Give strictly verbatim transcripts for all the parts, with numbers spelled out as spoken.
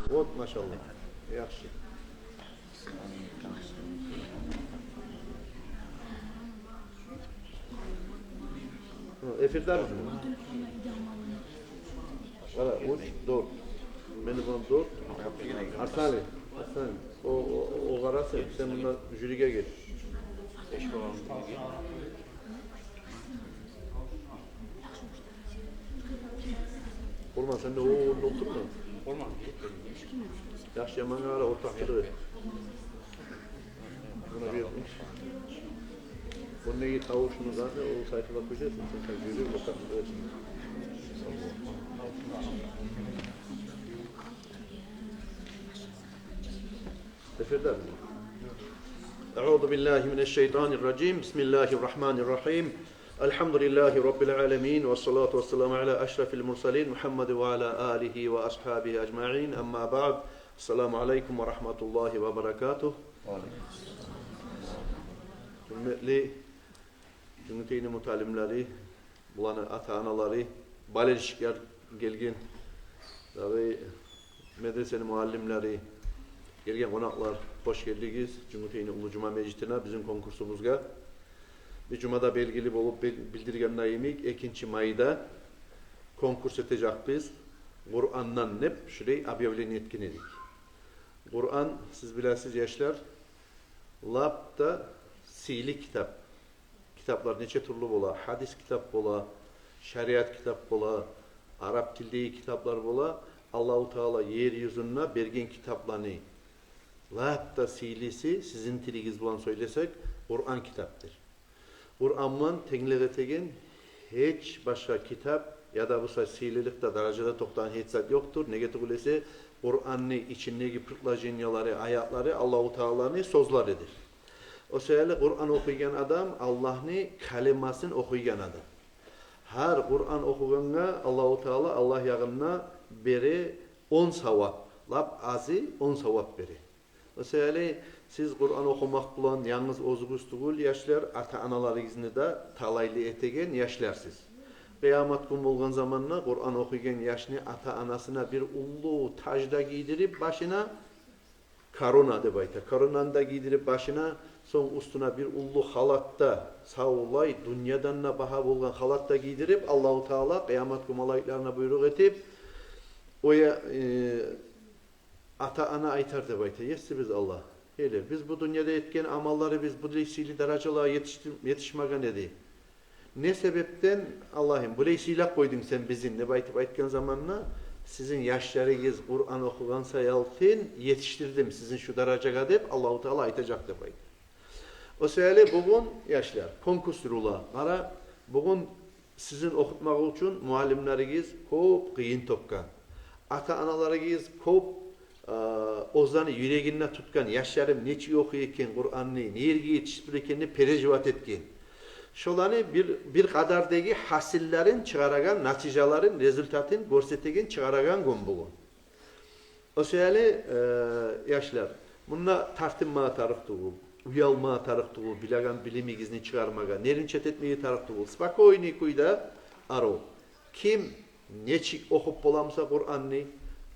Вот, машаллагь. Яхшы. Гьа, эфирдемизми? Къара, уьч, дёрт. Мени булан дёрт. Арсланали, Арсланали. О, о, о къараса, сен мунда жюриге гел. Болмаса, сен де о орунда олтур да. Болмаса, гетмейин. Яхшы-ямангъа къара, ортакъчылыкъ эт. Муна бир. Ону неге тавушуну заты, о сайтына кёчесен, сен так жюри, ортакъчылыкъ этсин. Эфирде. أعوذ بالله من الشيطان الرجيم. بسم الله الرحمن الرحيم. الحمد لله رب العالمين، والصلاة والسلام على أشرف المرسلين محمد وعلى آله وأصحابه أجمعين. أما بعد. السلام عليكم ورحمة الله وبركاته. Гьюрметли Жюнгютейни муталимлери, буланы ата-аналары, болельщиклер гелген, дагъы медресени муаллимлери, гелген къонакълар, хош гелдигиз Жюнгютейни уллу жума межитине, бизин конкурсубузгъа. Биз жумада белгили болуп бил-, билдирген йимик, экинчи майда конкурс этежекбиз Къурандан деп, шулай объявление этген эдик. Къуран, сиз билесиз, яшлар, лап да сыйлы китап. Китаплар нече тюрлю бола: гьадис китап бола, шариат китап бола, арап тилдеги китаплар бола. Аллагьу Таала ер юзюнде берген китапланы лап да сыйлысы, сизин тилигиз булан сёйлесек, Къуран китапдыр. Къуран булан тенглик этеген гьеч башгъа китап яда буса сыйлылыкъда, даражада токътагъан гьеч зат ёкъдур. Неге тюгюл эсе, Къуранны ичиндеги предложениялары, аятлары Аллагьу Тааланы сёзлеридир. О саялы Къуран охуйгъан адам Аллагьны каламын охуйгъан адам. Гьар Къуран охугъангъа Аллагьу Таала Аллагь ягъындан бере он савап, лап азы он савап бере. О саялы сиз Къуран охумакъ булан янгыз оьзюгюз тюгюл, яшлар, ата-аналарыгъызны да талайлы этеген яшларсыз. Къыямат гюн болгъан заманда Къуран охуйгъан яшны ата-анасына бир уллу таж да гийдирип башына, корона деп айта, коронаны да гийдирип башына, сонг уьстюне бир уллу халат да, савлай, дюньядан да багьа болгъан халат да гийдирип, Аллагьу Таала къыямат гюн малайиклерине буйрукъ этип, о я-, э, ата-ана айтар деп айта: «Есибиз Аллагь, гьали биз бу дюньяда этген амалларыбыз булай сыйлы даражалагъа етишди-, етишмеген эди. Не себепден, Аллагьым, булай сыйлап къойдунг сен бизин?» — деп айтып айтгъан заманда: «Сизин яшларыгъыз Къуран охугъан саялы етишдирдим сизин шу даражагъа», — деп Аллагьу Таала айтажакъ деп айта. О саялы бугюн, яшлар, конкурс урула. Къара, бугюн сизин охутмакъ учун муаллимлеригиз кёп къыйын тёкген. Ата-аналарыгъыз кёп, э, оьзлени юрегинде тутгъан, яшларым нечик охуй экен Къуранны, не ерге етишип тура экен деп переживать этген. Шоланы бир, бир къадардагъы гьасиллерин чыгъарагъан, натижаларын, результатын гёрсетеген, чыгъарагъан гюн бугюн. О саялы, э, яшлар, мунда тартынмагъа тарыкъ тюгюл, уялмагъа тарыкъ тюгюл билеген билимигизни чыгъармагъа, нервничать этмеге тарыкъ тюгюл. Спокойный кюйде, арив, ким нечик охуп бола буса Къуранны,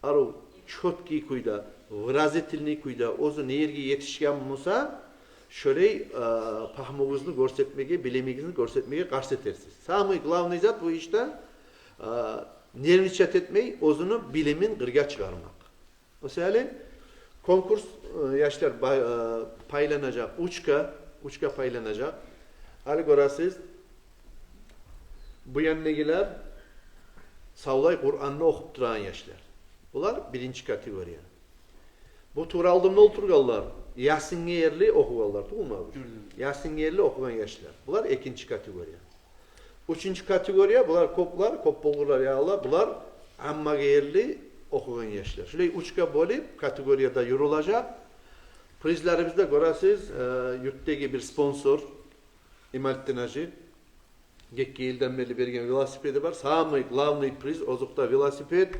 арив, чёткий кюйде, выразительный кюйде, оьзю не ерге етишген буса, шолай, э, пагьмугъузну гёрсетмеге, билимигизни гёрсетмеге къаст этерсиз. Самый главный зат бу ишде, э, нервничать этмей, оьзюню билимин къыргъа чыгъармакъ. О саялы конкурс, э, яшлар, ба-, э, пайланажакъ, уьчге, уьчге пайланажакъ. Гьали гёресиз, бу яндагъылар савлай Къуранны охуп турагъан яшлар. Булар биринчи категория. Бу тувра алдымда олтургъанлар, Ясинге ерли охугъанлар, тюгюлмю абу? Тюгюл. Ясинге ерли охугъан яшлар. Булар экинчи категория. Уьчюнчю категория, булар кёплер, кёп болгъурлар, я Аллагь, булар Аммагъа ерли охугъан яшлар. Шулай уьчге бёлюп, категорияда юрюлежек. Призлерибизде гёресиз, э, юртдагъы бир спонсор, Ималитдин гьажи, гетген йылдан берли берген велосипеди бар. Самый главный приз озокъда велосипед.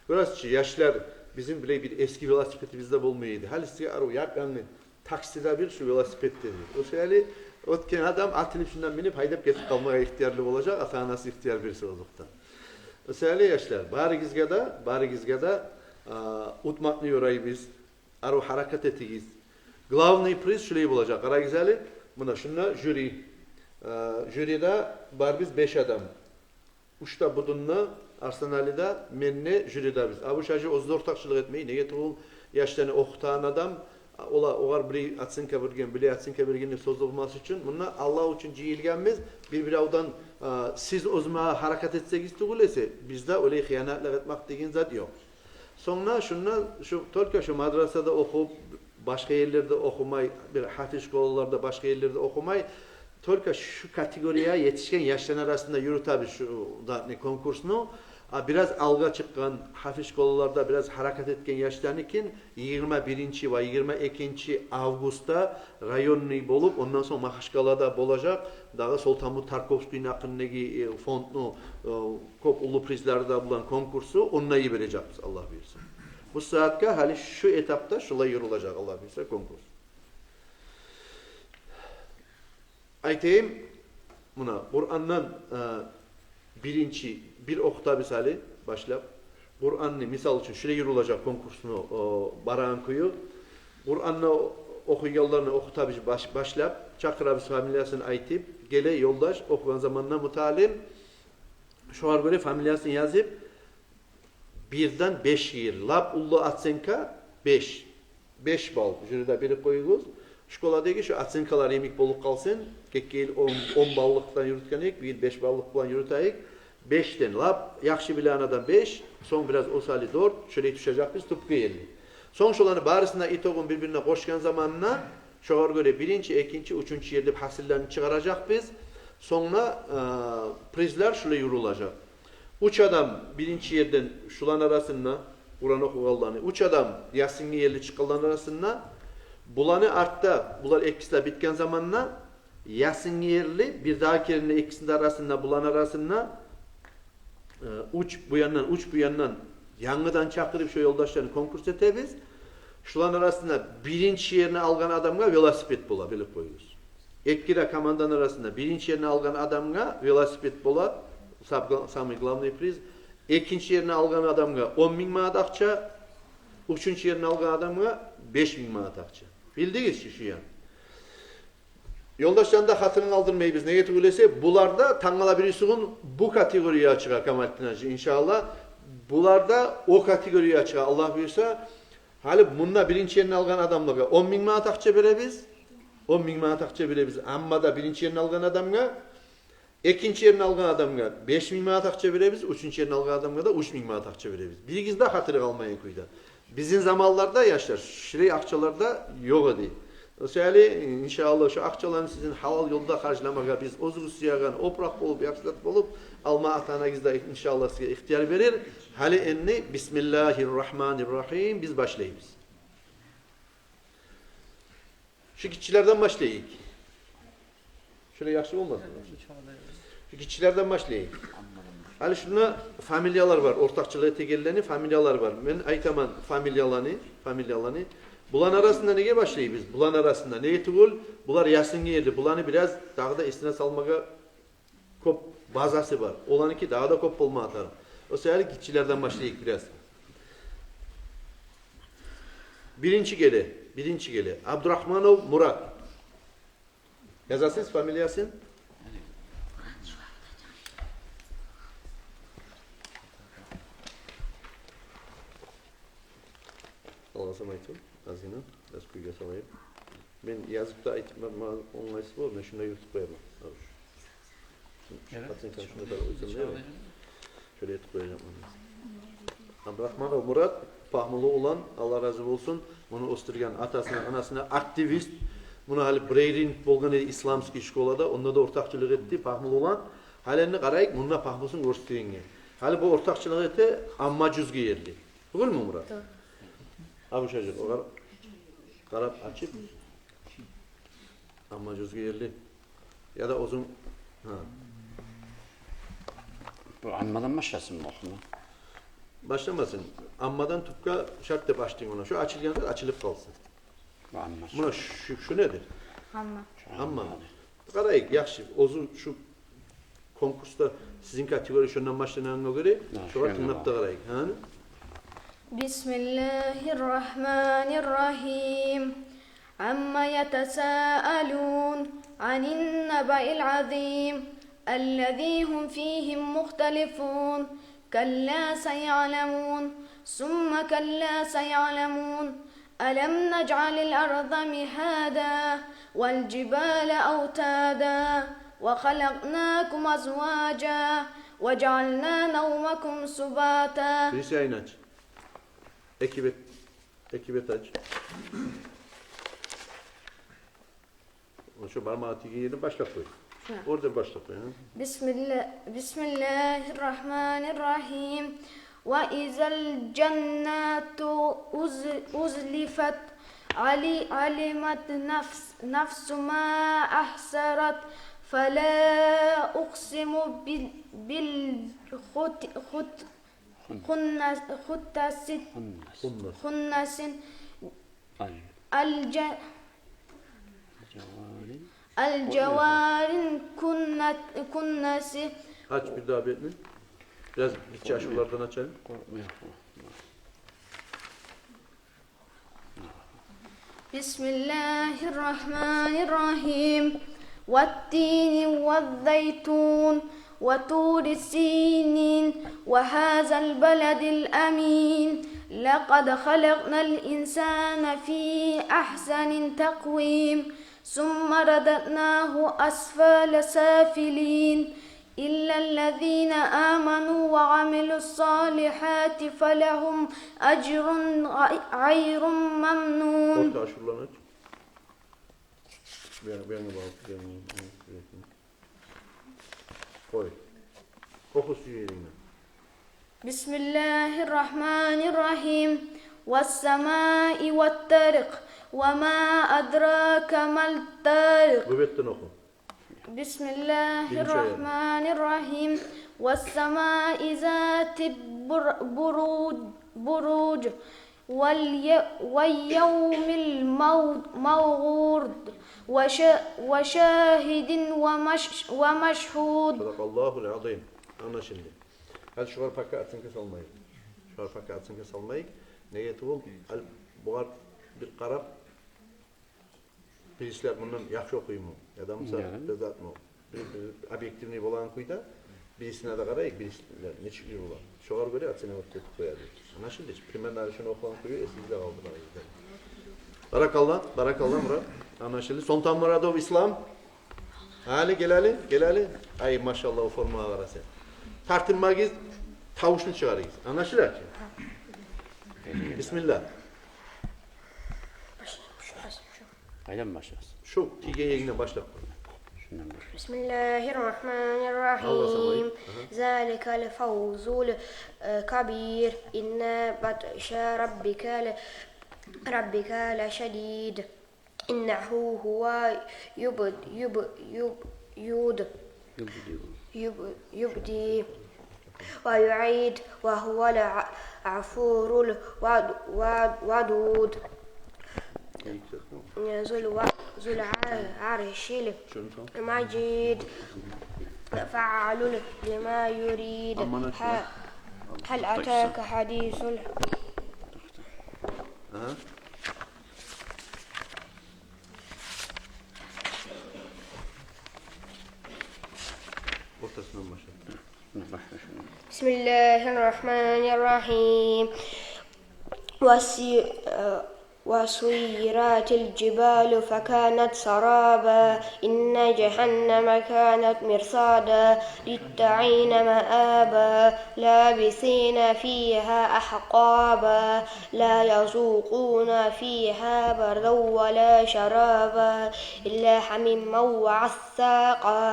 Гёресиз чи, яшлар, бизин булай бир эски велосипедибиз де болмай эди. Гьали сизге арив яп-янгы таксиде бир шу велосипед деди. О саялы оьтген адам атылып шундан минип гьайдап гетип къалмагъа ихтиярлы болажакъ, ата-анасы ихтияр берсе озокъда. О саялы, яшлар, барыгъызгъа да, барыгъызгъа да А, утмакъны ёрайбыз. Арив гьаракат этигиз. Главный приз шулай болажакъ. Къарагъыз гьали, муна шунда жюри. А, жюриде бар биз беш адам. Уьч де Будунда, Арсланалиде, мен де жюридебиз. Абушажи оьзю де ортакъчылыкъ этмей. Неге тюгюл, яшланы охутагъан адам, а, ола, огъар бир оценка берген, бир оценка берген деп сёз болмас учун. Мунда Аллагь учун жыйылгъанбыз. Бир-биревден, а, сиз оьзюме гьаракат этсегиз тюгюл эсе, бизде олай хыянатлыкъ этмек деген зат ёкъ. Сонг да шунда, шу, только шу мадрасада охуп, башгъа ерлерде охумай, бир гьафиз школаларда, башгъа ерлерде охумай, только шу категория етишген яшланы арасында юрютебиз шу, да, не, конкурсну. А бираз алгъа чыкъгъан, гьафиз школаларда бираз гьаракат этген яшланыки йигирма биринчи ва йигирма экинчи августда районный болуп, ондан сонг Магьачкъалада болажакъ. Дагъы Солтанмут Тарковскийни гьакъындагъы, э, фондну, э, кёп уллу призлери де булан конкурсу, онда йибережекбиз, Аллагь буюрса. Бу сагьатгъа гьали шу этапда шулай юрюлежек, Аллагь буюрса, конкурс. Айтайым, муна Къурандан, э, биринчи бир охутабыз гьали башлап. Къуранны, мисал учун, шулай юрюлежек конкурсну, о, барагъан кюю. Къуранны охуйгъанланы охутабыз баш-, башлап, чакъырабыз фамилиясын айтып, геле ёлдаш, охугъан заманда муталим, шогъар гёре фамилиясын язып, бирден бешге, лап уллу оценка беш. Беш балл. Жюриде билип къоюгъуз. Школадагъы шу оценкалар йимик болуп къалсын. Гетген йыл он, он баллыкъдан юрютген эдик, бу йыл беш баллыкъ булан юрютейик. Бешден лап яхшы билеген адам беш, сонг бираз осалы дёрт, шолай тюшежекбиз тюпге ерли. Сонг шоланы барысына итогун бир-бирине къошгъан заманда, шогъар гёре биринчи, экинчи, уьчюнчю ер деп гьасиллени чыгъаражакъбыз. Сонг да, э, призлер шулай юрюлежек. Уьч адам биринчи ерден шуланы арасында, Къуран охугъанланы, уьч адам ясынгъы ерли чыкъгъанланы арасында, буланы артда, булар экиси де битген заманда, ясынгъы ерли, бирдагъы керен де экисини де арасында, буланы арасында, э, уьч бу яндан, уьч бу яндан янгыдан чакъырып, шо ёлдашланы конкурс этебиз. Шуланы арасында биринчи ерни алгъан адамгъа велосипед бола, билип къоюгъуз. Эки де команданы арасында биринчи ерни алгъан адамгъа велосипед бола, сам-, самый главный приз. Экинчи ерни алгъан адамгъа он минг манат акъча, уьчюнчю ерни алгъан адамгъа беш минг манат акъча. Билдигиз чи шу ян. Ёлдашланы да хатирин къалдырмайбыз. Неге тюгюл эсе, булар да тангала бириси гюн бу категориягъа чыгъа, Камалитдин гьажи, иншааллагь. Булар да о категориягъа чыгъа, Аллагь буюрса. Гьали мунда биринчи ерни алгъан адамлагъа он минг манат акъча беребиз. Он минг манат акъча беребиз. Амма да биринчи ерни алгъан адамгъа, экинчи ерни алгъан адамгъа беш минг манат акъча беребиз, уьчюнчю ерни алгъан адамгъа да уьч минг манат акъча беребиз. Биригиз де хатири къалмайгъан кюйде. Бизин заманларда, яшлар, шулай акъчалар да ёкъ эди. Шо саялы, иншааллагь, шо акъчаланы сизин гьалал ёлда харжламагъа биз оьзюгюз сюеген опуракъ болуп, яхшы зат болуп, алма ата-анагъыз да, иншааллагь, сизге ихтияр берир. Гьали энни бисмиллагьир рагьманир рагьим, биз башлайбыз. Шу гиччилерден башлайыкъ. Шулай яхшы болмасмы? Шу гиччилерден башлайыкъ. Гьали шунда фамилиялар бар, ортакъчылыкъ этегенлени фамилиялар бар. Мен айтаман фамилияланы, фамилияланы. Буланы арасында неге башлайбыз? Буланы арасында неге тюгюл? Булар ясынгъы ерли. Буланы бираз дагъы да эсине салмагъа кёп базасы бар. Оланыки дагъы да кёп болма тарыкъ. Шо саялы гиччилерден башлайыкъ бираз. Биринчи геле, биринчи геле. Абдурагьманов Мурат. Язасыз фамилиясын? Алгъасам айтып, азгъына, аз кюйге салайым. Мен язып да айтып, ма-, ма-, онгайсыз болур, мен шунда юрютюп къояман. Гьа, шу. Шу проценттен шунда къарап къойсам, дейми? Шолай этип къояжакъман. Абдурагьманов Мурат, пагьмулу улан, Аллагь рази болсун. Муну оьсдюрген атасына, анасына, активист. Муну гьали бир ай болгъан эди исламский школада, онда да ортакъчылыкъ этди, пагьмулу улан. Гьали энни къарайыкъ, мунда пагьмусун гёрсетегенге. Гьали бу ортакъчылыкъ эте, амма жюзге ерли. Тюгюлмю, Мурат? Тюгюл. Абушажи, огъар къарап ачып. Амма жюзге ерли. Яда оьзюнг, гьа. Бу аммадан башласынмы охума? Башламасын. Аммадан тюпге шарт деп ачдынг ону. Шо ачылгъан зат ачылып къалсын. Бу амма. Муна шу, шу недир? Амма. Амма. Къарайыкъ, яхшы. Оьзю шу конкурсда сизин категория шондан башланагъангъа гёре, шогъар тынглап да къарайыкъ. Гьа? بسم الله الرحمن الرحيم. عم يتساءلون عن النبأ العظيم الذي هم فيه مختلفون. كلا سيعلمون ثم كلا سيعلمون. ألم نجعل الأرض مهادا والجبال أوتادا وخلقناكم أزواجا وجعلنا نومكم سباتا. Бириси яйын ач. Эки бет, эки бет ач. Шо бармагъы тийген ерден башлап къой. Шу. Орда башлап къой, гьа? بسم الله، بسم الله الرحمن الرحيم. وإذا الجنة أز-، أزلفت. علي-، علمت نفس، نفس ما أحضرت. فلا أقسم بال-، بالخت-، خت-، خنس-، خنس-، خنس. خنس. الج-، الجوار. الجوار الكن-، الكنس. Aç bir daha beni. Biraz gitçe aşırılardan açalım. بسم الله الرحمن الرحيم. والتين والزيتون وطور سينين وهذا البلد الأمين. لقد خلقنا الإنسان في أحسن تقويم. ثم رددناه أسفل سافلين. إلا الذين آمنوا وعملوا الصالحات فلهم أجر غي-، غير ممنون. Orta aşırılarını aç. Ben, ben de bağlı, ben de bağlı. Koy. Oku şu yerinden. بسم الله الرحمن الرحيم. والسماء والطارق. وما أدراك ما الطارق. Bu betten oku. بسم الله الرحمن الرحيم. والسماء ذات البر-، بروج، بروج. والي-، واليوم المو-، الموعود. وش-، وشاهد ومش-، ومشهود. صدق الله العظيم. Ana şimdi. Hadi şular paka atsın kes almayık. Şular paka atsın kes almayık. Niyeti bol. Al, bular bir karap. Birisler bundan yahşı okuymu? Ya da mısa bir zatmı? Bir, bir объективный bolan kuyda birisine de karayık, birisler neçik bir bola. Şolar göre оценивать etip koyarız. Anlaşıldı? Примерно şunu okuyan kuyu esinizde kaldı. Barakallah, barakallah Murat. Anlaşıldı. Sultan Muradov İslam. Hali gel hali, gel hali. Ay maşallah, o formaya kara sen. Tartınmagiz, tavuşunu çıkarıgız. Anlaşıldı? Bismillah. Къайдан башлайбыз? Шу тийген еринден башлап къой. Шундан башлайбыз. بسم الله الرحمن الرحيم. Алгъасамай. Аха. ذلك الفوز الكبير. إن بطش ربك ل-، ربك لشديد. إنه هو يب-، يب-، يب-، يود-، يبدئ. يب-، يبدئ ويعيد وهو الع-، الغفور الود-، ود-، ودود. Ey, ذو الو-، ذو العرش المجيد. فعال لما يريد. Aman aç lan. هل أتاك حديث ال- Aha. Ortasından başla. بسم الله الرحمن الرحيم. وسي-، وسيرت الجبال فكانت سرابا. إن جهنم كانت مرصادا. للطاغين مآبا. لابثين فيها أحقابا. لا يذوقون فيها بردا ولا شرابا. إلا حميما وغساقا.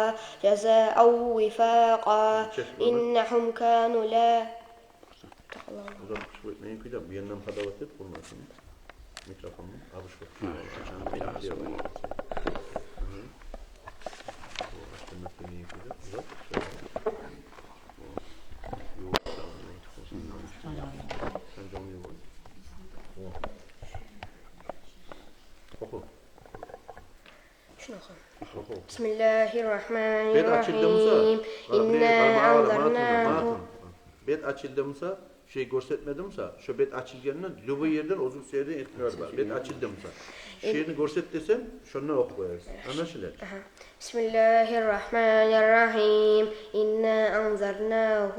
جزاء وفاقا. إنهم كانوا لا Uzak kuşu etmeyin kuyda, bir yandan padavat et, kurmasın. Mikrofonu, abi şu. Ha, açan bir şey var. Hı hı. Bu açtırmak demeyin kuyda, uzak kuşu. Yok, sen canlı yok. Oku. Şunu oku. Oku. بسم الله الرحمن الرحيم. Bet açıldı mısa? إنا أنذرناهم. Bet açıldı mısa? Шей гёрсетмедим буса, шо бет ачылгъандан, любой ерден, оьзюбюз ерден этмеге бар. Бет ачылды буса, шо ерни гёрсет десем, шондан охуп къоярсыз. Англашыла? Агьа. بسم الله الرحمن الرحيم. إنا أنزلناه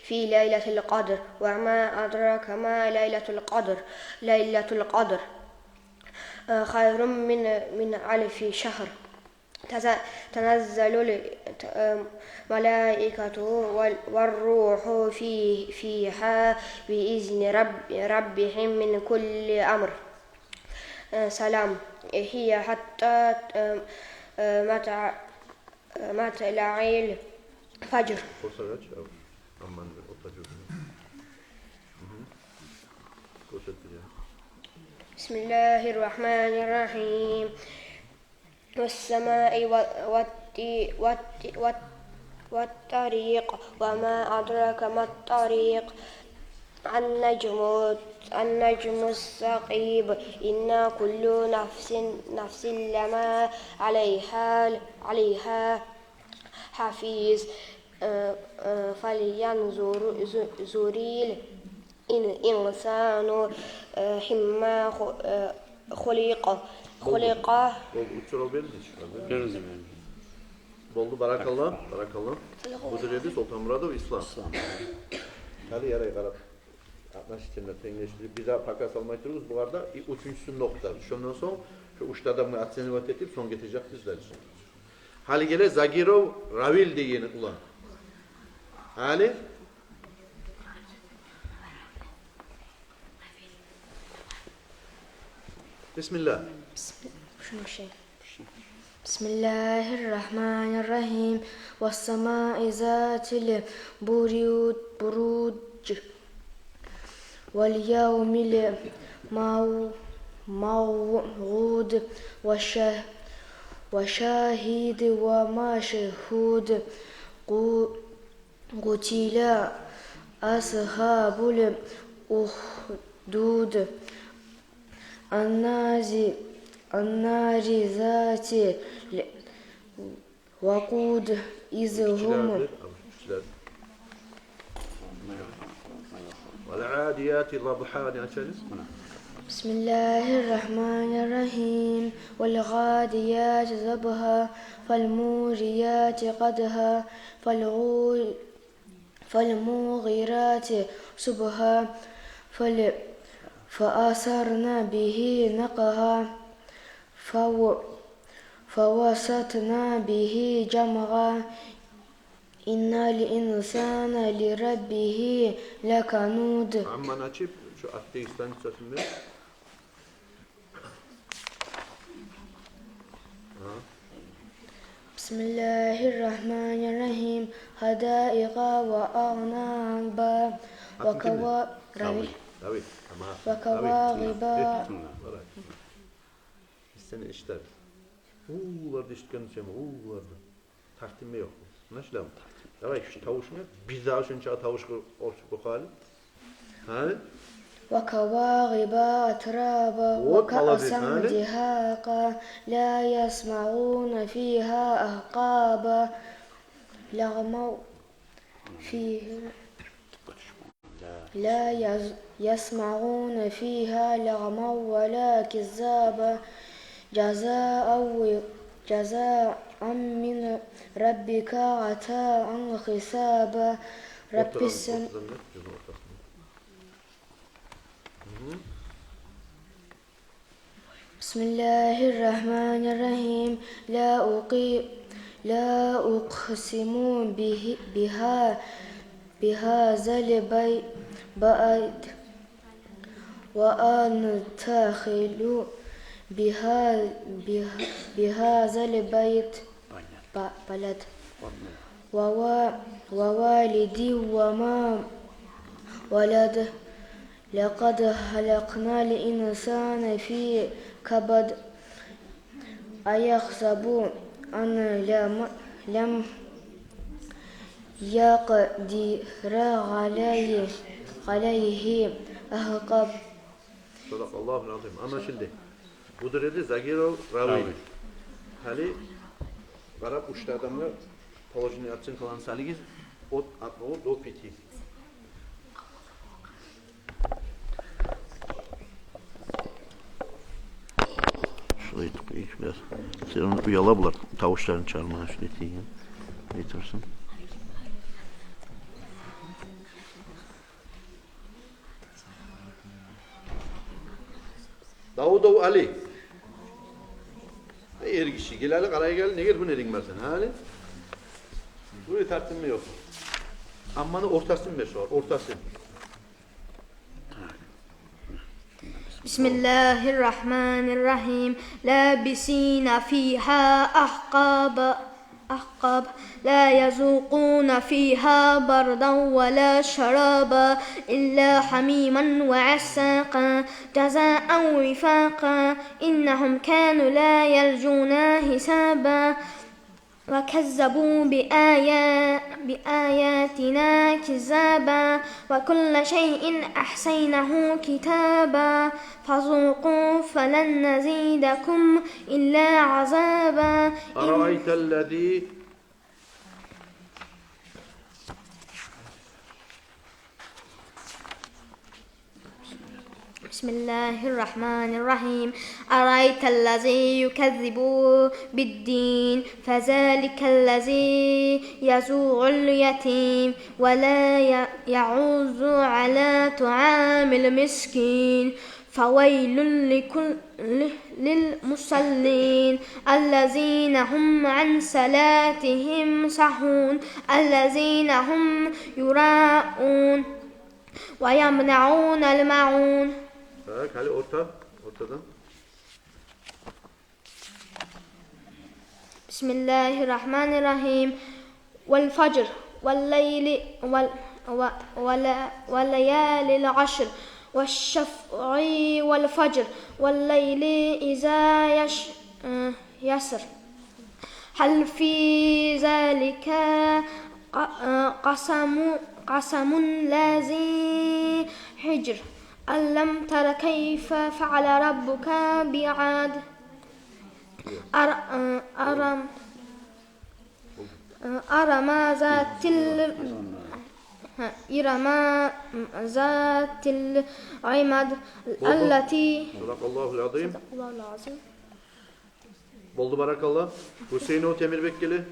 في ليلة القدر. وما أدراك ما ليلة القدر. ليلة القدر، آه، خير من، من ألف شهر. تز-، تنزل الملائكة وال-، والروح في-، فيها بإذن رب-، ربهم من كل أمر. آه، سلام هي حتى، آه، آه، مطلع-، آه، مطلع الفجر. Къурсакъ ач, ав, амман отажурсун. Мгм. Къурсакъ ач. بسم الله الرحمن الرحيم. والسماء و-، والط-، والط-، والط-، والطارق. وما أدراك ما الطارق. النجم، النجم الثاقب. إن كل نفس، نفس لما عليها، عليها حافظ. آه، آه، فلينظر، ز-، زر الإنسان، آه، مما خ-، آه، خلق. خلق. Болду, уьч сурав берди чи. Берди, берди. Болду, баракалла, баракалла. Бу да эди Солтанмурадов Ислам. Ислам. Гьали ярай къарап. Относительно тенглешдирип, бир де пока салмай туругъуз бугъар да, и уьчюнчюсюн де охутабыз. Шондан сонг шо уьч де адамгъа оценивать этип, сонг гетежекбиз дальше. Гьали геле Загиров Равиль деген улан. Гьали. Бисмилла. Бисми-, шуну шей. بسم الله الرحمن الرحيم. والسماء ذات البرو-، بروج. واليوم المو-، موعود. وش-، وشاهد ومشهود. قو-، قتل أصحاب الأخدود. النار، النار ذات الوقود. إذ هم. والعاديات ضبحا. بسم الله الرحمن الرحيم. والعاديات ضبحا. فالموريات قدحا. فالغو-، فالمغيرات صبحا. فل-، فأثرن به نقعا. فو-، فوسطن به جمعا. إن الإنسان لربه لكنود. Амман ачып, шо атдагъы страницасын бер. Гьа. بسم الله الرحمن الرحيم. حدائق وأعنابا. Атын ким? وكوا-، Равиль. Равиль. Равиль. Тамам. وكواعب. Равиль. Бисмилла. Биз сени эшитебиз. Уллулар да эшитген сен, уллулар да. Тартибинг ёкъ. Англашыламы? Давай, шу тавушунг, бир дагъы шунча тавушгъа къошуп охугъалы. Гьали? وكواعب أترابا. Вот, молодец, гьали. وكأسا دهاقا. لا يسمعون فيها لغوا فيها. لا يز-، يسمعون فيها لغوا ولا كذابا. جزاء و-، جزاء من ربك عطاء حسابا. رب السم-. بسم الله الرحمن الرحيم. لا أقي-، لا أقسم به-، بها-، بهذا البي-، بلد، وأنت حل بها-، بها-، بهذا البيت، ب-، بلد. ووا-، ووالد وما ولد. لقد خلقنا الإنسان في كبد. أيحسب أن لم، لم يقدر عليه، عليه أحصى. صدق الله العظيم. Англашылды. Бу да эди Загиров Равиль. Равиль. Гьали къарап, уьч де адамгъа положительный оценкаланы салыгъыз. От одного до пяти. Айтып къояйыкъ бираз. Сен ону уяла булар, тавушларын чыгъармагъа, шулай этеген. Айтырсың. Давудов Али. Эр гиши, гел гьали, къарай гел, неге бу еринг бар сени, гьали? Бу тартынма ёкъ. Амманы ортасын бер шогъар, ортасын. بسم الله الرحمن الرحيم. لابثين فيها أحقابا، أحقاب. لا يذوقون فيها بردا ولا شرابا إلا حميما وغساقا جزاء وفاقا. إنهم كانوا لا يرجون حسابا. وكذبوا بآيا-، بآياتنا كذابا وكل شيء أحصيناه كتابا فذوقوا فلن نزيدكم إلا عذابا. أرأيت الذي بسم الله الرحمن الرحيم. أرأيت الذي يكذب بالدين فذلك الذي يدع اليتيم ولا ي-، يحض على طعام المسكين فويل لكل، ل-، للمصلين الذين هم عن صلاتهم ساهون الذين هم يراءون ويمنعون الماعون. Так, гьали орта, ортадан. بسم الله الرحمن الرحيم. والفجر والليل وال-، و-، ولا-، وليال عشر والشفع والفجر والليل إذا يش-، يسر. هل في ذلك ق-، قسم، قسم لذي حجر. ألم تر كيف فعل ربك بعاد. أر-، أرم، أرم ذات ال-، إرم ذات العماد. التي. صدق الله العظيم. صدق الله العظيم. Болду, баракалла. Гьусейнов Темирбек геле.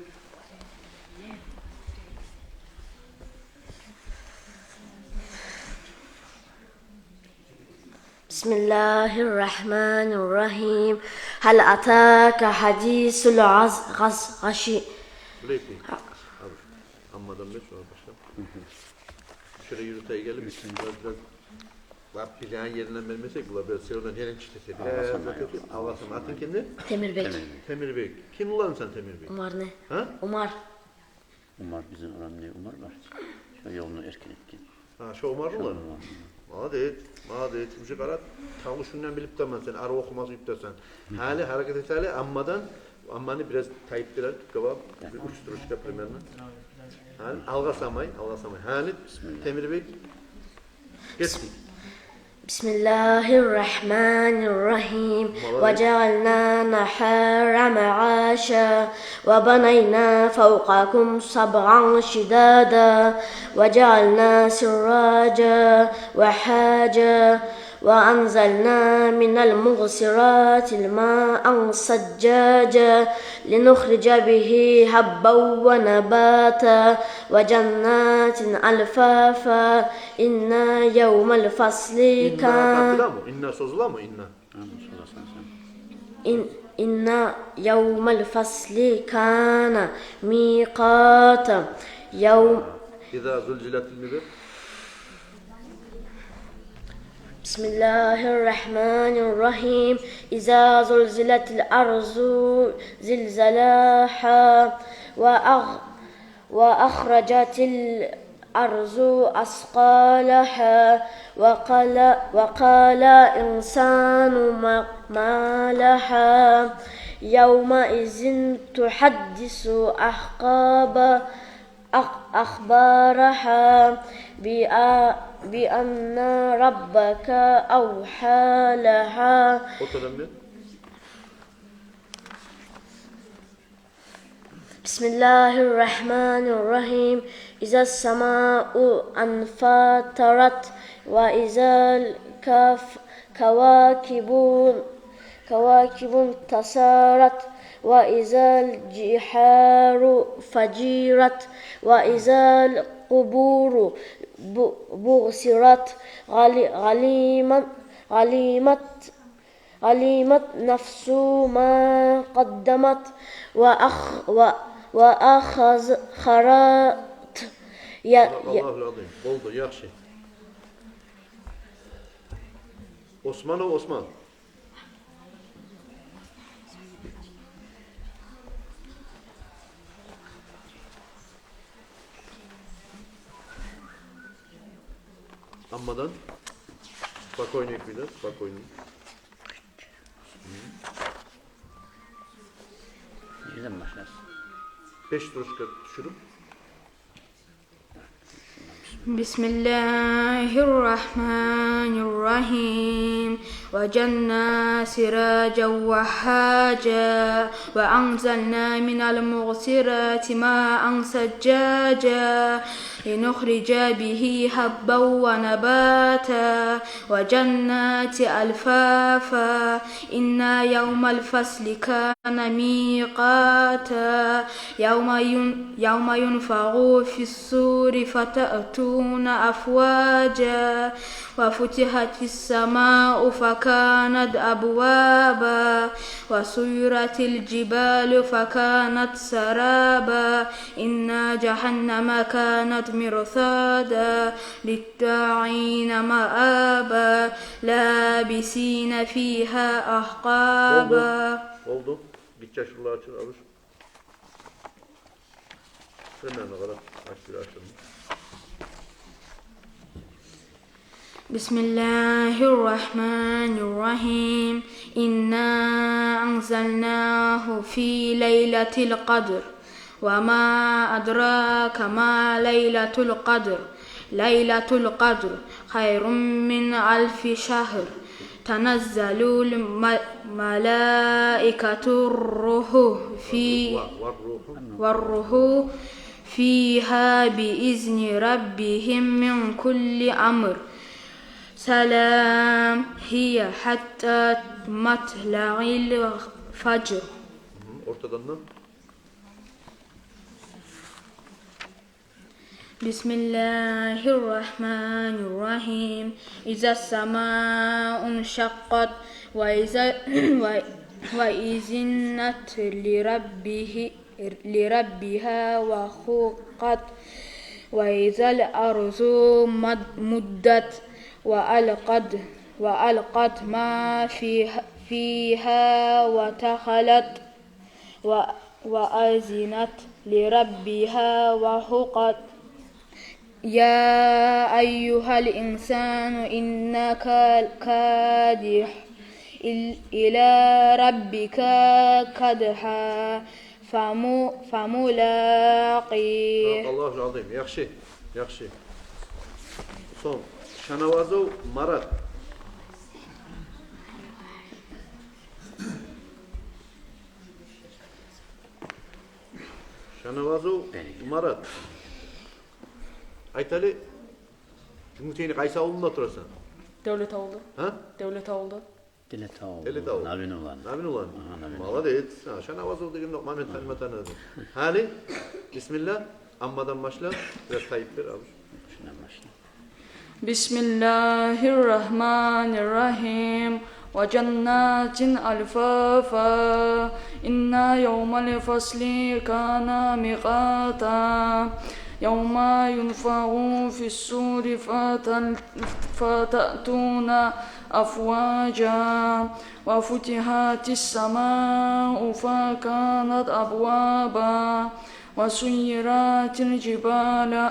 بسم الله الرحمن الرحيم. هل أتاك حديث الغاش-، غاش-، غاشية. Шулай этейик. Абуш, аммадан бер, шогъар башлап. Шолай юрюте гелип, бираз, бираз лап билеген еринден бермесек, булар бираз сен ондан ерин чыгъып гете. Алгъасама, бираз зат этип, алгъасама. Атынг кимди? Темирбек. Темирбек. Темирбек. Ким улансан, Темирбек? Умарны. Гьа? Умар. Умар, бизин орамны Умар бар. Шо ёлну эркин этген. Гьа, шо Умар улан. Шо Умар. Молодец, молодец. Уже къара, тавушунгдан билип турман сен, арив охумас уьйдюрсен. Гьали гьаракат эт гьали, аммадан, амманы бираз тайып берели, тюпге багъып, бир уьч строчка примерно. Гьали алгъасамай, алгъасамай. Гьали, бисмилла. Темирбек. Гетдик. بسم الله الرحمن الرحيم. Молодец. وجعلنا النهار معاشا وبنينا فوقكم سبعا شدادا وجعلنا سراجا وهاجا وأنزلنا من المعصرات ماء ثجاجا لنخرج به حبا ونباتا وجنات ألفافا إن يوم الفصل كان. Инна сёзлеми? Инна. إن، إن يوم الفصل كان ميقاتا. يوم. إذا زلزلت المبر. بسم الله الرحمن الرحيم. إذا زلزلت الأرض زلزالها وأخ-، وأخرجت الأرض أثقالها وقال، وقال الإنسان ما، ما لها يومئذ تحدث أحقاب-، أخ-، أخبارها بأ-، بأن ربك أوحى لها. Ортадан бер. بسم الله الرحمن الرحيم. إذا السماء انفطرت وإذا الكف-، كواكب كواكب انتثرت، وإذا البحار فجرت، وإذا القبور ب- بعثرت، علمت علمت علمت نفس ما قدمت وأخ و- وأخذ خرت. يا- يا- Аллагьул азим. Болду, яхшы. Османов Осман. Аммадан. Спокойный кюйде, спокойный. Нерден башлайбыз? Беш строчка тюшюрюп. بسم الله الرحمن الرحيم. وجعلنا سراجا وهاجا. وأنزلنا من المعصرات ماء ثجاجا. لنخرج به حبا ونباتا. وجنات ألفافا. إن يوم الفصل كان ميقاتا. يوم ين- يوم ينفخ في الصور فتأتون أفواجا. وفتحت السماء فكانت أبوابا. وسيرت الجبال فكانت سرابا. إن جهنم كانت مرصادا. للطاغين مآبا. لابثين فيها أحقابا. Болду. Болду. Гиччи ашырла ачыр, Абуш. Примерно къара, ачыр ашырны. بسم الله الرحمن الرحيم. إنا أنزلناه في ليلة القدر. وما أدراك ما ليلة القدر. ليلة القدر خير من ألف شهر. تنزل الم- الملائكة والروح في- و- والروح. والروح فيها بإذن ربهم من كل أمر. سلام هي حتى مطلع الفجر. Мгм. Ортадан да. بسم الله الرحمن الرحيم. إذا السماء انشقت. وإذا و- وأذنت لربه- لربها وحقت. وإذا الأرض مد- مدت. وألقت وألقت ما فيها- فيها وتخلت. و- وأذنت لربها وحقت. يا أيها الإنسان إنك كادح إل- إلى ربك كدحا فمو- فملاقيه. Аллагьул азим. Яхшы, яхшы. Сонг, Шанавазов Марат. Шанавазов Марат. Айталы, Жюнгютейни къайсы авулунда турасан? Девлет авулда. Гьа? Девлет авулда. Девлет авул. Девлет авул. Набин улан. Набин улан. Агьа, Набин улан. Молодец. Гьа, Шанавазов деген ёкъ, Мамет ханим атаны. Гьали, бисмилла, аммадан башла, бираз тайып бер, Абуш. Шундан башла. بسم الله الرحمن الرحيم. وجنات ألفافا. إن يوم الفصل كان ميقاتا. يوم ينفخ في الصور فتل- فتأتون أفواجا. وفتحت السماء فكانت أبوابا. وسيرت الجبال،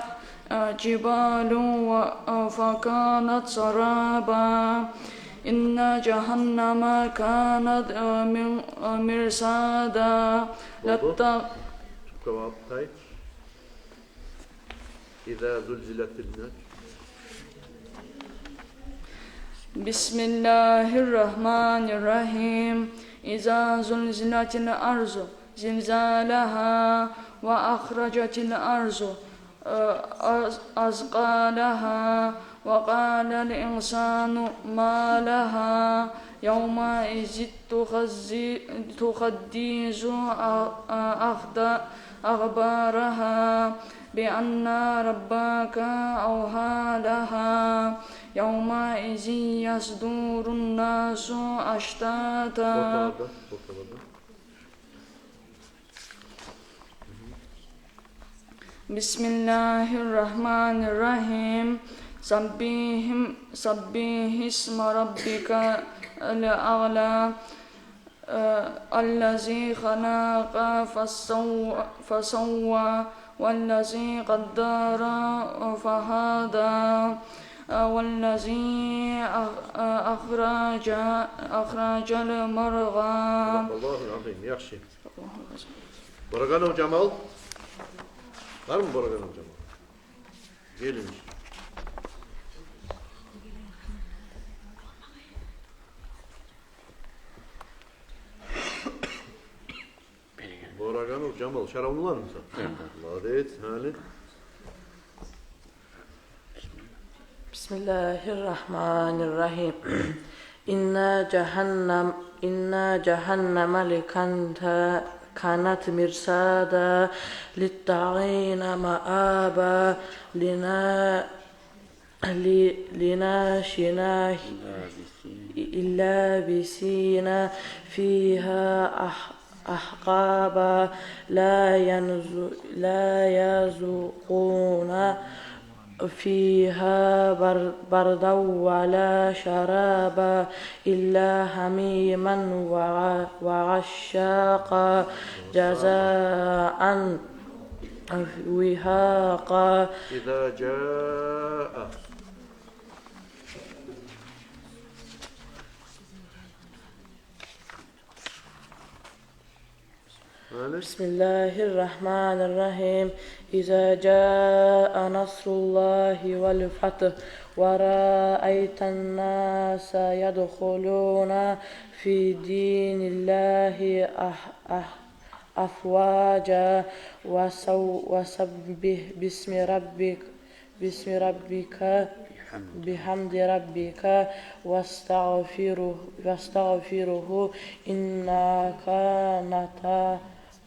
آه، جبال و-، آه، فكانت سرابا. إن جهنم كانت، آه، من-، آه، مرصادا. Болду. للط- Тюпге багъып тай. إذا زلزلت النار. بسم الله الرحمن الرحيم. إذا زلزلت الأرض زلزالها وأخرجت الأرض، آه، أث-، أثقالها وقال الإنسان ما لها يومئذ تخزي-، تحدث أخ-، أخد-، أخبارها بأن ربك أوحى لها يومئذ يصدر الناس أشتاتا. بسم الله الرحمن الرحيم. سبح، سبح اسم ربك الأعلى. آه، الذي خلق فسو-، فسوى والذي قدر فهدى. آه، والذي أخ-، آه، أخرج، أخرج المرعى. صدق الله العظيم. Яхшы. Бораганов Жамал. Бармы Бораганов Жамал? Гелигиз. Бораганов Жамал, Шаравнурланмы сен? Молодец, гьали. بسم الله الرحمن الرحيم. إن جهنم، إن جهنم لكانت، كانت مرصادا للطاغين مآبا. لنا-، ل-، لناشنا لابثين فيها أح-، أحقابا. لا ينز-، لا يذوقون فيها بر-، بردا ولا شرابا إلا حميما وغ-، وغساقا جزاء وفاقا. إذا جاء. بسم الله الرحمن الرحيم. إذا جاء نصر الله والفتح ورأيت الناس يدخلون في دين الله أح-، أح-، أفواجا. وسو-، وسبح باسم ربك باسم ربك بحمد. بحمد ربك واستغفره، واستغفره إنك نت-،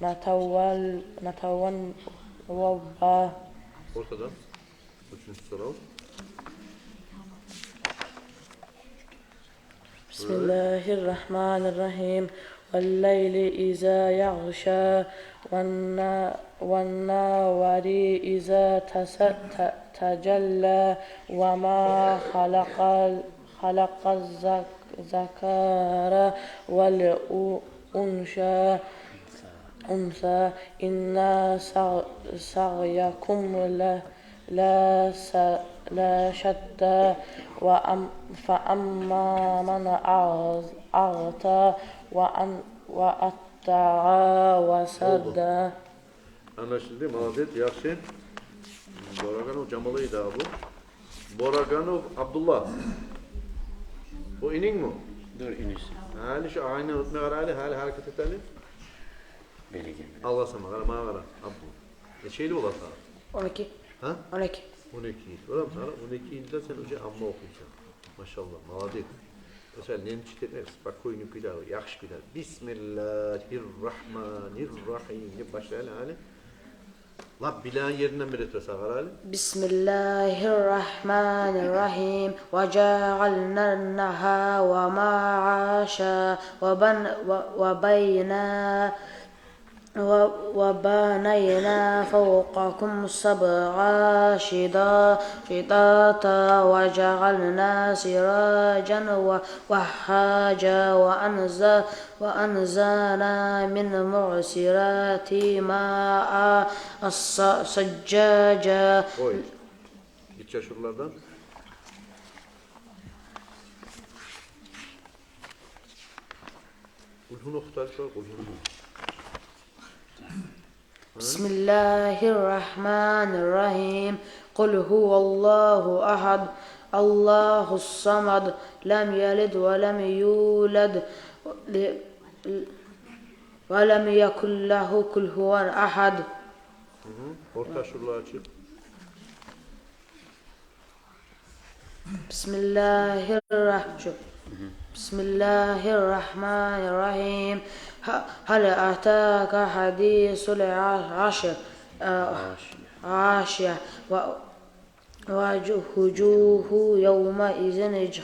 نتوال-، نتوابا. Ортадан. Уьчюнчю сорав. بسم الله الرحمن الرحيم. والليل إذا يغشى والنا-، والنهار إذا تس-، ت-، تجلى وما خلق ال-، خلق الذك-، الذكر والأنثى، أنثى إن سع-، سعيكم ل-، لا س-، لا شتى. وأم-، فأما من أعط-، أعطى وأن-، وأتقى وصدى. Англашылды, молодец, яхшы. Бораганов Жамал эди бу. Бораганов Абдулла. Бу инингми? Дюр, иниси. Гьали шу агъайны утма къара гьали, гьали гьаракат эт гьали. Береген. Алгъасама, къара, магъа къара, Абдулла. Нече йыл бола сагъа? Он эки. Гьа? Он эки. Он эки йыл. Гёремисен, къара, он эки йылда сен уже амма охуйсан. Машаллагь, молодец. Осал, нени читетме, спокойный кюйде, яхшы кюйде. Бисмиллагьир рагьманир рагьим деп башлайлы гьали. Лап билеген еринден билдире сагъа, къара гьали. بسم الله الرحمن الرحيم. وجعلنا لها معاشا وبن-، و-، وبينا و-، وبنينا فوقكم سبعا شدا-، شدادا وجعلنا سراجا و-، وهاجا وأنز-، وأنزلنا من المعصرات ماء ث-، ثجاجا. Къой. Гиччи ашурлардан. Къулгьуну охута, шо Къулгьуну. بسم الله الرحمن الرحيم. قل هو الله أحد، الله الصمد، لم يلد ولم يولد، ل-، ولم يكن له كفوا أحد. Гьы-гьы. Орта ашурлар ачыкъ. بسم الله الرح-، شو. بسم الله الرحمن الرحيم. ه-، هل أتاك حديث العاشية؟ آه، غاشية. و-، وجوه يومئذ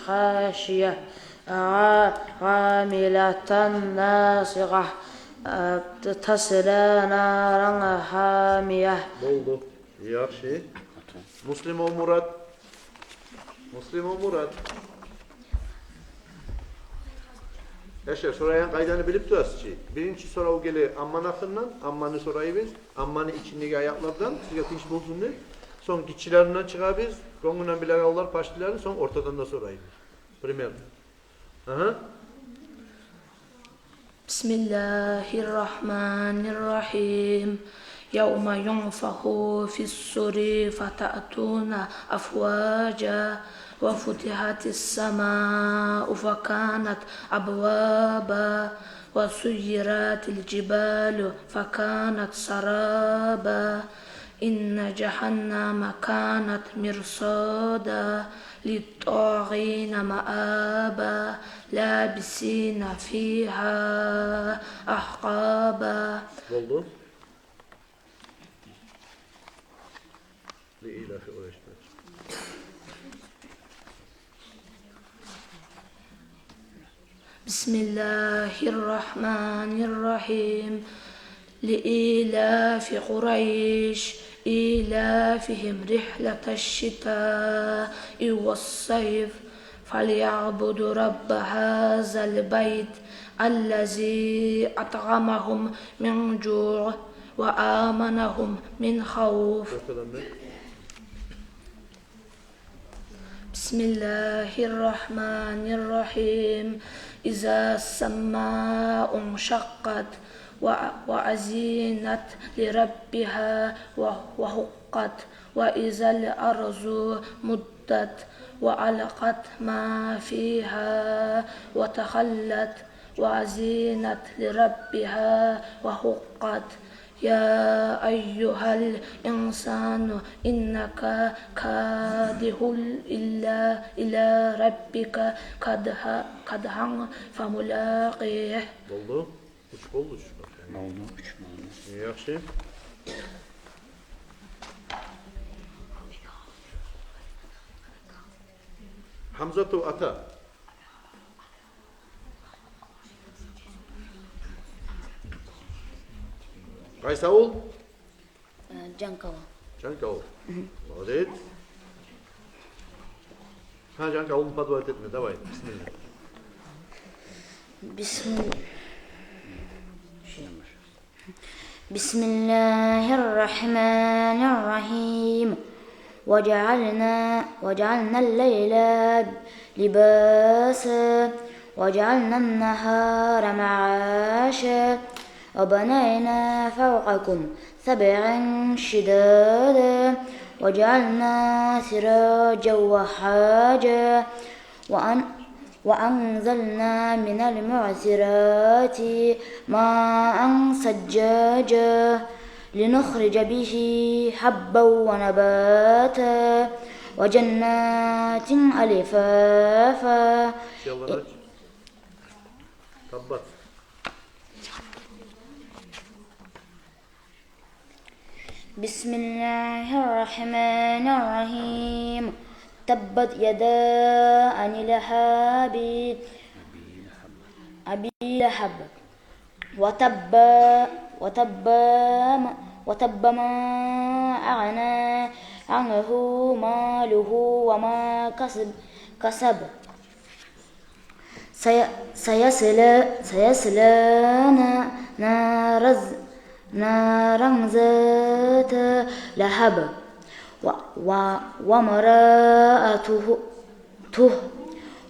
خاشعة. ع-، عاملة ناصبة. آه، تصلى نارا حامية. Болду. Яхшы. Муслимов Мурат. Муслимов Мурат. Яшлар, сорайгъан къайданы билип турасыз чы. Биринчи сорав геле Амманы гьакъындан, Амманы сорайбыз. Амманы ичиндеги аятлардан, сизге тынч болсун деп. Сонг гиччилеринден чыгъабыз. Гёнгюнден билегенлер, пачтилери, сонг ортадан да сорайбыз. Пример. Агьа. بسم الله الرحمن الرحيم. يوم ينفخ في الصور فتأتون أفواجا وفتحت السماء فكانت أبوابا وسيرت الجبال فكانت سرابا إن جهنم كانت مرصادا للطاغين مآبا لبثين فيها أحقابا. Болду. لإيلاف قريش. بسم الله الرحمن الرحيم. لإيلاف قريش إيلافهم رحلة الشتاء والصيف فليعبدوا رب هذا البيت الذي أطعمهم من جوع وآمنهم من خوف. بسم الله الرحمن الرحيم. إذا السماء انشقت و-، وأذنت لربها و-، وحقت. وإذا الأرض مدت وألقت ما فيها وتخلت وأذنت لربها وحقت. يا أيها الإنسان إنك كادح إلا إلى ربك كدح-، كدحا فملاقيه. Болду. Уьч болду, уьч. Болду, уьч болду. Яхшы. Гьамзатов Ата. Къайсы авул? Э, Жанкавул. Жанкавул. Мгм. Молодец. Гьа, Жанкавулну подводить этме, давай, бисмилла. بسم، بسم الله الرحمن الرحيم. وجعلنا، وجعلنا الليل لباسا وجعلنا النهار معاشا وبنينا فوقكم سبعا شدادا وجعلنا سراجا وهاجا وأن-، وأنزلنا من المعصرات ماء ثجاجا لنخرج به حبا ونباتا وجنات ألفافا. تبت. بسم الله الرحمن الرحيم. تبت يدا أبي لهب، أبي لهب وتب، وتب، وتب ما أغنى عنه ماله وما كسب، كسب. سي-، سيصلى، سيصلى نا-، نارا ز-، نارا ذات لهب. و-، و-، وامرأته، ته،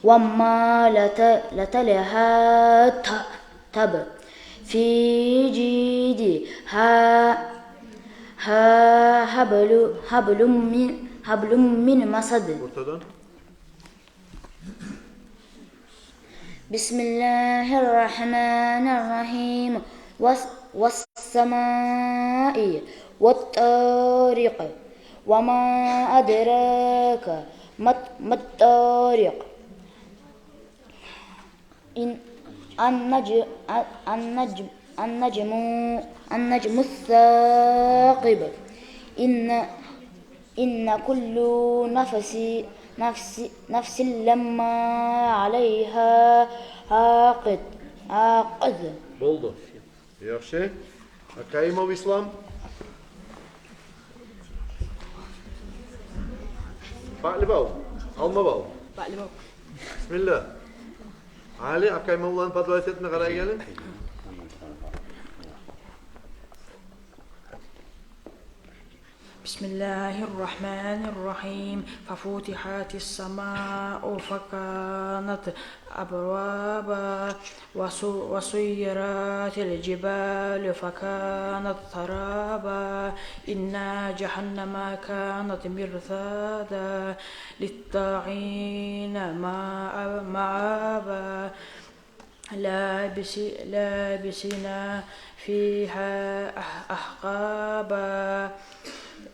وامرأته التي قدرت، تب، في جيدها، ها حبل، حبل من، حبل من مسد. بسم الله الرحمن الرحيم. والس-، والسماء والطارق. وما أدراك ما الط-، ما الطارق. إن، النج-، النجم، النجم، النجم الثاقب. إن، إن كل نفس، نفس، نفس لما عليها حافظ، حافظ. Болду. Яхшы. Акаимов Ислам. Бакълибал. Алмабал. Бакълибал. Бисмилла. Али, Акаимовланы подводить этме къарай гелин. بسم الله الرحمن الرحيم. ففتحت السماء فكانت أبوابا وسو-، وسيرت الجبال فكانت سرابا إن جهنم كانت مرصادا للطاغين مآ-، مآبا لابس-، لابثين فيها أح-، أحقابا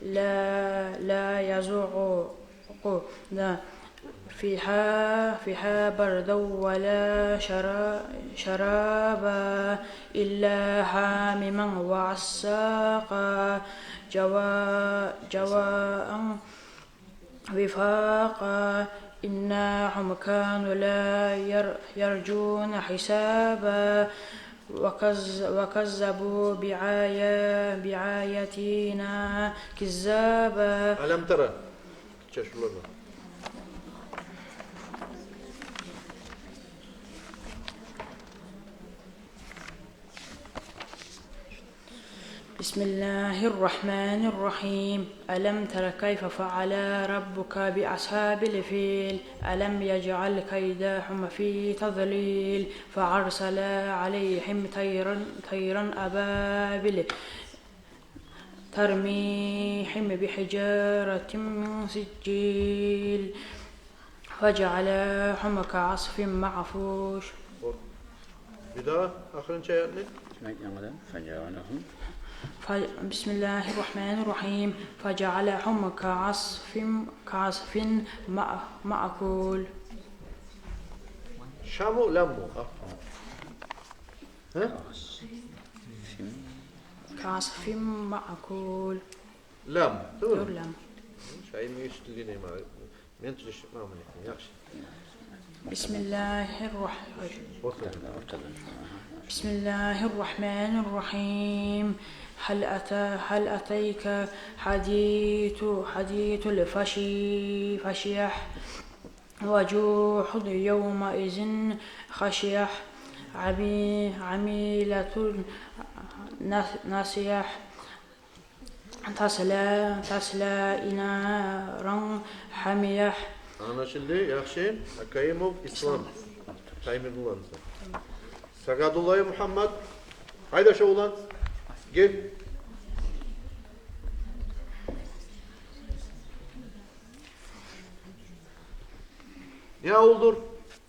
لا، لا يذوقون فيها، فيها بردا ولا شرا-، شرابا إلا حميما وغساقا جزا-، جزاء وفاقا إنهم كانوا لا ير-، يرجون حسابا وكذ-، وكذبوا بآيا-، بآياتنا كذابا. Алам тара. Чашуларда. بسم الله الرحمن الرحيم. ألم تر كيف فعل ربك بأصحاب الفيل؟ ألم يجعل كيدهم في تضليل؟ فأرسل عليهم طيرا، طيرا أبابيل ترميهم بحجارة من سجيل فجعلهم كعصف مأكول. Bir daha, ahırıncı ayetini. Ayet yangıdan. فجعلهم. Fe-, بسم الله الرحمن الرحيم. فجعلهم كعصف، كعصف مأ-، مأكول. Şa mı, lam mı? Ha? كعصف مأكول. Lam, doğru mu? Doğru, lam. Şayın üstüne ne ma-, men tüzleştirip mamul ettim, yahşı. بسم الله الرح-، بسم الله الرحمن الرحيم. هل أتى، هل أتيك حديث، حديث الفشي-، فشية. وجوه يومئذ خاشعة عمي-، عميلة ناص-، ناصبة تصلى، تصلى نارا حامية. Anlaşıldı, yahşı. Akaimov İslam. Taymir bulansa. Sagadullayev Muhammed. Hayda, şo ulan. Gel. Ne avuldur?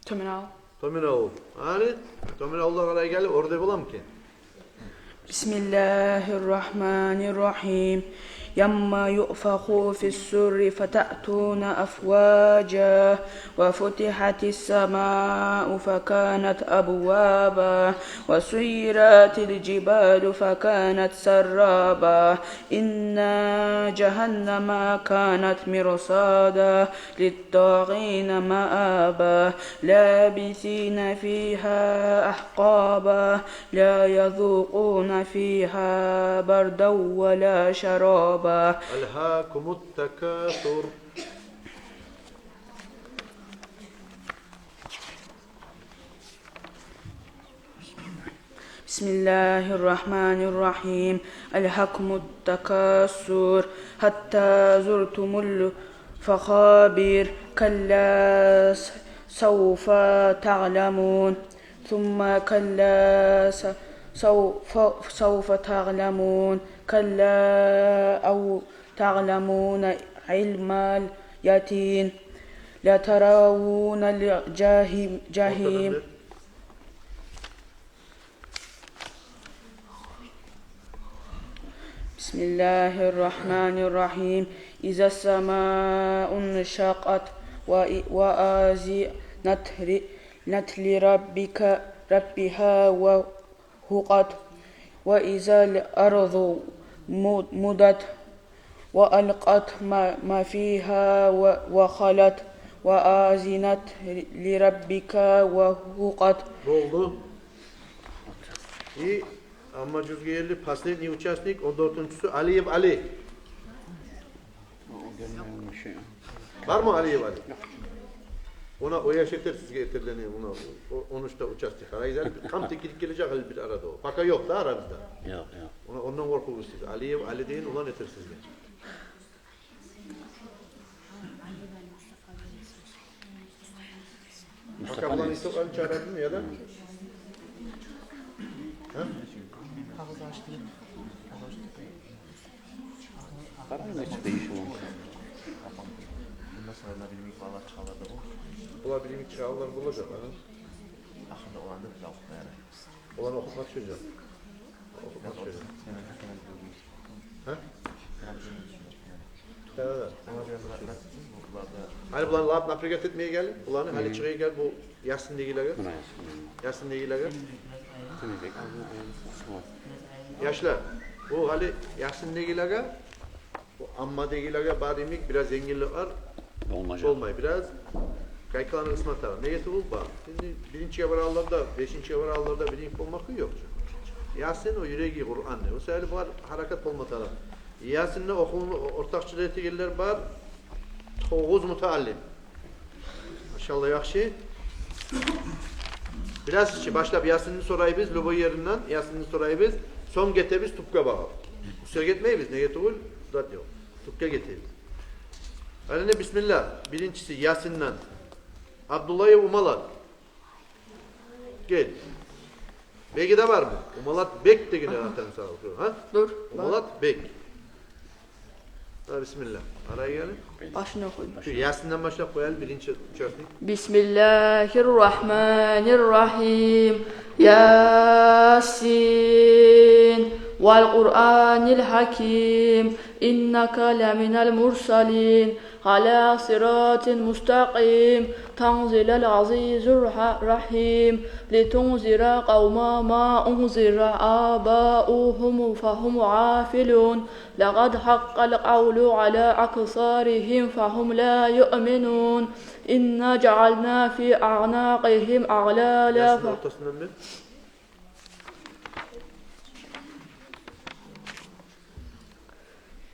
Tömen avul. Tömen avul. Hani? Tömen avuldan gele gel, orada bulam ki. بسم الله الرحمن الرحيم. يوم ينفخ في الصور فتأتون أفواجا وفتحت السماء فكانت أبوابا وسيرت الجبال فكانت سرابا إن جهنم كانت مرصادا للطاغين مآبا لابثين فيها أحقابا لا يذوقون فيها بردا ولا شرابا. ألهاكم التكاثر. بسم الله الرحمن الرحيم. ألهاكم التكاثر حتى زرتم المقابر كلا س-، سوف تعلمون ثم كلا س-، سوف، سوف تعلمون كلا أو تعلمون علم اليقين لترون الجحيم، جحيم. بسم الله الرحمن الرحيم. إذا السماء انشقت وأذنت لربك، ربها وحقت. وإذا الأرض مدت وألقت ما فيها وقالت وأذنت لربك وحقت. Болду. И амма жюзге гелди последний участник, он дёртюнчюсю Алиев Али. Бармы Алиев Али? Она о яш этер сизге этерлени, она о, он уьч де участник. Къарайгъыз гьали, бир къам текилип гележек гьали бир арада о. Пока ёкъ да арабызда. Ёкъ, ёкъ. Она, ондан къоркъугъуз сиз. Алиев Али деген улан этер сизге. Пока буланы исокъ гьали чыгъарадымы яда? Гьа? Къарайым, нечик де иши болмаса. Мундан сонра билимлик балалар чыгъалар да болур. Булар билимлик чыгъалар болажакъ, гьа? Ахырда оланы да биле охутма ярай. Оланы охутма тюшежек. Охутма тюшежек. Гьа? Да, да, да. Гьали буланы лап напрягать этмеге гел. Буланы гьали чыгъайыкъ гел бу Ясиндегилеге. Муна Ясин. Ясиндегилеге. Тюнегек алдын айлы. Яшлар, бу гьали Ясиндегилеге, бу Аммадагъылагъа бар йимик бираз енгиллик бар. Болмажакъ. Болмай, бираз гайкаланы къысма тарыкъ. Неге тюгюл бар? Энди биринчиге барагъанларда, бешинчиге барагъанларда бир йимик болмакъ ёкъ чу. Ясин о юреги Къуран. О саялы булар гьаракат болма тарыкъ. Ясинде охувну ортакъчылыкъ этегенлер бар. Тогъуз мутааллим. Машаллагь, яхшы. Бираз чи башлап Ясинни сорайбыз, любой еринден Ясинни сорайбыз. Сонг гетебиз тюпге багъып. Уьстге гетмейбиз, неге тюгюл? Зат ёкъ. Тюпге гетебиз. Гьали не, бисмиллагь. Биринчиси Ясинден. Абдуллаев Умалат. Гел. Беги де бармы? Умалат Бек деген атанг сагъа, гьа? Дур. Умалат Бек. Гьа, бисмиллагь. Къарай гел. Башына къой. Шу Ясинден башлап къояйыкъ, биринчи участник. بسم الله الرحمن الرحيم. يس والقرآن الحكيم. إنك لمن المرسلين. على صراط مستقيم. تنزيل العزيز الرحيم. لتنذر قوما ما أنذر آباؤهم فهم غافلون. لقد حق القول على أكثرهم فهم لا يؤمنون. إنا جعلنا في أعناقهم أغلالا. Ясинни ортасындан бир.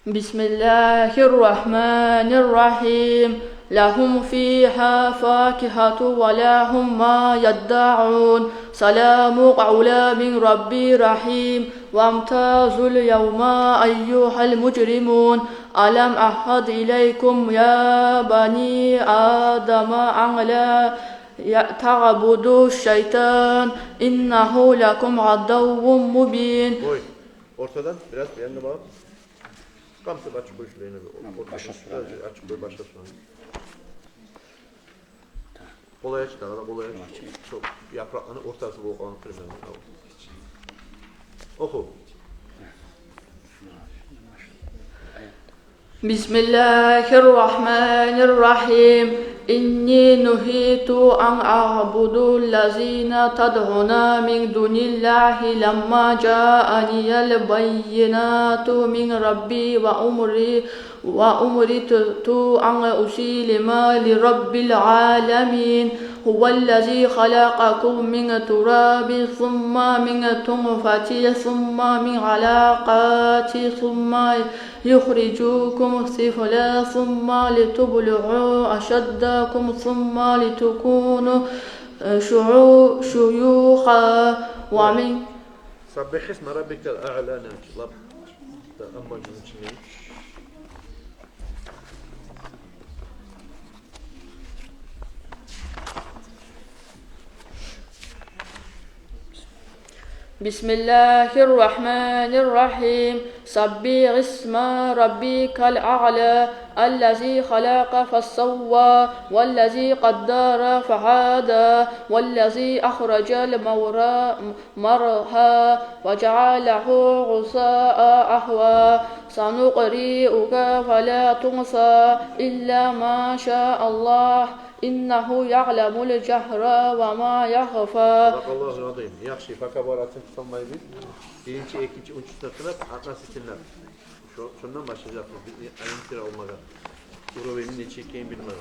بسم الله الرحمن الرحيم. لهم فيها فاكهة ولهم ما يدعون. سلام قولا من رب رحيم. وامتازوا اليوم أيها المجرمون. ألم أعهد إليكم يا بني آدم أن لا تعبدوا الشيطان إنه لكم عدو مبين. Къой, ортадан бираз бу янына багъып. Къамсып ачып къой шулай, янына бир. Янына ортадан башлап, бираз ачып къой, башлап шулай. Къолай ач, дагъы да къолай ач. Шо япыракъланы ортасы болуп къалгъан примерно. Оху. بسم الله الرحمن الرحيم. إني نهيت أن أعبد الذين تدعون من دون الله لما جاءني البينات من ربي وأمري وأمرت أن أسلم لرب العالمين. هو الذي خلقكم من تراب ثم من نطفة ثم من علقة ثم يخرجكم طفلا ثم لتبلغوا أشدكم ثم لتكونوا شيو-، شيوخا ومن سبح اسم ربك الأعلى ناجي. لب. أما جنسي. بسم الله الرحمن الرحيم. سبح اسم ربك الأعلى. الذي خلق فسوى، والذي قدر فهدى، والذي أخرج المرعى، مرعى، فجعله غثاء أحوى. سنقرئك فلا تنسى إلا ما شاء الله، إنه يعلم الجهر وما يخفى. Садакъаллагьул азим. Яхшы, пока булар ачылып салмай бир. Биринчи, экинчи, уьчюнчю сынап, относительно. Шо, шондан башлажакъбыз. Биз ориентир алмагъа. Уровень нече экенин билмей.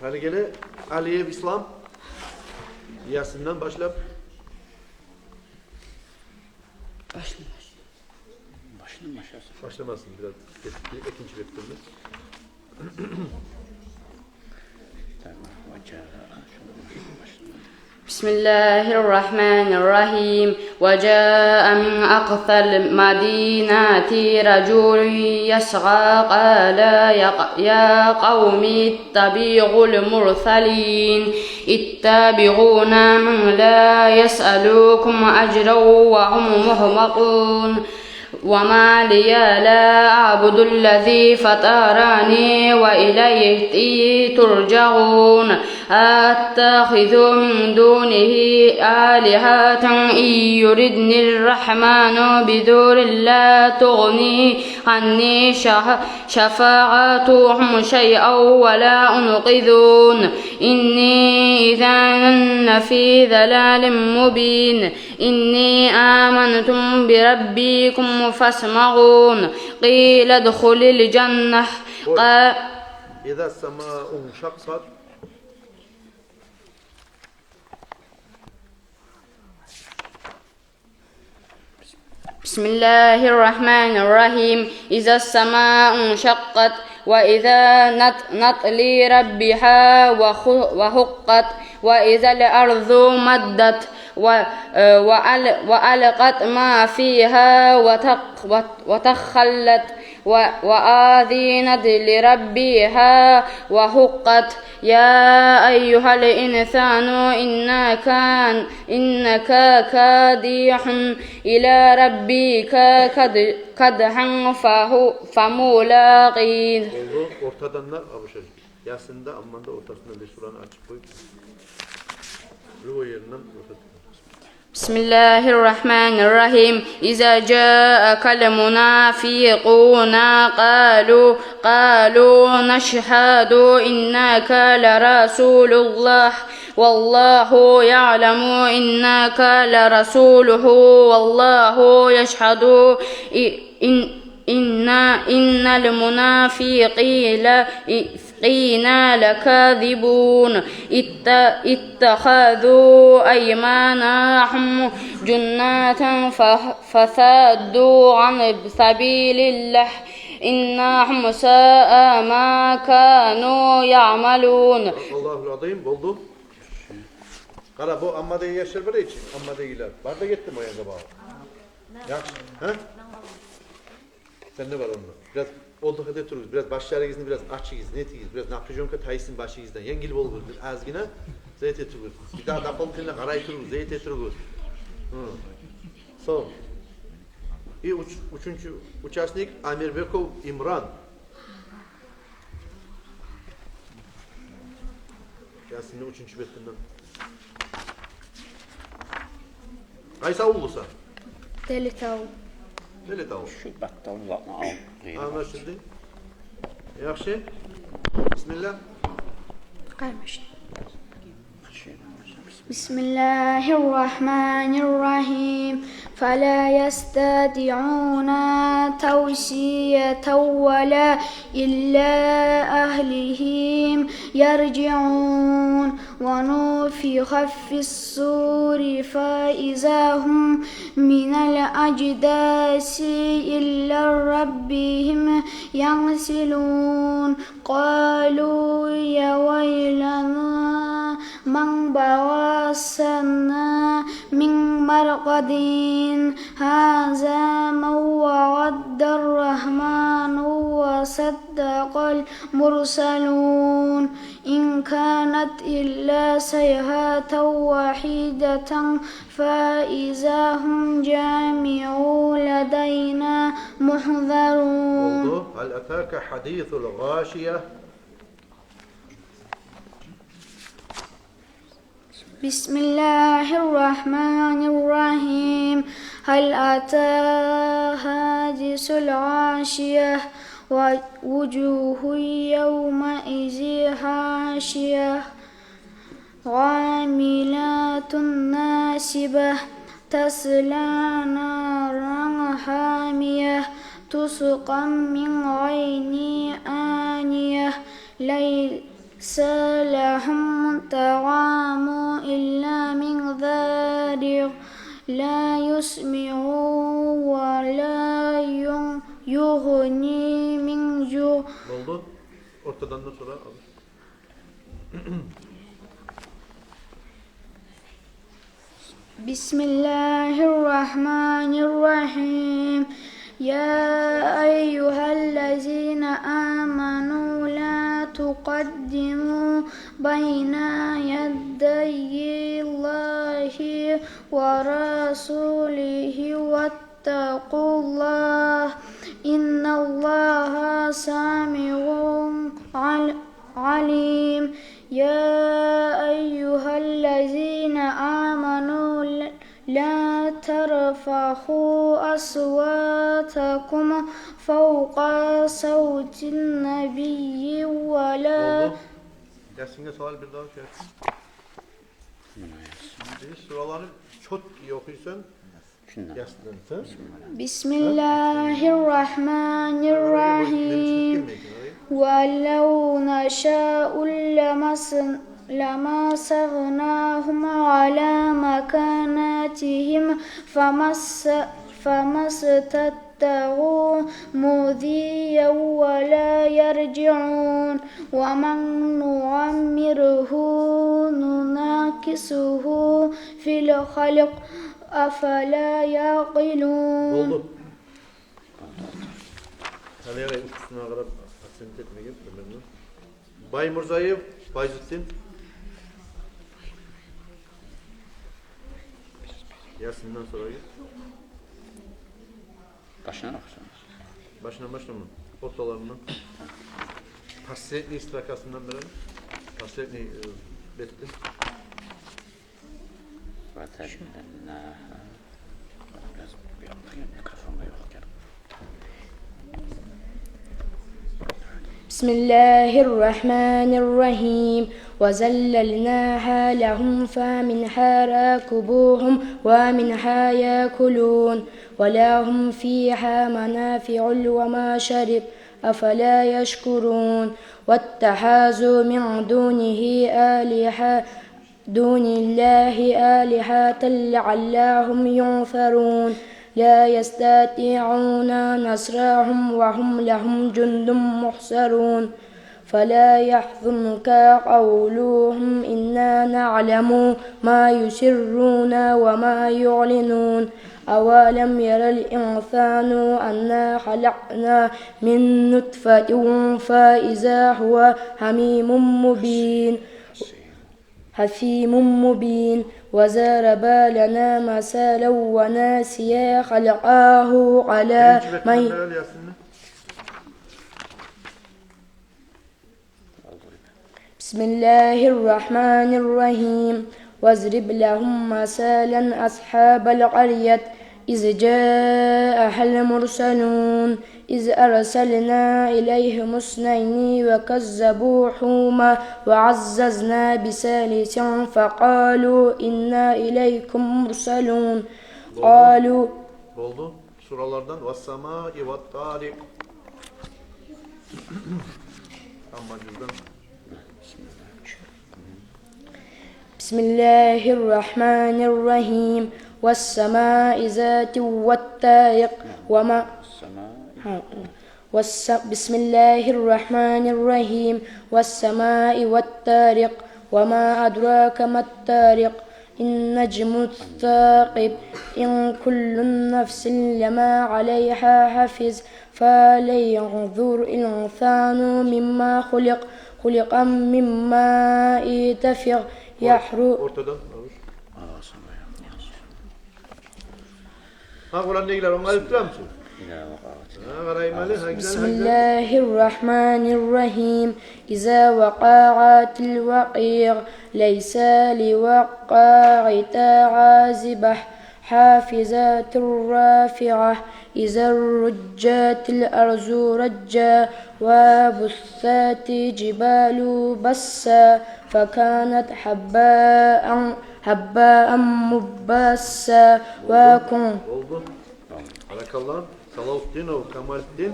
Гьали геле Алиев Ислам. Ясиндан башлап. Башын, башын. Башын башласын. Башламасын, бираз эк-, экинчи бетден. Тамам, башлама. بسم الله الرحمن الرحيم. وجاء من أقصى المدينة رجل يسعى قال يا ق-، يا قوم اتبعوا المرسلين. يتبعون من لا يسألكم أجرا وهم مهتدون. وما لي لا أعبد الذي فطرني وإليه ترجعون. أأتخذ من دونه آلهة إن يردن الرحمن بضر لا تغن عني شفاعتهم شيئا ولا ينقذون. إني إذا لفي ضلال مبين. إني آمنت بربكم فاسمعون. قيل ادخل الجنة. Къа- إذا السماء انشقت. بسم الله الرحمن الرحيم. إذا السماء انشقت وإذا نط-، نطلي ربها وخ-، وحقت وإذا الأرض مدت و-، وأل-، وألقت ما فيها وتق-، وت-، وتخلت و-، وأذنت لربها وحقت. يا أيها الإنسان إنك، إنك كادح إلى ربك كد-، كدحا فهو، فملاقيه. Болду, ортадан да абушай. Ясинде, Амманда ортасында бир сураны ачып къоюп, любой еринден ортадан. بسم الله الرحمن الرحيم. إذا جاءك المنافقون قالوا، قالوا نشهد إنك لرسول الله والله يعلم إنك لرسوله والله يشهد إ-، إن، إن، إن المنافقين لكاذبون. ات-، اتخذوا أيمانهم جنة ف-، فصدوا عن سبيل الله. إنهم ساء ما كانوا يعملون. Садакъаллагьул азим. Болду. Къара, бу Аммадагъы яшлар бар эди чи, Аммадагъылар. Бар да гетдими о янда бары? Яхшы. Гьа? Сен де бар онда. Бираз отдых эте туругъуз, бираз башларыгъызны бираз ачыгъыз, нетигиз, бираз напряжёнка тайсын башыгъыздан. Енгил болугъуз, бир азгъына зат эте туругъуз. Бир дагъы дополнительно къарай туругъуз, зат эте туругъуз. Гьы. Сонг. И уьч-, уьчюнчю участник Амирбеков Имран. Ясинни уьчюнчю бетинден. Къайсы авуллусан? Делитав. Делитав. Шу баттан затны ал. Англашылды. Яхшы. Бисмилла. Къаймашин. بسم الله الرحمن الرحيم. فلا يستطيعون توصية ولا إلى أهلهم يرجعون. ونفخ في الصور فإذا هم من الأجداث إلى ربهم ينسلون. قالوا يا ويلنا من بعثنا من مرقدنا هذا ما وعد الرحمن وصدق المرسلون. إن كانت إلا صيحة واحدة فإذا هم جميع لدينا محضرون. Oldu. هل أتاك حديث الغاشية. بسم الله الرحمن الرحيم. هل أتى حديث الغاشية. وجوه يومئذ خاشعة. عاملة ناصبة. تصلى نارا حامية. تسقى من عين آنية. ليس لهم طعام إلا من ضريع. لا يسمن ولا يغني من جوع. Oldu. Ortadan da sora al. بسم الله الرحمن الرحيم. يا أيها الذين آمنوا لا تقدموا بين يدي الله ورسوله واتقوا الله إن الله سميع عل- عليم. يا أيها الذين آمنوا لا ترفعوا أصواتكم فوق صوت النبي ولا Oldu. Yasinge sual bir daha şey. Biz suraları çok iyi okuyorsan, şundan. Yaslansa. بسم الله الرحمن الرحيم. ولو نشاء لمس- لمسخناهم على مكانتهم فما اس- فما استطاعوا مضيا ولا يرجعون. ومن نعمره ننكسه في الخلق أفلا يعقلون. Oldu. Taliyag'a uçkusuna qarap akcent etmegen, bilmem. Baymurzayev Bayzuddin. Yasin'den sora gel. Başından okusana. Başından başlama. Ortalarından. Последний строкасından beri. Последний, e, betten. Biraz bu yandaki mikrofonda yok yani. بسم الله الرحمن الرحيم. وذللناها لهم فمنها ركوبهم ومنها يأكلون ولهم فيها منافع ومشارب أفلا يشكرون. واتخذوا من دونه آلهة دون الله آلهة لعلهم ينصرون. لا يستطيعون نصرهم وهم لهم جند محضرون. فلا يحزنك قولهم إنا نعلم ما يسرون وما يعلنون. أولم ير الإنسان أنا خلقناه من نطفة فإذا هو خصيم مبين. خصيم مبين. وضرب لنا مثلا ونسي خلقه ألا Birinci betten beri Yasin'den. بسم الله الرحمن الرحيم. واضرب لهم مثلا أصحاب القرية إذ جاءها المرسلون. إذ أرسلنا إليهم اثنين فكذبوهما وعززنا بثالث فقالوا إنا إليكم مرسلون. Oldu. قالوا Oldu. Suralardan والسماء والطارق. Amma cüzden. بسم الله الرحمن الرحيم. والسماء ذات والطارق وما والس- بسم الله الرحمن الرحيم. والسماء والطارق وما أدراك ما الطارق. النجم الثاقب. إن كل نفس لما عليها حافظ. فلينظر الإنسان مما خلق. خلق من ماء دافق يخرج. Ортадан. Гьа, Къуран негилер, онгарып турамысыз? Гьа, къарайман. بسم الله الرحمن الرحيم. إذا وقعت الواقعة. ليس لوقعتها كاذبة. خافضة رافعة. إذا رجت الأرض رجا. وبست الجبال بسا. فكانت هباء، هباء منبثا. Болду. وكن- Болду. Баракалла. Салавутдинов Камалутдин.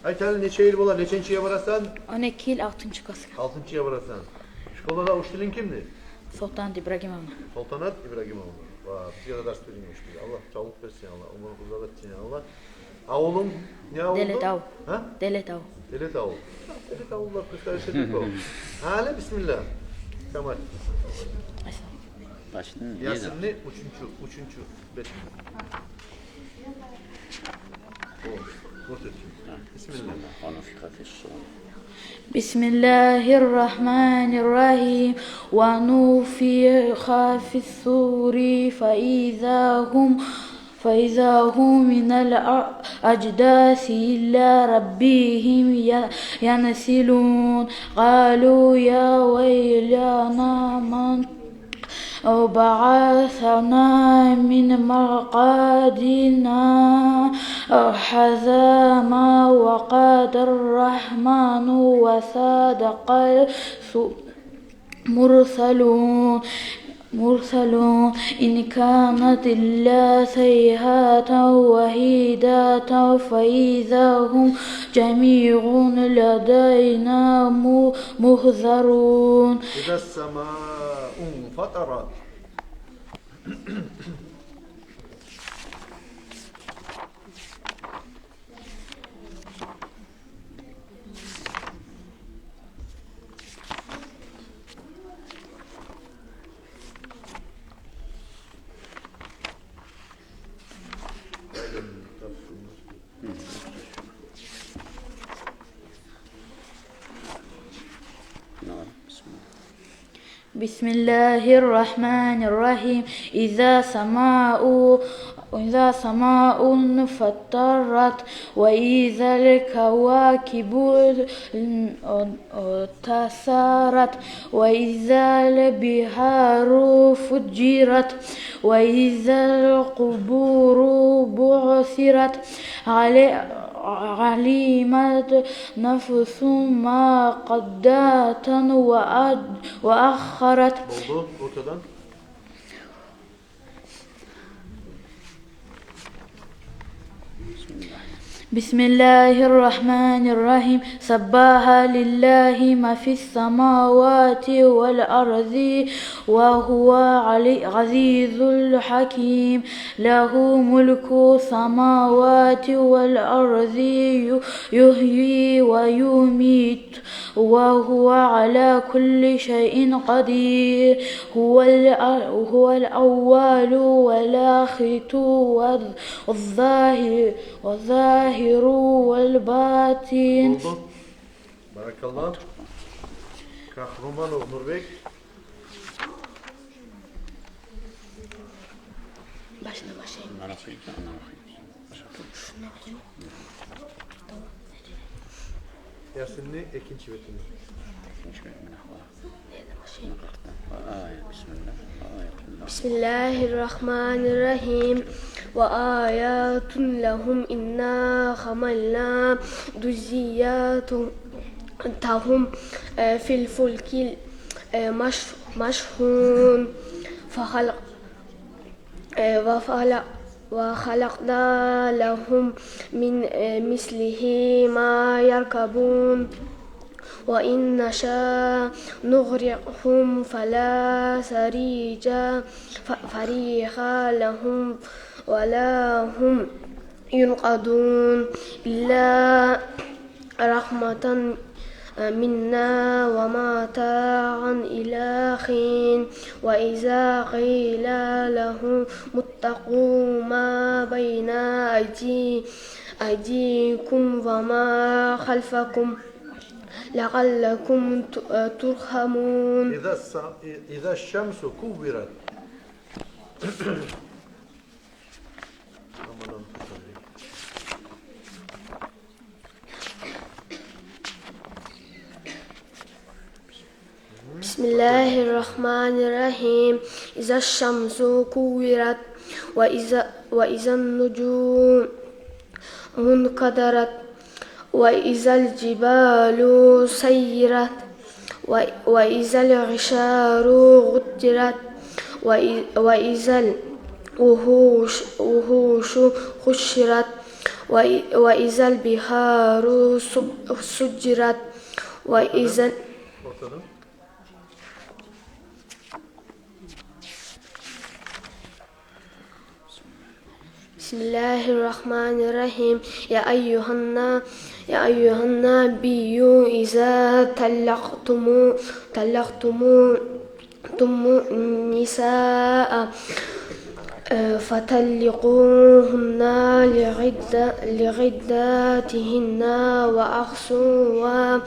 Айт гьали, нече йыл бола, неченчи йылгъа барасан? Он эки йыл, алтынчы классгъа. Алтынчы йылгъа барасан. Школада учителинг кимди? Солтанат Ибрагимовна. Солтанат Ибрагимовна. Ва, бизге де дарс берген учитель. Аллагь савлукъ берсин, Аллагь оьмюрюн узакъ этсин, Аллагь. Авулунг не авулду? Делетав. Гьа? Делетав. Делетав. Делетавлулар представить этмек бола. Гьали, бисмилла. Камал. Башын, Ясинни уьчюнчю, уьчюнчю бет. О, вот это. Бисмилла. بسم الله الرحمن الرحيم. ونفخ في الصور فإذا هم، فإذا هم من الأجداث إلى ربهم ي-، ينسلون. قالوا يا ويلنا من بعثنا من مرقدنا. هذا ما وعد الرحمن وصدق المرسلون. مرسلون. إن كانت إلا صيحة واحدة فإذا هم جميع لدينا م-، محضرون. إذا السماء انفطرت. بسم الله الرحمن الرحيم. إذا السماء، إذا السماء انفطرت، وإذا الكواكب انتثرت، وإذا البحار فجرت، وإذا القبور بعثرت، علي-، علمت نفس ما قدمت وأد-، وأخرت. Болду, ортадан. بسم الله الرحمن الرحيم. سبح لله ما في السماوات والأرض وهو العزيز الحكيم. له ملك السماوات والأرض يحيي ويميت وهو على كل شيء قدير. هو الأ-، هو الأول والآخر والظاهر، والظاهر والباطن. Болду. Баракалла. Кахруманов Нурбек. Башына башлайым. Ясинни экинчи бетинде. Экинчи бетинде. بسم الله الرحمن الرحيم. وآية لهم أنا حملنا ذريتهم في الفلك المشحون. فخلق وخلق-، وخلقنا لهم من مثله ما يركبون. وإن نشأ نغرقهم فلا صريخ ف-، صريخ لهم ولا هم ينقذون. إلا رحمة منا ومتاعا إلى حين. وإذا قيل لهم اتقوا ما بين أيدي-، أيديكم وما خلفكم لعلكم ت-، ترحمون. إذا الس-، إذا الشمس كورت. بسم الله الرحمن الرحيم. إذا الشمس كورت، وإذا، وإذا النجوم انكدرت، وإذا الجبال سيرت، و-، وإذا العشار عطلت، وإ-، وإذا الوحوش، وحوش حشرت، وإ-، وإذا البحار سب-، سجرت، وإذا ال- بسم الله الرحمن الرحيم. يا أيها النا-، يا أيها النبي إذا طلقتم، طلقتم، طلقتم النساء، آه، فطلقوهن لعدة-، لعدتهن وأحصوا و-،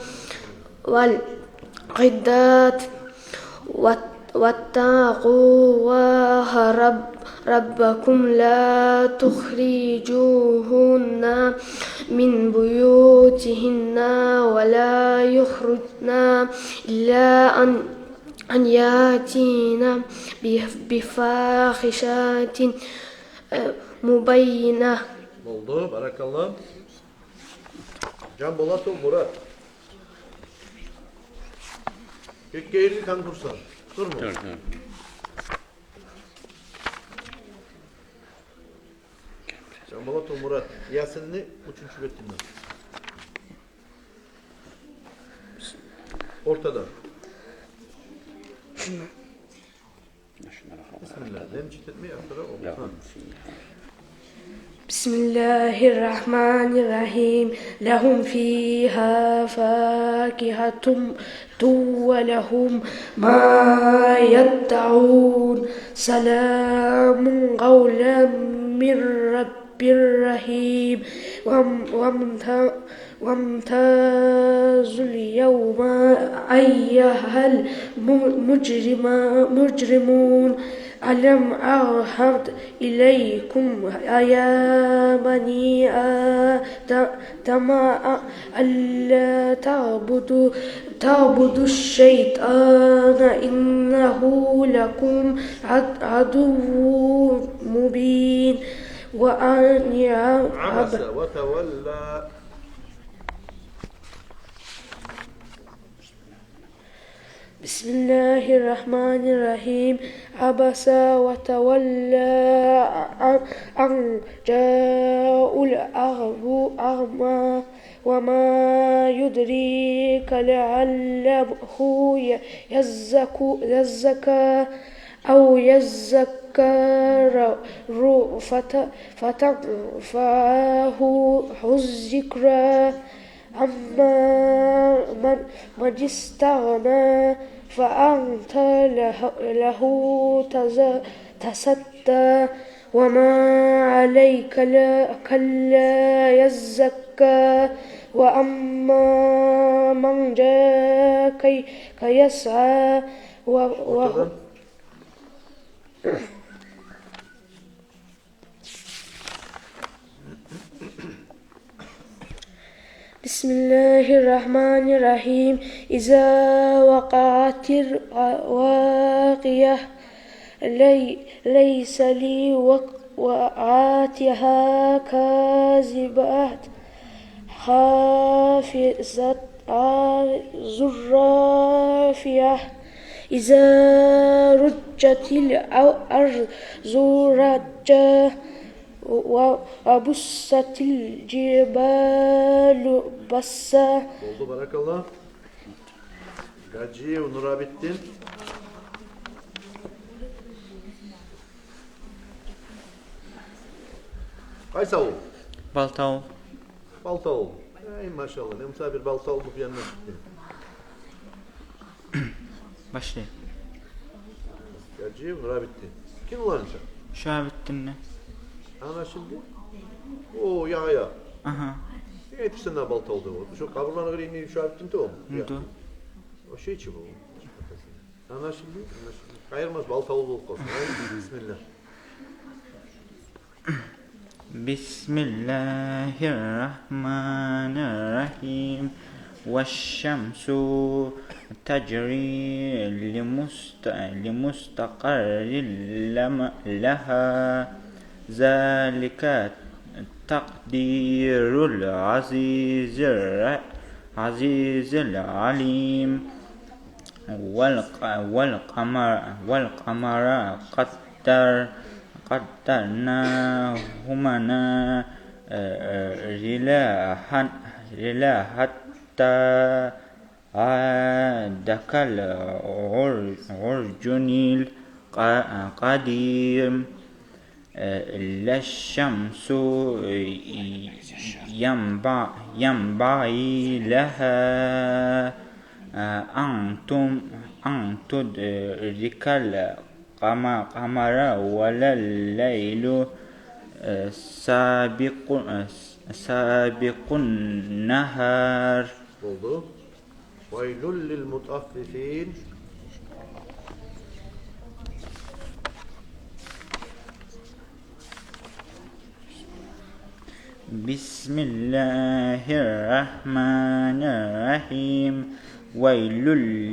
والعدة وات-، واتقوا الله رب-، ربكم لا تخرجوهن من بيوتهن ولا يخرجن إلا أن، أن يأتين بف-، بفاحشة، آه، مبينة. Болду, баракалла. Жанболатов Мурат. Кеккейли конкурсант. Турму? Тур, тур. Жанболатов Мурат. Ясинни уьчюнчю бетинден. Ортадан. بسم الله. لم تتمي أكثر أو بسم الله. بسم الله الرحمن الرحيم. لهم فيها فاكهة ولهم ما يدعون. سلام قولا من رب رحيم. وام-، وامت-، وامتازوا اليوم أيها المجرم-، مجرمون. ألم أعهد إليكم يا بني آدم ألا تعبدوا، تعبدوا الشيطان إنه لكم عد-، عدو مبين. وأن عبس وتولى. بسم الله الرحمن الرحيم. عبس وتولى أن، أن جاءه الأعب-، الأعمى. وما يدريك لعله ي-، يزك-، يزكى أو يذكر فت-، فتنفعه الذكرى. أما من، من استغنى فأنت له، له تز-، تصدى. وما عليك ل-، كلا يزكى. وأما من جاءك يسعى. و-، و-، بسم الله الرحمن الرحيم. إذا وقعت الواقعة. لي-، ليس لوقعتها كاذبة خافضة رافعة. إذا رجت الأرض رجا. و-، وبست الجبال بسا. Болду, баракалла. Гаджиев Нурабитдин. Къайсы авул? Балтавул. Балтавул. Эй, машалла. Мен Муса бир Балтавул деп янына чыкъдым. Башлай. Гаджиев Нурабитдин. Ким уланча? Шуабитдин де. Ана шимди? О, я, я. Агьа. Неге айтыпсан да балтавлу деп? Шо къабурланы къырыйында шо алип тинтип болмай. Унутду. О шей чи бу. Англашылды? Англашылды. Къайырмас, балтавлу болуп къалсын. Гьай, бисмилла. بسم الله الرحمن الرحيم. والشمس تجري لمست-، لمستقر لم-، لها. ذلك تقدير العزيز الر-، عزيز العليم. والق-، والقمر، والقمر قدر-، قدرناه منازل، آه، آه، إلى حد-، إلى حتى عاد كالعر-، عرجون الق-، القديم. آه، لا الشمس، آه، ينبع-، ينبغي لها، آه، أن تم-، أن تدرك القم-، القمر ولا الليل، آه، سابق، آه، سابق النهار. Болду. ويل للمطففين. بسم الله الرحمن الرحيم. ويل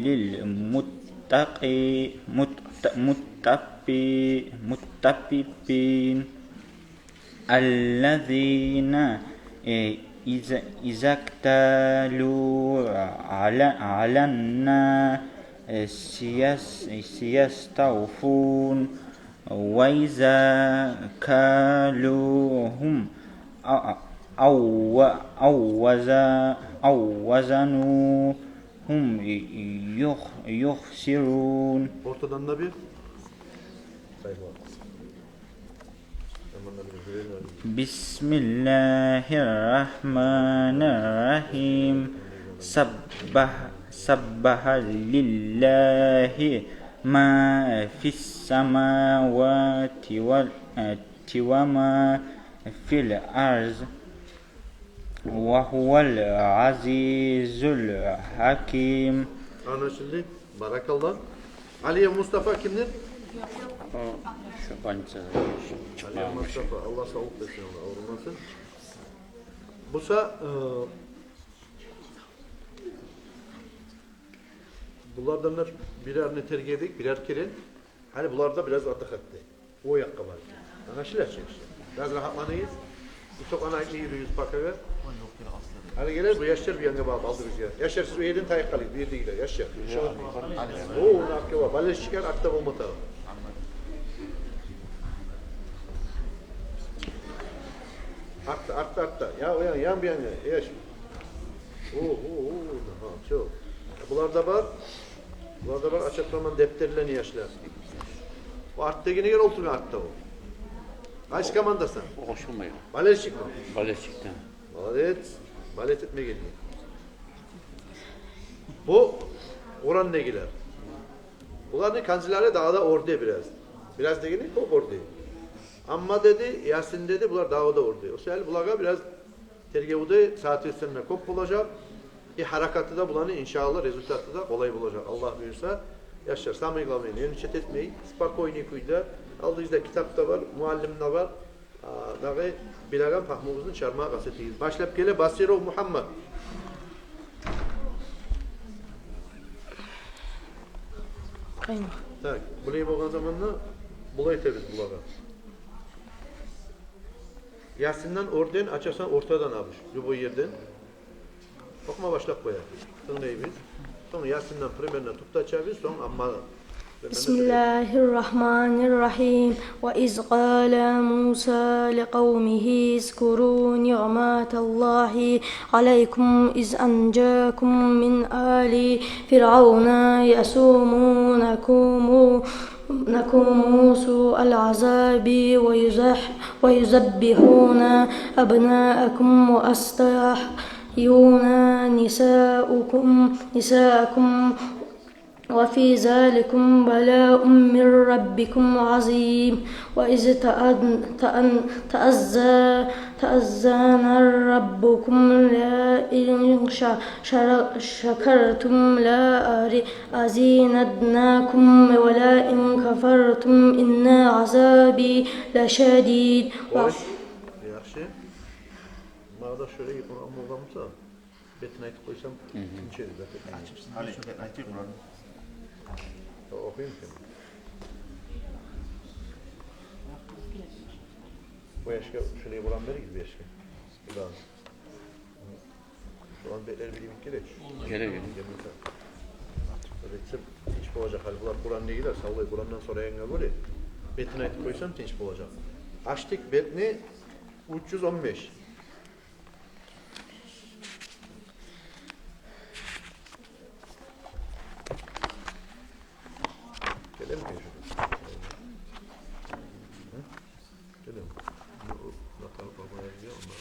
للمتقي-، مت-، متفي-، متففين. الذين، إيه، إذا، إذا اكتالوا على، على الناس يس-، يستوفون. وإذا كالوهم أو، أو، أو وز-، أو وزنوهم يخ-، يخسرون. Ортадан да бир. بسم الله الرحمن الرحيم. سبح، سبح لله ما في السماوات وال-، وما في الأرض وهو العزيز الحكيم. Англашылды. Баракалла. Алия Мустафа кимдир? О, шо больницада чыкъмагъан. Алия Мустафа, Аллагь савлукъ берсин, Аллагь аврумасын. Буса, э, булардан да бирерин тергедик, бирер керен. Гьали булар да бираз отдыхать эте. О якъгъа бар. Англашыла чы ишде. Бираз рагьатланыгъыз. Бир токъаны айтмай юрюгюз пакагъа. Гьали гелер бу яшлар бу янгъа багъып алды бизге. Яшлар, сиз о ерден тайып къалыгъыз, бу ердегилер, яшлар. О, ону артгъа бар. Болельщиклер артда болма тарыкъ. Артда, артда, артда. Я, о ян, ян бу янгъа, яш. О, о, о, агьа, чо. Булар да бар. Булар да бар, ача тураман дептерлени, яшлар. О артдагъы неге олтургъан артда о? Къайсы командасан? Къошулмай. Болельщикми? Болельщикден. Молодец. Болеть этме гелген. Бу Къурандагъылар. Буланы канзилери дагъы да орде бираз. Бираз дегени кёп орде. Амма деди, Ясин деди, булар дагъы да орде. О саялы булагъа бираз тергевде соответственно кёп болажакъ. И гьаракаты да буланы, иншааллагь, результаты да къолай болажакъ, Аллагь буюрса. Яшлар, самое главное, нервничать этмей, спокойный кюйде. Алдыгъызда китап да бар, муаллим де бар. А, дагъы билеген пагьмугъузну чыгъармагъа къаст этигиз. Башлап геле Басиров Мугьаммат. Къыйын. Так, булай болгъан заманда булай этебиз булагъа. Ясинден орден ачасан, ортадан абуш, любой ерден. Охума башлап къоя. Тынглайбыз. Сонг Ясинден примерно тутуп ачабыз, сонг Амма. بسم الله الرحمن الرحيم. وإذ قال موسى لقومه اذكروا نعمة الله عليكم إذ أنجاكم من آل فرعون يسومونكم، نكم سوء العذاب ويذبح-، ويذبحون أبناءكم ويستحيون نساءكم، نساءكم وفي ذلكم بلاء من ربكم عظيم. وإذ تأذ-، تأن-، تأذ-، تأذن ربكم لئن ش-، شر-، شكرتم لأزيدنكم ولئن كفرتم إن عذابي لشديد. Къош. Яхшы. Магъа да шолай Къуран болгъан буса, бетин айтып къойсам, тынч эди зат. Ачып сиз де шо бетин айтып къойгъан. О-, охуйму сен? Бу яшгъа шолай Къуран беригиз, бу яшгъа. Къуран. Шоланы бетлери билинме герек. Герек. Герек. Бетсем тынч болажакъ гьали. Булар Къуран дейгилер, савлай Къурандан сорайгъангъа гёре, бетин айтып къойсам, тынч болажакъ. Ачдыкъ бетни, уьч юз он беш. Гелеми шу? Гьы? Гелеми? Бу, бу, бу, бу, бу, бу, бу.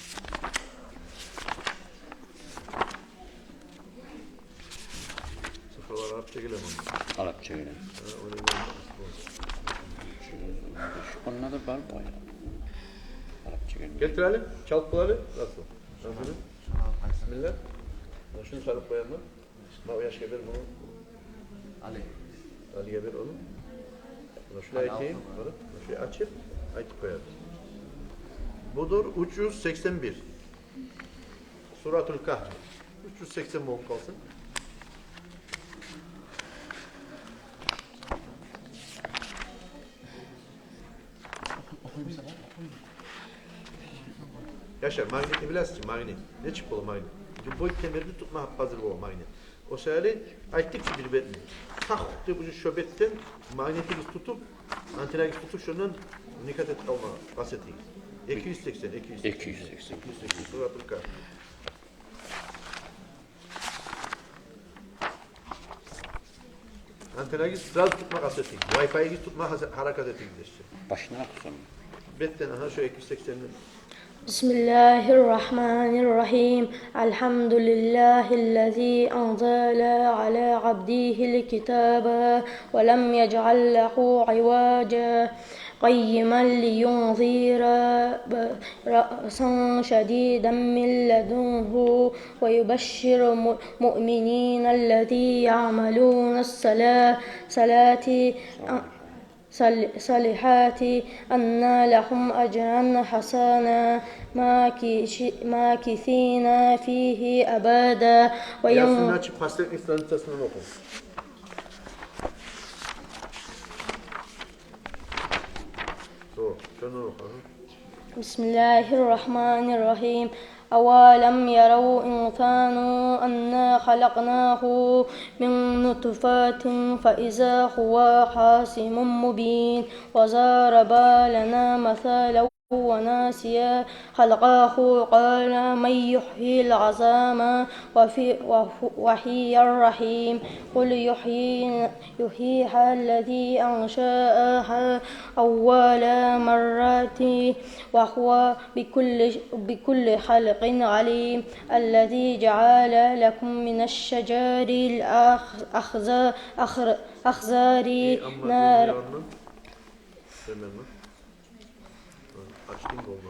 Сыфралар арапча гелеми онда? Арапча гелеми. Гьа, ону гёрдюм. Онда да бар бу. Арапча гелеми. Гелтир гьали, чалып къой гьали. Расул. Расул. Бисмилла. Муна шуну чалып къояман. Ма о яшгъа бер муну. Али. Алиге бер ону. Муна шуну айтайым. Муна шуну ачып, айтып къоярбыз. Будур уьч юз сексен бир. Суратул Кагьф. Уьч юз сексен болуп къалсын. Яшар, магнитни билесиз чи, магнит. Нечик бола магнит? Любой темирни тутма гьап-гьазир бола магнит. О саялы айтдыкъ чы бир бетни. Сакъ деп, уже шо бетден магнитигиз тутуп, антеннагиз тутуп, шондан никат этип къалма къаст этигиз. Эки юз сексен, эки юз сексен. Эки юз сексен. Эки юз сексен, Суратул Кагьф. Антеннагиз сразу тутма къаст этигиз. Вай-файыгъыз тутма гьаса-, гьаракат этигиз дешчи. Башына къусам. Бетден, агьа, шо эки юз сексенден. بسم الله الرحمن الرحيم. الحمد لله الذي أنزل على عبده الكتاب ولم يجعل له عوجا قيما لينذر بأسا شديدا من لدنه ويبشر المؤمنين الذين يعملون الصلا-، الصلاة، صل-، الصالحات أن لهم أجرا حسنا ماكش-، ماكثين فيه أبدا. Ясинни ачып, последний страницасындан оху. Со, шондан оху. بسم الله الرحمن الرحيم. أولم يروا إنسان أنا خلقناه من نطفة فإذا هو خصيم مبين وضرب لنا مثلا ونسي خلقه قال من يحيي العظام وفي-، وهو-، وهي رميم قل يحيي-، يحييها الذي أنشأها أول مرة وهو بكل، بكل خلق عليم الذي جعل لكم من الشجر الأخ-، أخضر، أخ-، أخضر نارا. Ачдынг, болду.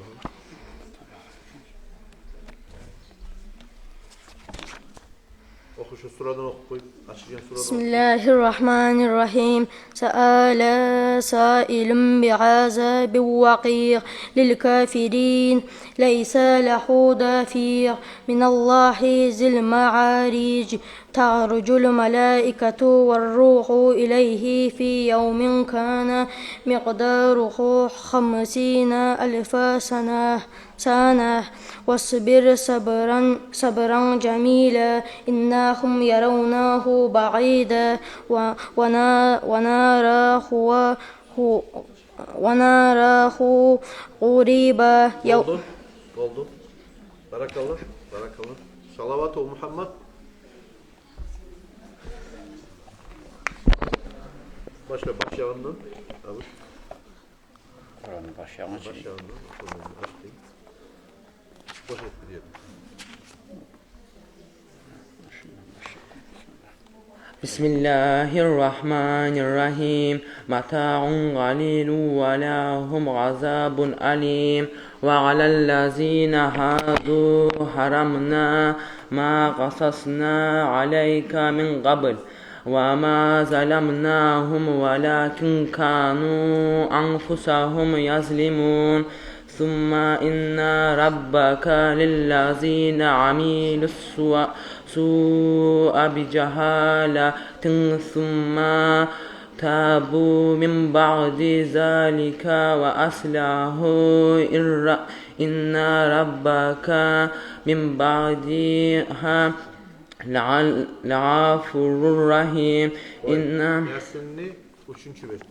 Оху, шу сурадан охуп къой. Ачылгъан сурадан охуп къой. بسم الله الرحمن الرحيم. سأل سائل بعذاب واقع للكافرين ليس له دافع من الله ذي المعارج تعرج الملائكة والروح إليه في يوم كان مقداره خمسين ألف سنة، سنة، واصبر صبرا، صبرا جميلا إنهم يرونه بعيدا و-، ونا-، ونراه، هو، ونراه قريبا. Болду, болду. Баракалла, баракалла. Салавату Мухаммад. Башла баш ягъындан, Абуш. Къуранны баш ягъын. Баш ягъындан, баш ягъындан. Бош эт бир ерни. Башындан башлап. بسم الله الرحمن الرحيم. متاع قليل ولهم عذاب أليم. وعلى الذين هادوا حرمنا ما قصصنا عليك من قبل وما ظلمناهم ولكن كانوا أنفسهم يظلمون. ثم إن ربك للذين عملوا السوء سوء بجهالة ثم تابوا من بعد ذلك وأصلحوا إر-، إن ربك من بعدها لغ-، لغفور رحيم. Къой, إن Ясинни уьчюнчю бет.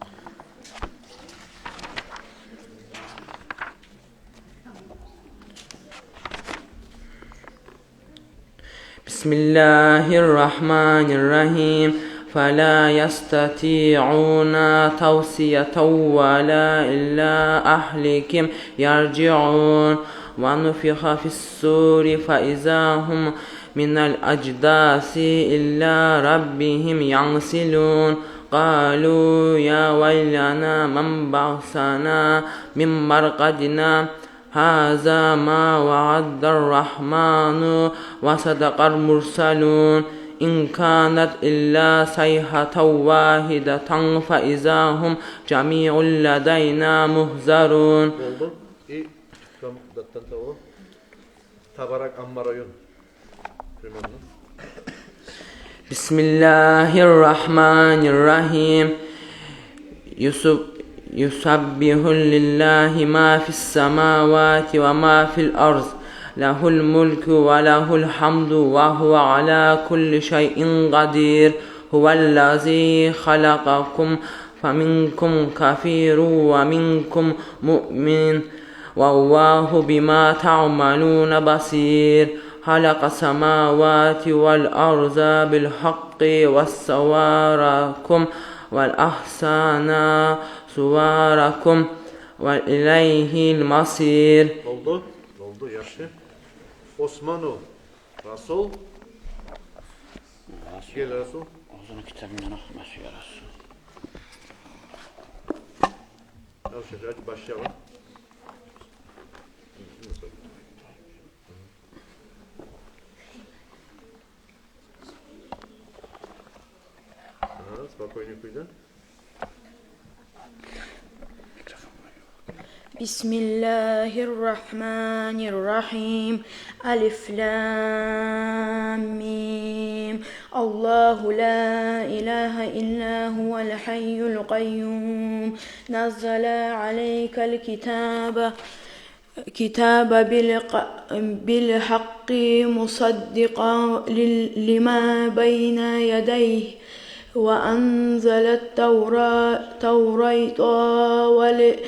بسم الله الرحمن الرحيم. فلا يستطيعون توصية ولا إلى أهلهم يرجعون. ونفخ في الصور فإذا هم من الأجداث إلى ربهم ينسلون. قالوا يا ويلنا من بعثنا من مرقدنا هذا ما وعد الرحمن وصدق المرسلون. إن كانت إلا صيحة واحدة فإذا هم جميع لدينا محضرون. Болду. И тутгъан заттан тавуп. Табарак амма район. Примерно. بسم الله الرحمن الرحيم. يسب-، يسبح لله ما في السماوات وما في الأرض. له الملك وله الحمد وهو على كل شيء قدير. هو الذي خلقكم فمنكم كافر ومنكم مؤمن والله بما تعملون بصير. خلق السماوات والأرض بالحق وصوركم فأحسن صوركم وإليه المصير. Болду, болду, яхшы. Осману, Расул. Расул. Гел, Расул. Оьзюню китабындан охумасы ярамас. Ал, шо, гьади башлайыкъ. Агьа, спокойный кюйде. بسم الله الرحمن الرحيم. ألف لام ميم. الله لا إله إلا هو الحي القيوم. نزل عليك الكتاب كتاب بالق-، بالحق مصدقا لل-، لما بين يديه وأنزل التورا-، التوراة والإنجيل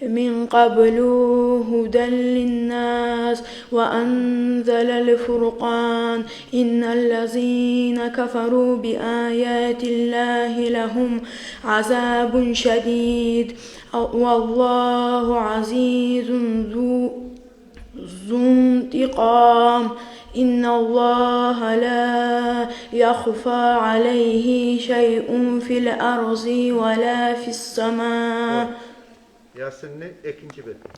من قبل هدى للناس وأنزل الفرقان إن الذين كفروا بآيات الله لهم عذاب شديد والله عزيز ذو، ذو انتقام. إن الله لا يخفى عليه شيء في الأرض ولا في السماء. Ясинни экинчи бети.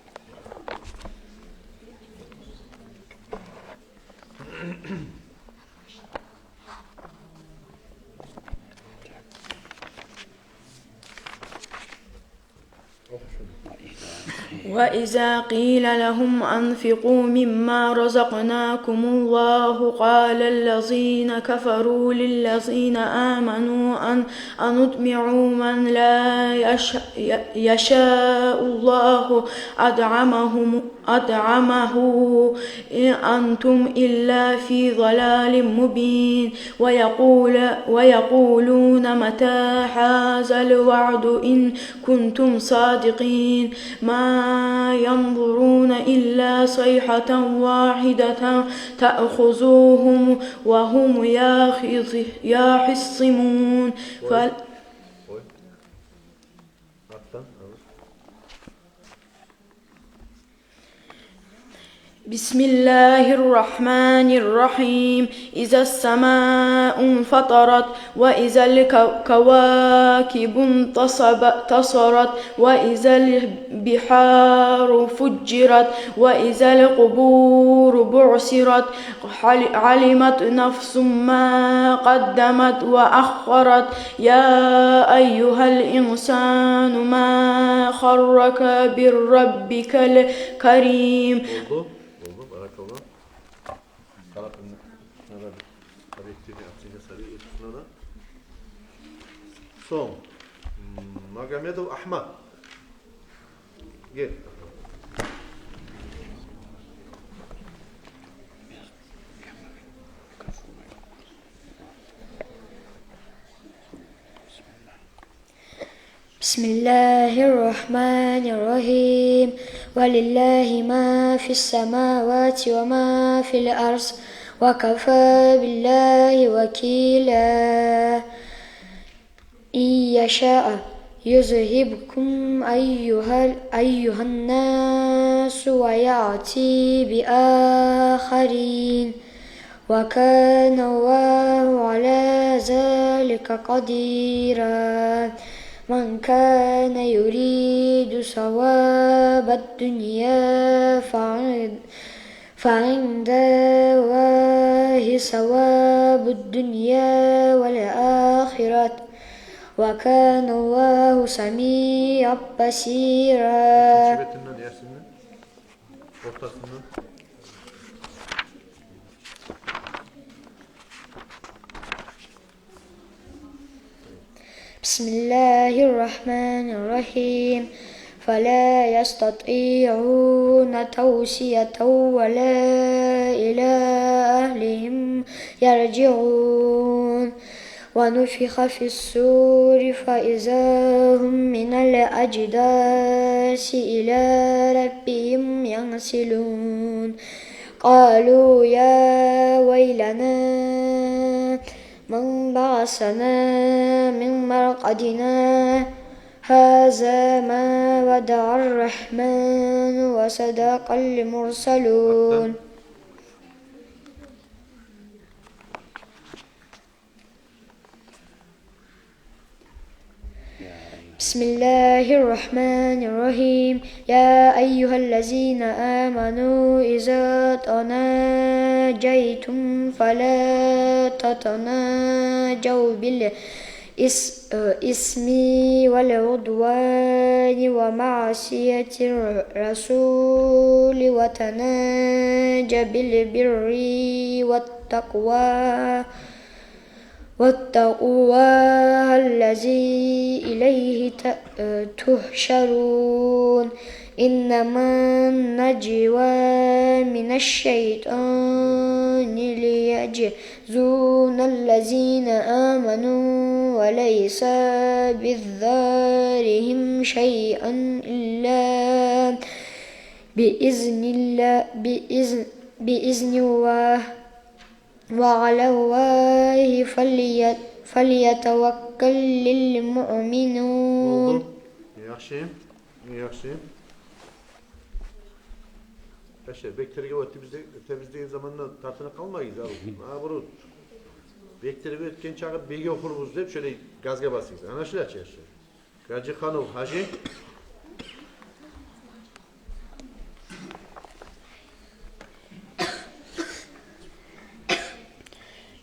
وإذا قيل لهم أنفقوا مما رزقناكم الله قال الذين كفروا للذين آمنوا أن، أنطعم من لا يش-، ي-، يشاء الله أطعمهم أطعمه إن أنتم إلا في ضلال مبين. ويقول، ويقولون متى هذا الوعد إن كنتم صادقين. ما ينظرون إلا صيحة واحدة تأخذهم وهم يخص-، يخصمون. فال- بسم الله الرحمن الرحيم. إذا السماء انفطرت، وإذا الكواكب انتصبت، وإذا البحار فجرت، وإذا القبور بعثرت، علمت نفس ما قدمت وأخرت. يا أيها الإنسان ما غرك بربك الكريم. Болду, болду, баракалла. Тарапын, шуна да бир объективный оценка сорайым, шуна да. Сонг, м, Магомедов Ахмат. Гел. بسم الله الرحمن الرحيم. ولله ما في السماوات وما في الأرض، وكفى بالله وكيلا. إن يشأ يذهبكم أيها، أيها الناس ويأت بآخرين. وكان الله على ذلك قديرا. من كان يريد ثواب الدنيا فعند، فعند الله ثواب الدنيا والآخرة. وكان الله سميعا بصيرا. Üçüncü betinden, Yasin'den. Ortasından. بسم الله الرحمن الرحيم. فلا يستطيعون توصية ولا إلى أهلهم يرجعون. ونفخ في الصور فإذا هم من الأجداث إلى ربهم ينسلون. قالوا يا ويلنا من بعثنا من مرقدنا هذا ما وعد الرحمن وصدق المرسلون. بسم الله الرحمن الرحيم. يا أيها الذين آمنوا إذا تناجيتم فلا تتناجوا بالإثم والعدوان ومعصية الرسول وتناجوا بالبر والتقوى واتقوا الله الذي إليه ت-، تحشرون. إنما النجوى من الشيطان ليحزن الذين آمنوا وليس بضارهم شيئا إلا بإذن الله، بإذن، بإذن الله. وعلى الله فليت-، فليتوكل المؤمنون. Болду. Яхшы, яхшы. Яхшы, бек тергев этебиз де-, этебиз деген заманда тартынып къалмагъыз, наоборот. Бек тергев этген чагъы бек охурбуз деп, шолай газгъа басыгъыз. Англашыла чы, яхшы. Гьажиханов Гьажи.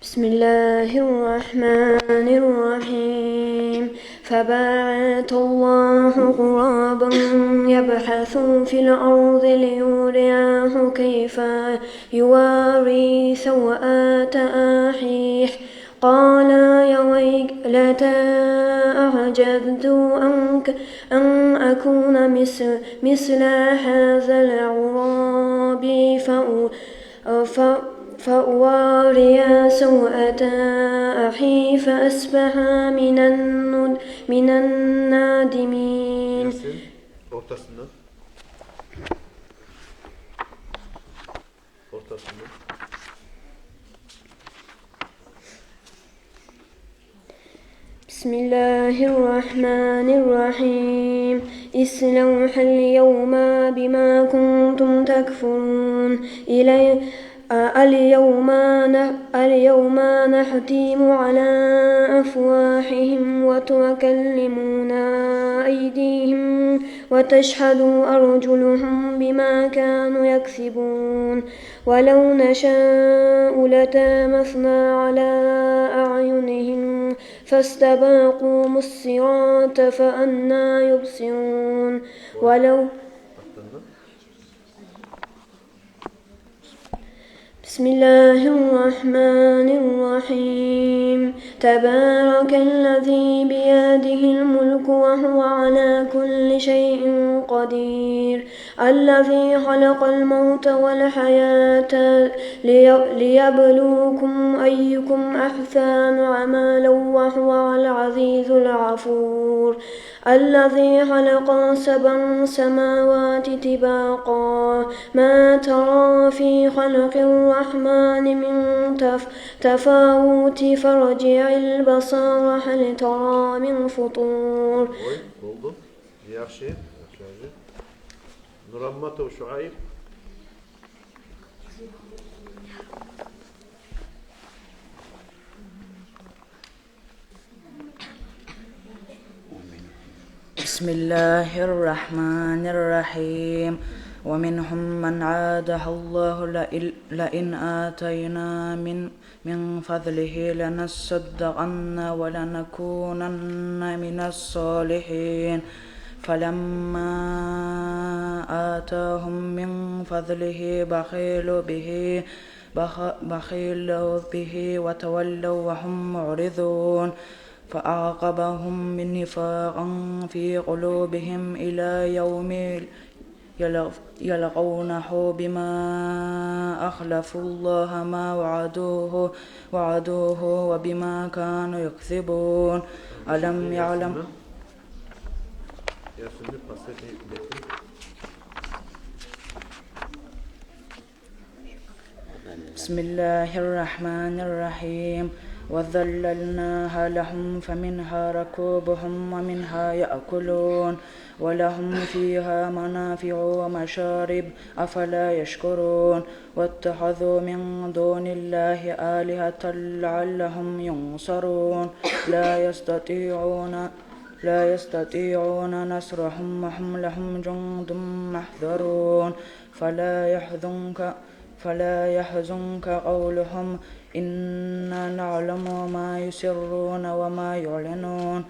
بسم الله الرحمن الرحيم. فبعث الله غرابا يبحث في الأرض ليريه كيف يواري سوءة أخيه قال يا ويلتى أعجزت أن ك-، أن أكون مثل، مثل هذا الغراب فأ-، ف-، فأواري سوءة أخي فأصبح من الن-، من النادمين. Yasin, ortasından. Ortasından. بسم الله الرحمن الرحيم. اصلوها اليوم بما كنتم تكفرون. إلي-، آه، اليوم نح-، اليوم نختم على أفواههم وتكلمنا أيديهم وتشهد أرجلهم بما كانوا يكسبون. ولو نشاء لطمسنا على أعينهم فاستبقوا الصراط فأنى يبصرون. ولو بسم الله الرحمن الرحيم. تبارك الذي بيده الملك وهو على كل شيء قدير. الذي خلق الموت والحياة لي-، ليبلوكم أيكم أحسن عملا وهو العزيز الغفور. الذي خلق سبع سماوات طباقا ما ترى في خلق الرحمن من تف-، تفاوت فارجع البصر هل ترى من فطور. Къой, болду. Яхшы, яхшы, яхшы. Нурамматов Шуайб. بسم الله الرحمن الرحيم. ومنهم من عاهد الله لئن، لئن آتانا من من فضله لنصدقن ولنكونن من الصالحين. فلما آتاهم من فضله بخلوا به، بخ-، بخلوا به وتولوا وهم معرضون. فأعقبهم نفاقا في قلوبهم إلى يوم يلق-، يلقونه بما أخلفوا الله ما وعدوه، وعدوه وبما كانوا يكذبون. ألم يعلم. بسم الله الرحمن الرحيم. وذللناها لهم فمنها ركوبهم ومنها يأكلون. ولهم فيها منافع ومشارب، أفلا يشكرون. واتخذوا من دون الله آلهة لعلهم ينصرون. لا يستطيعون، لا يستطيعون نصرهم وهم لهم جند محضرون. فلا يحزنك، فلا يحزنك قولهم، إنا نعلم ما يسرون وما يعلنون.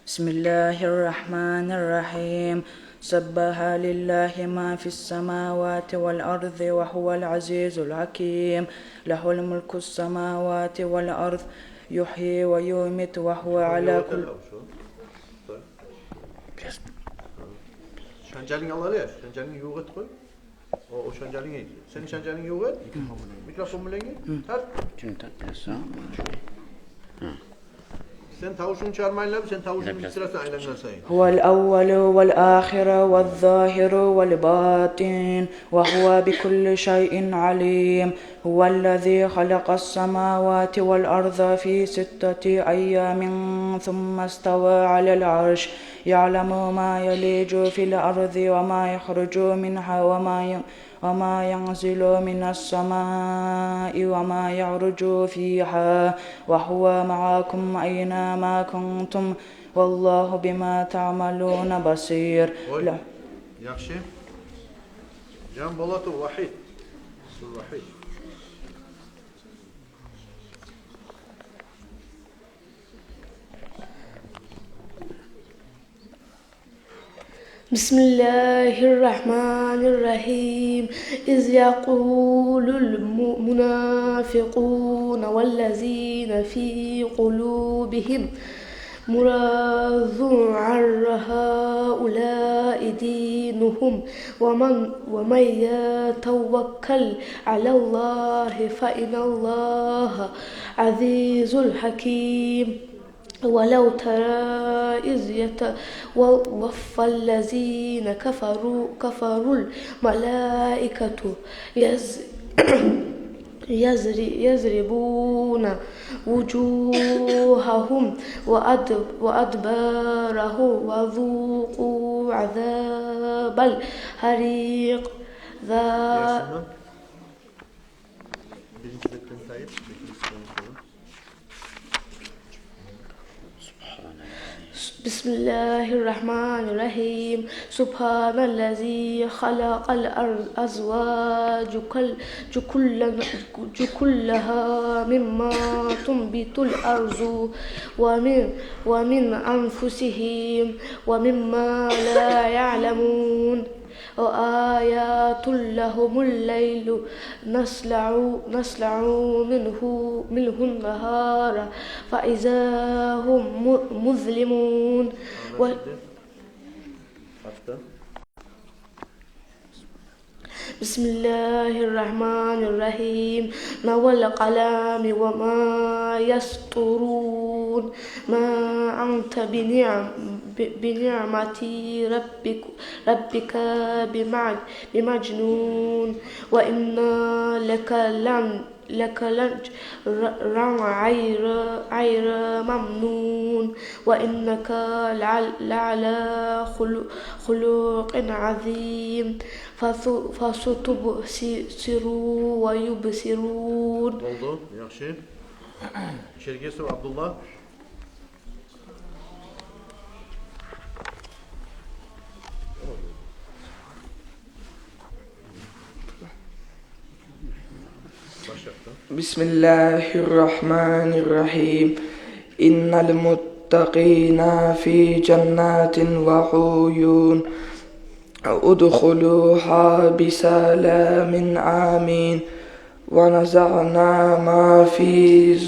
بسم الله الرحمن الرحيم. سبح لله ما في السماوات والأرض وهو العزيز الحكيم. له ملك السماوات والأرض يحيي ويميت وهو على كل Шанжалынг ал гьали, шанжалынг ювукъ эт къой. О, о шанжалынг эди. Сен шанжалынг ювукъ эт. Микрофон булан гел. Тарт. Шуну тарт бираз. Сен тавушунгну чыгъармайлы, сен тавушунгну битиресен айлангъан сайын. هو الأول والآخر والظاهر والباطن وهو بكل شيء عليم. هو الذي خلق السماوات والأرض في ستة أيام ثم استوى على العرش يعلم ما يلج في الأرض وما يخرج منها وما ي-، وما ينزل من السماء وما يعرج فيها وهو معكم أينما كنتم والله بما تعملون بصير. Къой. Яхшы. Жанболатов Вахид. Вахид. بسم الله الرحمن الرحيم. إذ يقول المنافقون والذين في قلوبهم مرض غر هؤلاء دينهم ومن، ومن يتوكل على الله فإن الله عزيز حكيم. ولو ترى إذ يتوفى الذين كفروا، كفروا الملائكة يز-، يضربون وجوههم وأدبارهم وذوقوا عذاب الحريق. Yazsınlar. Birinci betten sayıp, ikinci betten sayıp. بسم الله الرحمن الرحيم. سبحان الذي خلق الأزواج كلها مما تنبت الأرض ومن أنفسهم ومما لا يعلمون. وآية لهم الليل نسلخ منه النهار فإذا هم مظلمون. بسم الله الرحمن الرحيم. والقلم وما يسطرون. ما أنت بنعمة ربك ربك بمجنون وإن لك لأجرا غير ممنون وإنك لعلى خلق عظيم. فستبصر ويبصرون. Oldu, yahşı. Şerge sor, Abdullah. بسم الله الرحمن الرحيم. إن المتقين في جنات وعيون. ادخلوها بسلام آمين. ونزعنا ما في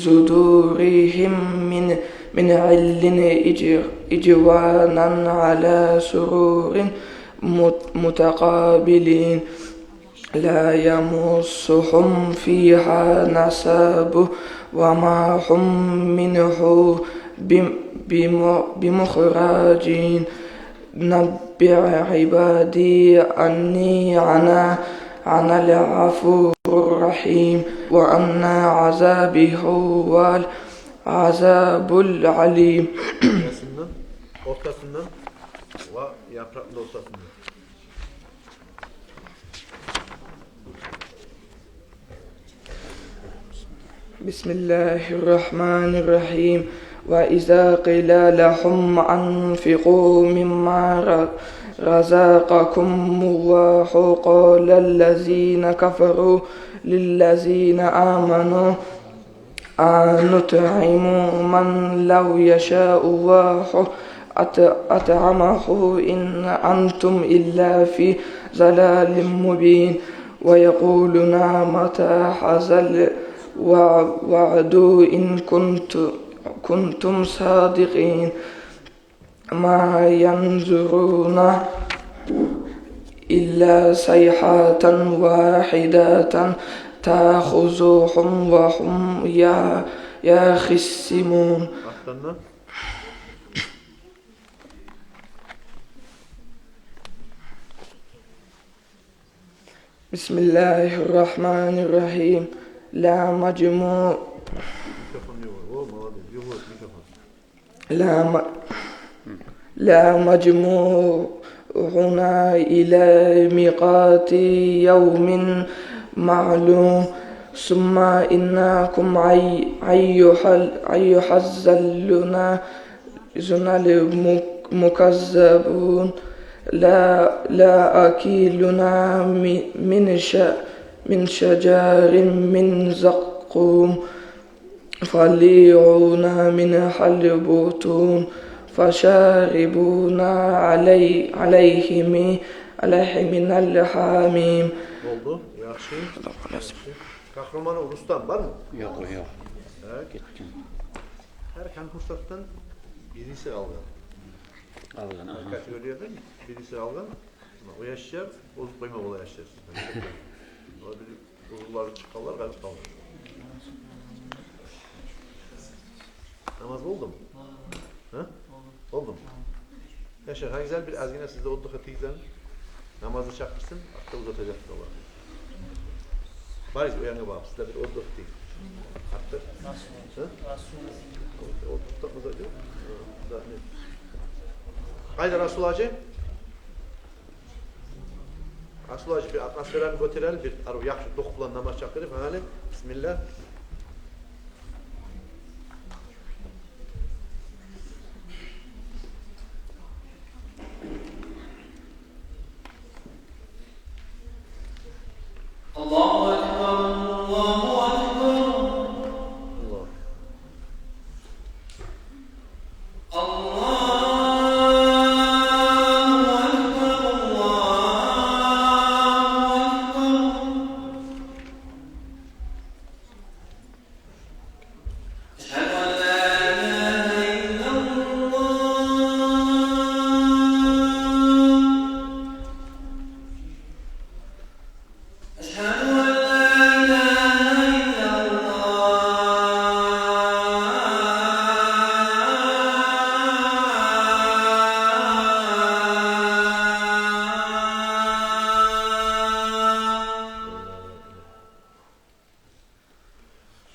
صدورهم من غل إخوانا على سرر متقابلين. لا يمسهم فيها نصب وما هم منه بمخرجين. نبئ عبادي أني أنا الغفور الرحيم وأن عذابي هو العذاب الأليم. Ortasından, ortasından ve yapraklı ortasından. بسم الله الرحمن الرحيم. وإذا قيل لهم أنفقوا مما رزقكم الله قال الذين كفروا للذين آمنوا أنطعم من لو يشاء الله أطعمه إن أنتم إلا في ضلال مبين. ويقولون متى هذا الوعد إن كنتم صادقين. ما ينظرون إلا صيحة واحدة تأخذهم وهم يخصمون. بسم الله الرحمن الرحيم. لا مجموع لا مجموعون إلى ميقات يوم معلوم. ثم إنكم أيها الضالون المكذبون. لآكلون من شجر من زقوم فمالئون منه البطون فشاربون عليه من الحميم. Oldu. Yahşı. Kahramanov Rustam barmı? Yok, yok. Gitdi. Her konkursatdan birisi alg'an. Alg'an, aha. Kategoriyadan birisi alg'an. О яшлар, оьзю къойма бола яшлар. Олар бир узурлары чыкъгъанлар, къалып къалгъан. Намаз болдуму? Гьа? Болдуму? Яшлар, гьа, гьали бир азгъына сиз де отдых этигиз. Намазны чакъырсын, артда узатажакъбыз олар. Барыгъыз, о янгъа багъып, сиз де бир отдых этигиз. Артда. Гьа? О, о, тутмаса ёкъ. Гьа, да, не? Къайда Расул гьажи? Расул гьажи, бир атмосфераны гётерели, бир арив яхшы дух булан намаз чакъырып, гьали. Бисмилла. الله أكبر، الله أكبر. الله. الله أكبر، الله أكبر. أشهد أن لا إله إلا الله. أشهد أن لا إله إلا الله.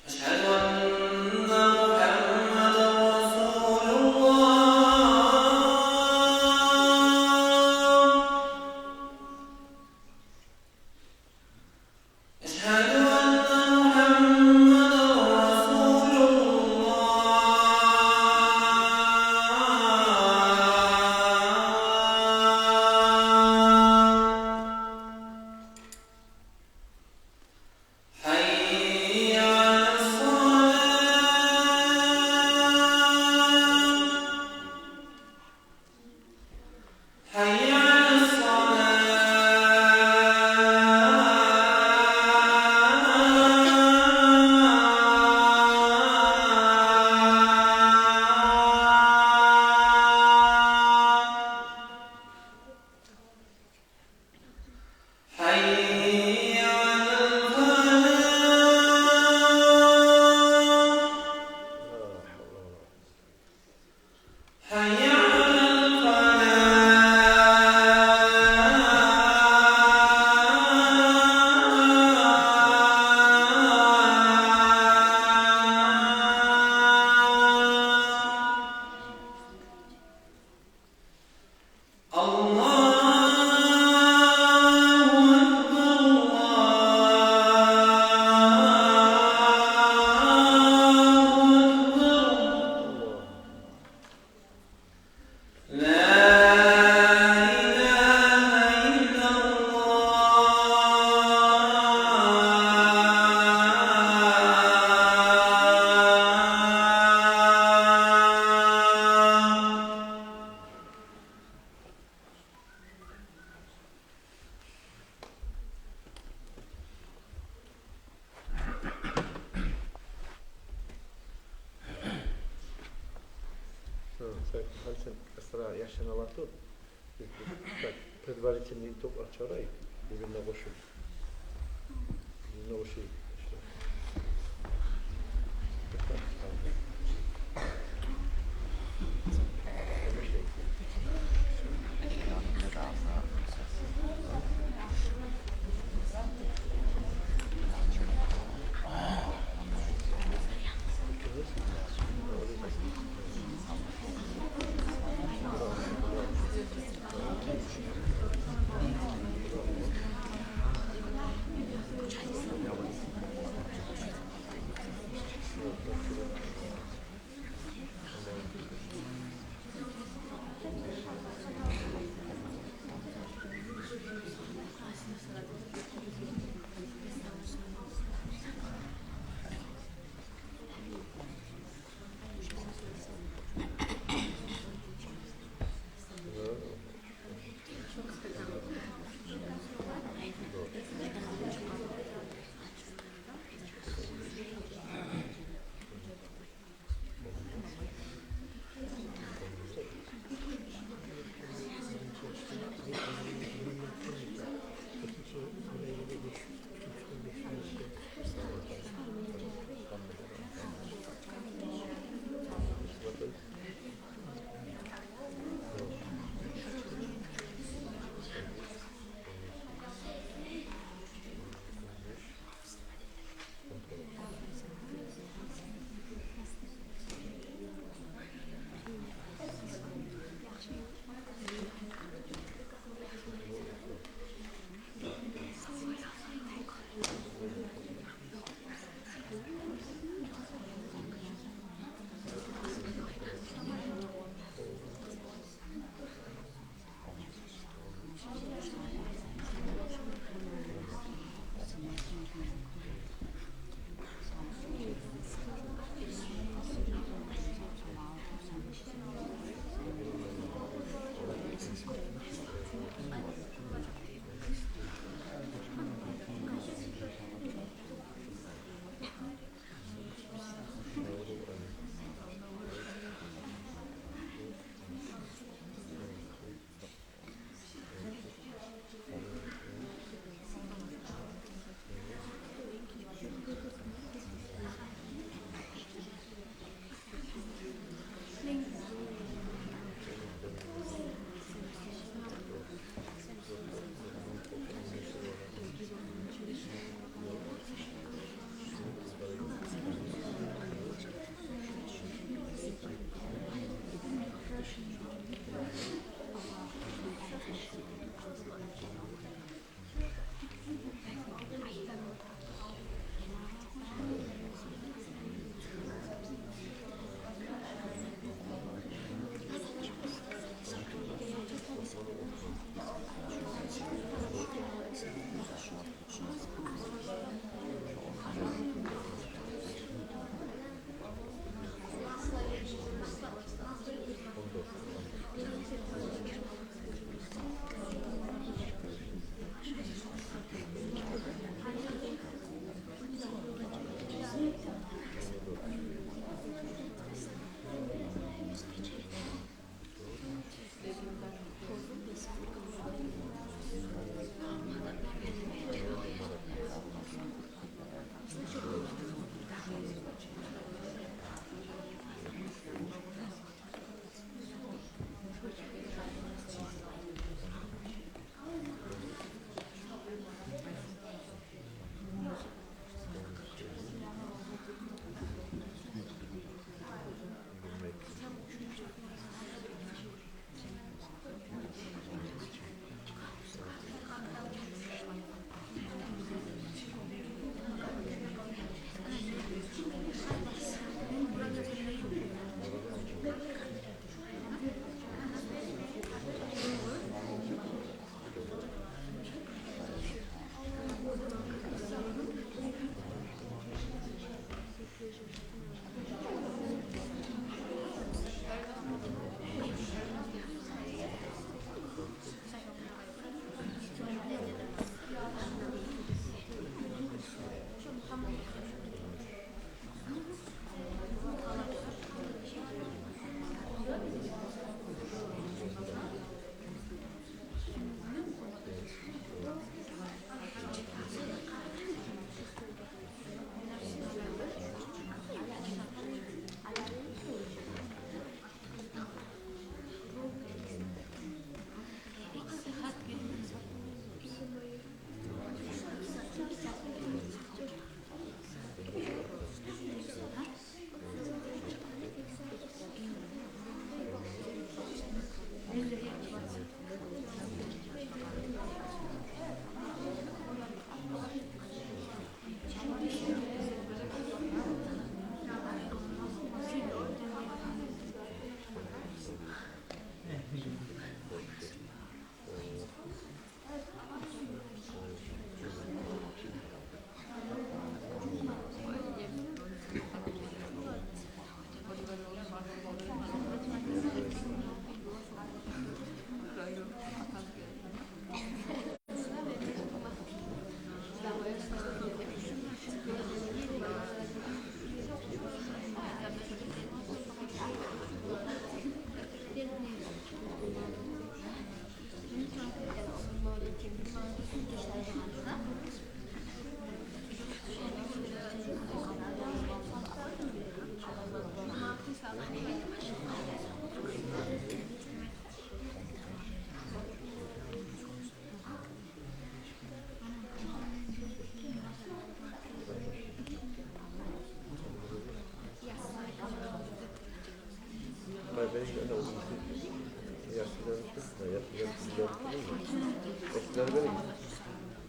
أشهد أن محمدا رسول الله. أشهد أن محمدا رسول الله. حي على الصلاة. حي على الصلاة. حي على الفلاح. حي على الفلاح. الله أكبر، الله أكبر. لا إله إلا الله. Гьа, сен, гьали сен асра яшына латып, так, предварительный итоглар чыгъарайыкъ, бир-бирине къошуп. Бир-бирине къошуп.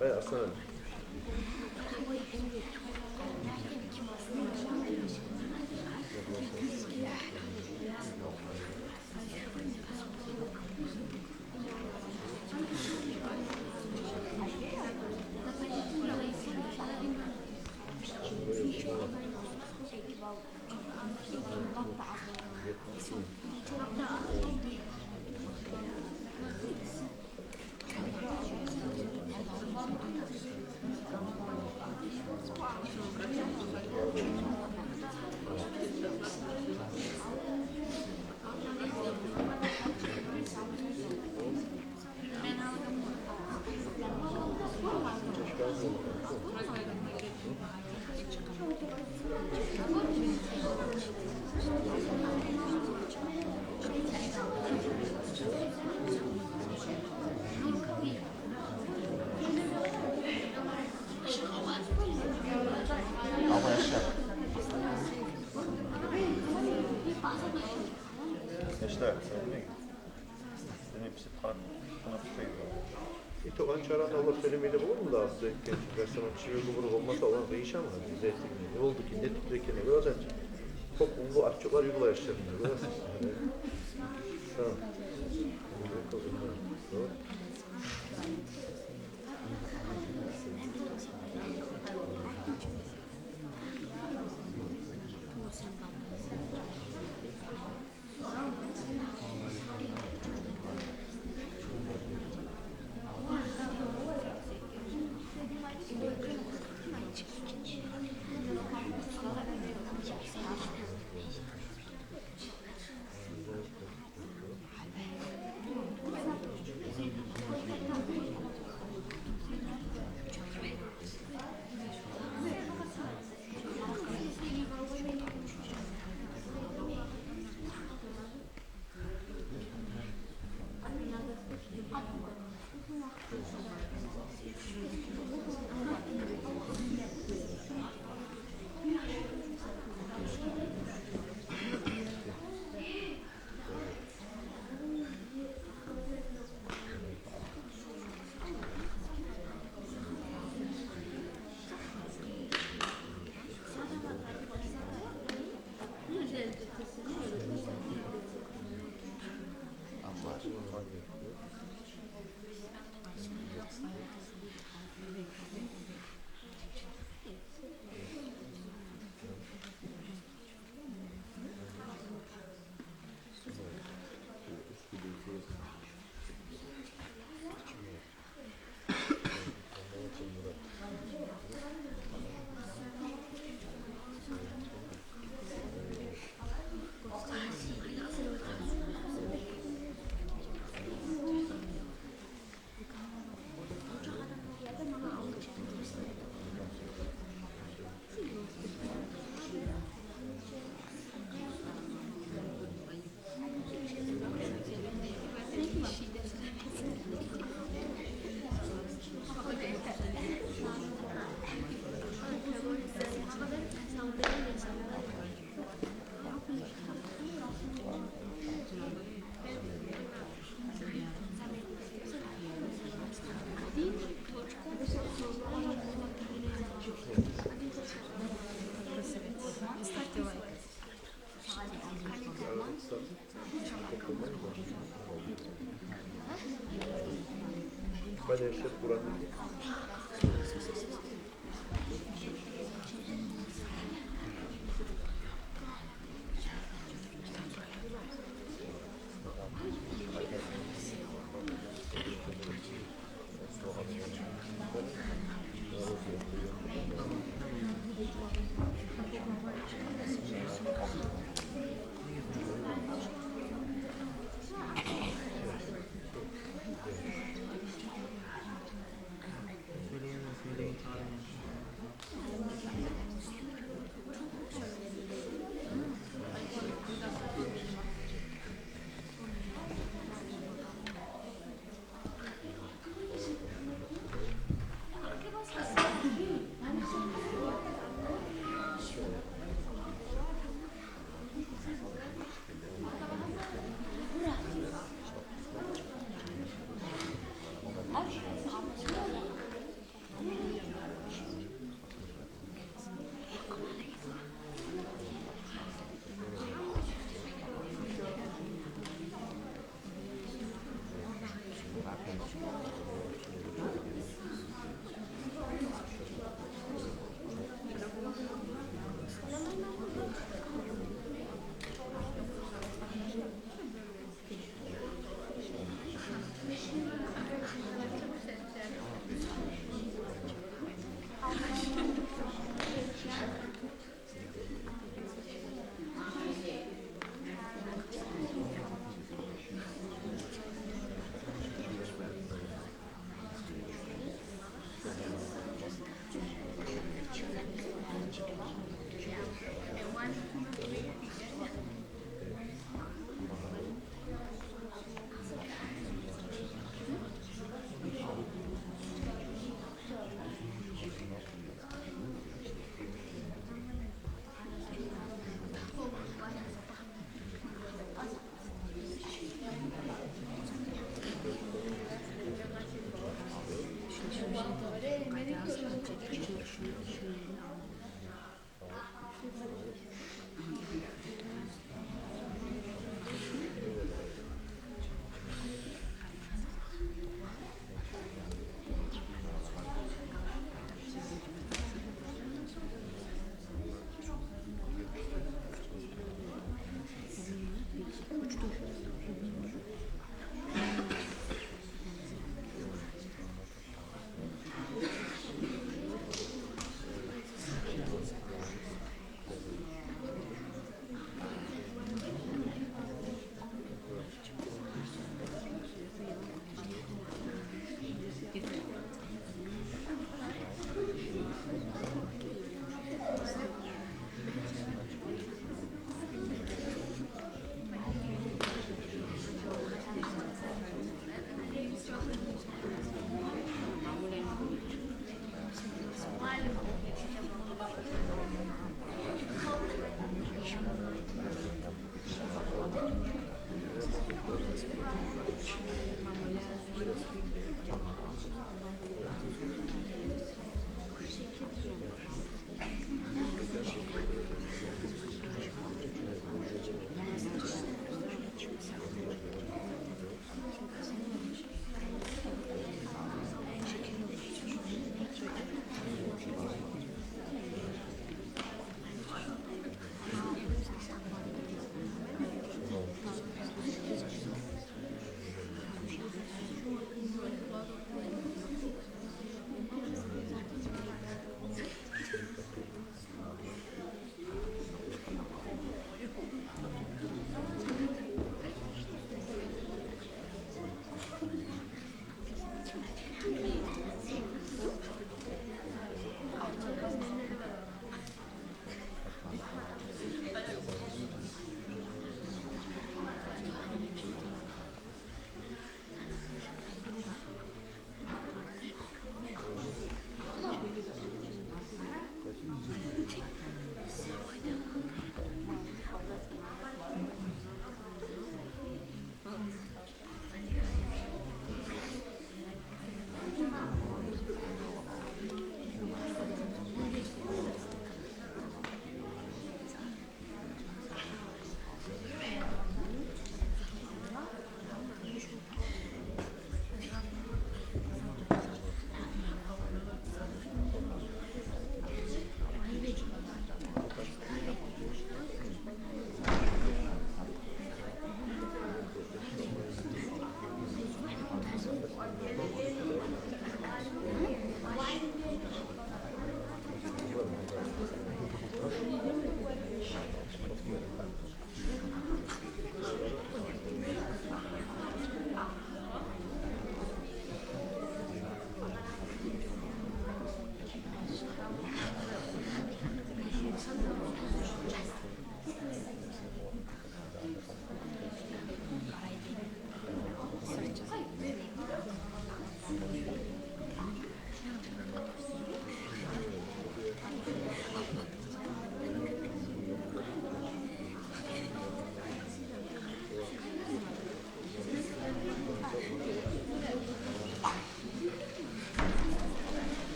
Бай Арслан. Gençler, sen ne? Sen hepsi par-, buna bir şey yok. Итогъун чараны олар сёйлемей де болурму дагъы, сиз айтгъан чы, бир заман чы бир болмаса, олар къыйышамы, биз де этдик, не болду ки, не тутду экен, не болажакъ чы. Кёп уллу отчётлар юрюй яшларына, гёресиз. Тамам.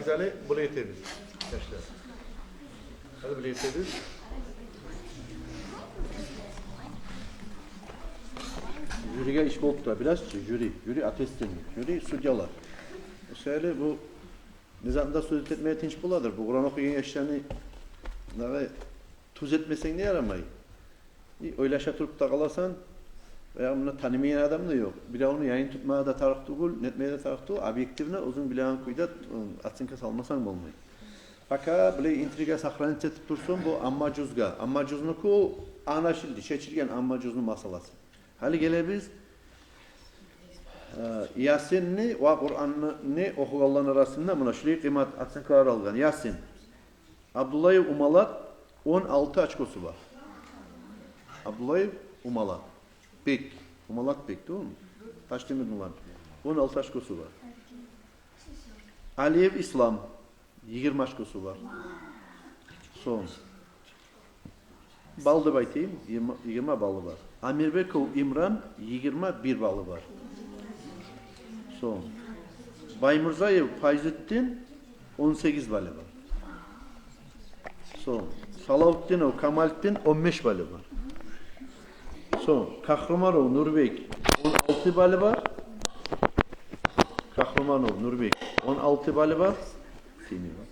Гьали булай этебиз, яшлар. Гьали булай этебиз. Жюриге иш болуп тура, билесиз чи, жюри, жюри ответственный, жюри судьялар. Шолай бу не затны да сёз этмеге тынч боладыр. Бу Къуран охуйгъан яшланы дагъы тюз этмесенг де ярамай. И ойлаша туруп да къаласан, баягъы муна танымайгъан адам да ёкъ. Биревню янын тутмагъа да тарыкъ тюгюл, нетмеге де тарыкъ тюгюл, объективно оьзюнг билеген кюйде, м, оценка салмасанг болмай. Пока булай интрига сохранить этип турсун бу амма жузгъа. Амма жузнуку англашылды, чечилген амма жузну масъаласы. Гьали гелебиз, э, Ясинни ва Къуранны охугъанланы арасында муна шулай къыймат оценкалар алгъан. Ясин. Абдуллаев Умалат он алты очкосу бар. Абдуллаев Умалат. Бек. Умалат Бек, тюгюлмю? Таштемирни уланы. Он алты очкосу бар. Алиев Ислам. Йигирма очкосу бар. Сонг. Балл деп айтайым, йигирма, йигирма баллы бар. Амирбеков Имран, йигирма бир баллы бар. Сонг. Баймурзаев Файзутдин, он сегиз баллы бар. Сонг. Салавутдинов Камалутдин, он беш баллы бар. Сонг. Кахруманов Нурбек, он алты баллы бар. Кахруманов Нурбек, он алты баллы бар. Синего.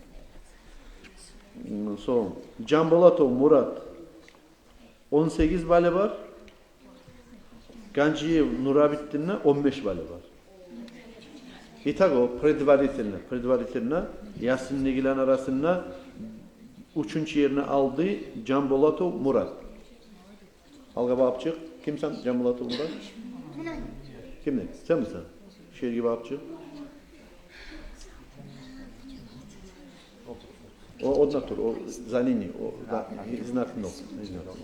М, сонг, Жамболатов Мурат, он сегиз баллы бар. Ганжиев Нурабитдинде он беш баллы бар. Итого, предварительно, предварительно, Ясиндегилени арасында уьчюнчю ерни алды Жамболатов Мурат. Алгъа багъып чыкъ. Ким сен, Жамболатов Мурат? Ким? Сенмисен? Шу ерге багъып чыкъ. О, онда тур, о, за ними, о, да, изнакны, изнакны.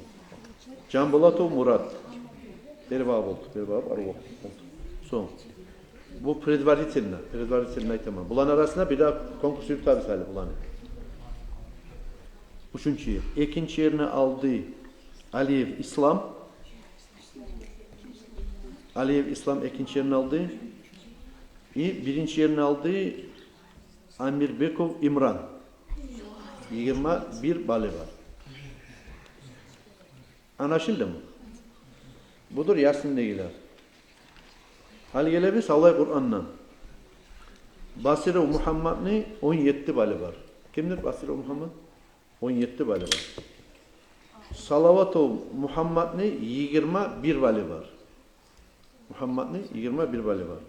Жамболатов Мурат. Бери багъып болду, бери багъып, ары болду. Сонг. Бу предварительно, предварительно айтаман. Буланы арасында бир де конкурс юрютебиз гьали буланы. Уьчюнчю ер. Экинчи ерни алды Алиев Ислам. Алиев Ислам экинчи ерни алды. И биринчи ерни алды Амирбеков Имран. Йигирма бир баллы бар. Англашылдымы? Будур Ясиндегилер. Гьали гелебиз Савлай Къурандан. Басиров Мухаммадны он етти баллы бар. Кимдир Басиров Мухаммад? Он етти баллы бар. Салаватов Мухаммадны йигирма бир баллы бар. Мухаммадны йигирма бир баллы бар.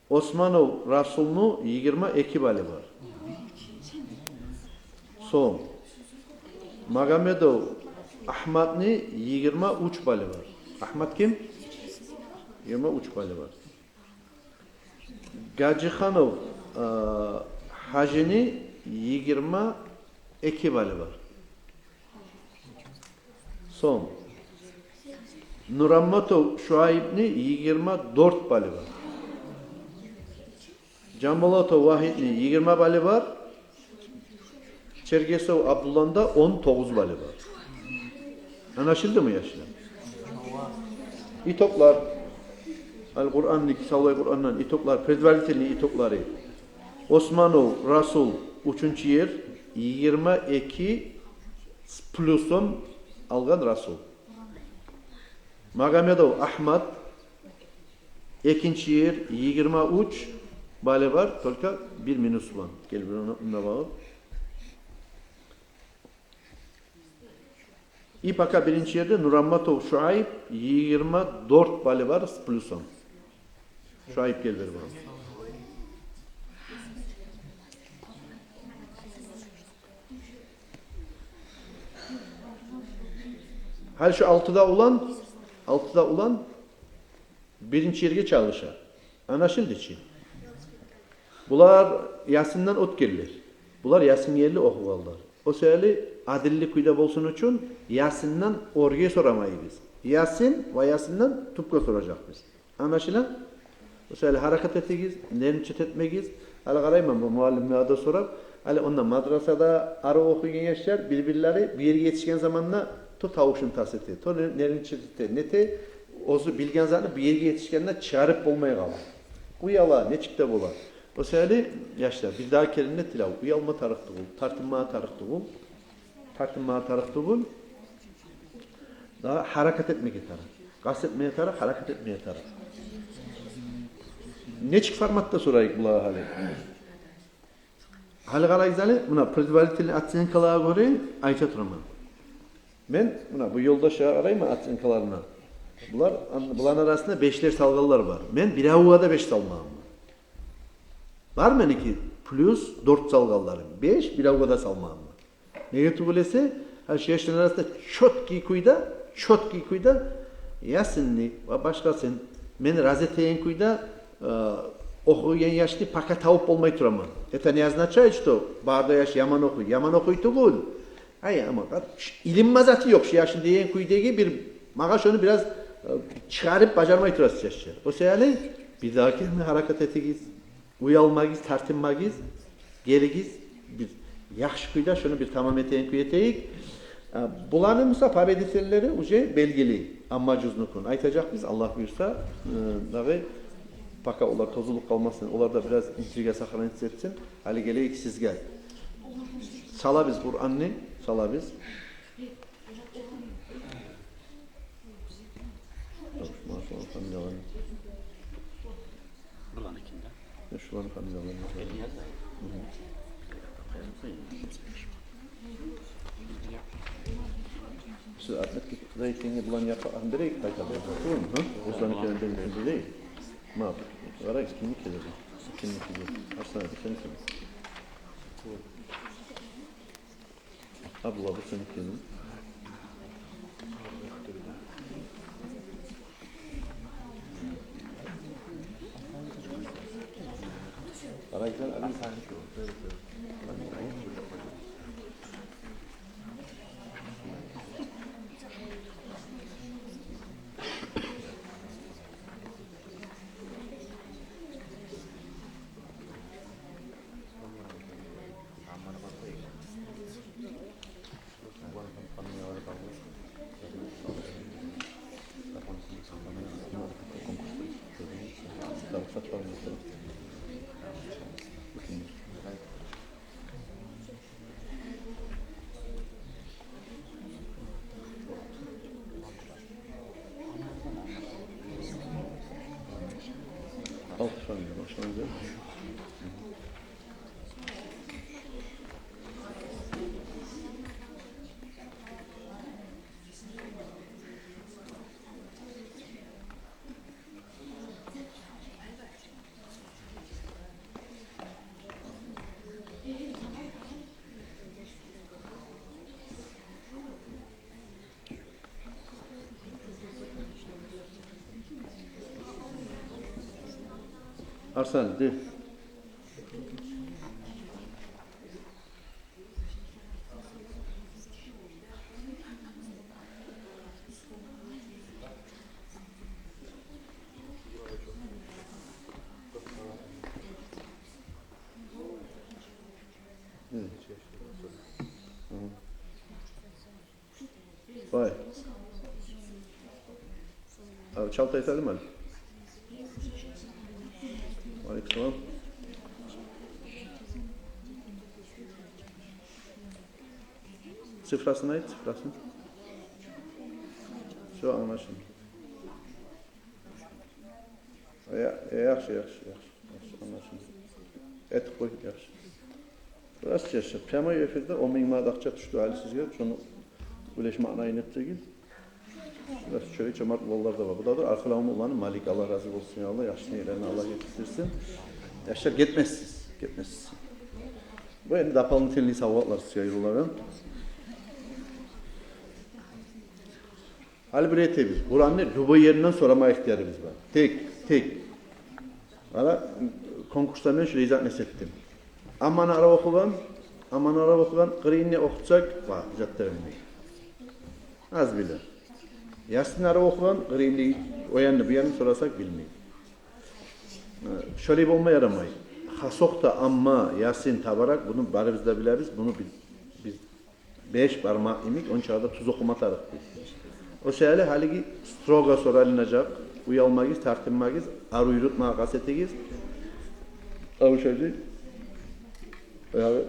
Османов Расулну йигирма эки баллы бар. Сонг. Магомедов Агьматны йигирма уьч баллы бар. Агьмат ким? Йигирма уьч баллы бар. Гажиханов, э, Гьажини йигирма эки баллы бар. Сонг. Нурамматов Шуайбни йигирма дёрт баллы бар. Жамболатов Вагьитни йигирма баллы бар. Чергесов Абдулланы да он тогъуз баллы бар. Англашылдымы, яшлар? Итоглар. Ал-Къуранны, Савлай Къурандан итоглар, предварительный итоглары. Османов Расул уьчюнчю ер, йигирма эки с плюсом алгъан Расул. Магомедов Агьмат экинчи ер, йигирма уьч баллы бар, только бир минус булан. Гел бир ону мунда багъып. И пока биринчи ерде Нурамматов Шуайб, йигирма дёрт баллы бар с плюсом. Шуайб, гел бери багъып. Гьали шу алты да улан, алты да улан биринчи ерге чалыша. Англашылды чы? Булар Ясинден оьтгенлер. Булар Ясингерли охугъанлар. О саялы адилли кюйде болсун учун Ясинден оьрге сорамайбыз. Ясин ва Ясинден тюпге соражакъбыз. Англашыла? О саялы гьаракат этигиз, нервничать этмегиз. Гьали къарайман бу муаллимлеге де сорап, гьали онда мадрасада ары охуйгъан яшлар бир-бирлери бир ерге етишген заманда то тавушун тас эте, то не-, нервничать эте, нете, оьзю билген затны бир ерге етишгенде чыгъарып болмай къала. Уяла, нечик де бола. О саялы, яшлар, бирдагъы керен де тилев: уялма тарыкъ тюгюл, тартынма тарыкъ тюгюл, тартынма тарыкъ тюгюл. Дагъы гьаракат этмеге тарыкъ. Къаст этмеге тарыкъ, гьаракат этмеге тарыкъ. Нечик форматда сорайыкъ булагъа гьали? Гьали къарайгъыз гьали, муна, предварительный оценкалагъа гёре айта тураман. Мен, муна, бу ёлдашлагъа къарайман оценкаларына. Булар, ан-, буланы арасында бешлер салгъанлар бар. Мен биревге де беш салмагъанман. Бар меники плюс дёрт салгъанларым. Беш биревге де салмагъанман. Неге тюгюл эсе, гьа, шу яшланы арасында чёткий кюйде, чёткий кюйде Ясинни ва башгъасын мен рази этеген кюйде, э, охуйгъан яшны пока табып болмай тураман. Это не означает, что бары да яш яман охуй, яман охуй тюгюл. Ай, амма, къат-, ш-, илинме заты ёкъ шу яшны деген кюйдеги бир, магъа шону бираз, э, чыгъарып бажармай турасыз яшлар. О саялы бирдагъы керен гьаракат этигиз. Уялмагъыз, тартынмагъыз, гелигиз, бир яхшы кюйде шону бир тамам этеген кюй этейик. А, буланы буса победительлери уже белгили, амма жюзнюкюн айтажакъбыз, Аллагь буюрса, э, дагъы, пока олар тозулуп къалмасын, олар да бираз интрига сохраниться этсин. Гьали гелейик сизге. Салабыз Къуранны, салабыз. Шуланы фамилияларын. Буланы ким де? Э, шуланы фамилияларын. Элияс. Мгм. Сиз Ахматгъа айтгъан буланы япагъан берейик, къайта берейик. Тюгюлмю? Гьа? Оьзлени кенен берейик. Ма, къарайгъыз, кимники эди? Кимники эди? Арслан, сен ким? Абдулла, бу сеники эди. Къарайгъыз, Али, сеники о. Алты фамилия башланды. Арслан, де. Вай. А, чалт айтайым гьали. Алейкум салам. Цифрасын айт, цифрасын. Всё, англашылды. Я, яхшы, яхшы, яхшы, яхшы, англашылды. Этип къой, яхшы. Бираз чечсе, прямой эфирде он минг манат акъча тюшдю гьали сизге, шону уьлешме айын этсегиз. Бираз чёрек-чомарт уланлар да бар. Бу да дюр Архалав уланы Малик, Аллагь рази болсун, я Аллагь, яхшы ниетлерине Аллагь етишдирсин. Яшлар, гетмессиз, гетмессиз. Бу энди дополнительный савгъатлар сизге юрюлеген. Гьали бир этебиз. Къуранны любой еринден сорама ихтиярыбыз бар. Тек, тек. Ала, конкурсда мен шулай зат эс этдим. Амманы арив охугъан, Амманы арив охугъан, къырыйын не охутсакъ, ва, зат да билмей. Аз биле. Ясинни арив охугъан, къырыйын не, о янны, бу янны сорасакъ, билмей. Э, шолай болма ярамай. Хасокъда Амма, Ясин, Табарак, буну барыбыз да билебиз, буну биз, биз беш бармакъ йимик, ончакъы да тюз охума тарыкъ дей. О саялы гьалиги строго соралынажакъ, уялмагъыз, тартынмагъыз, арив юрютмеге къаст этигиз. Авушажи. Баягъы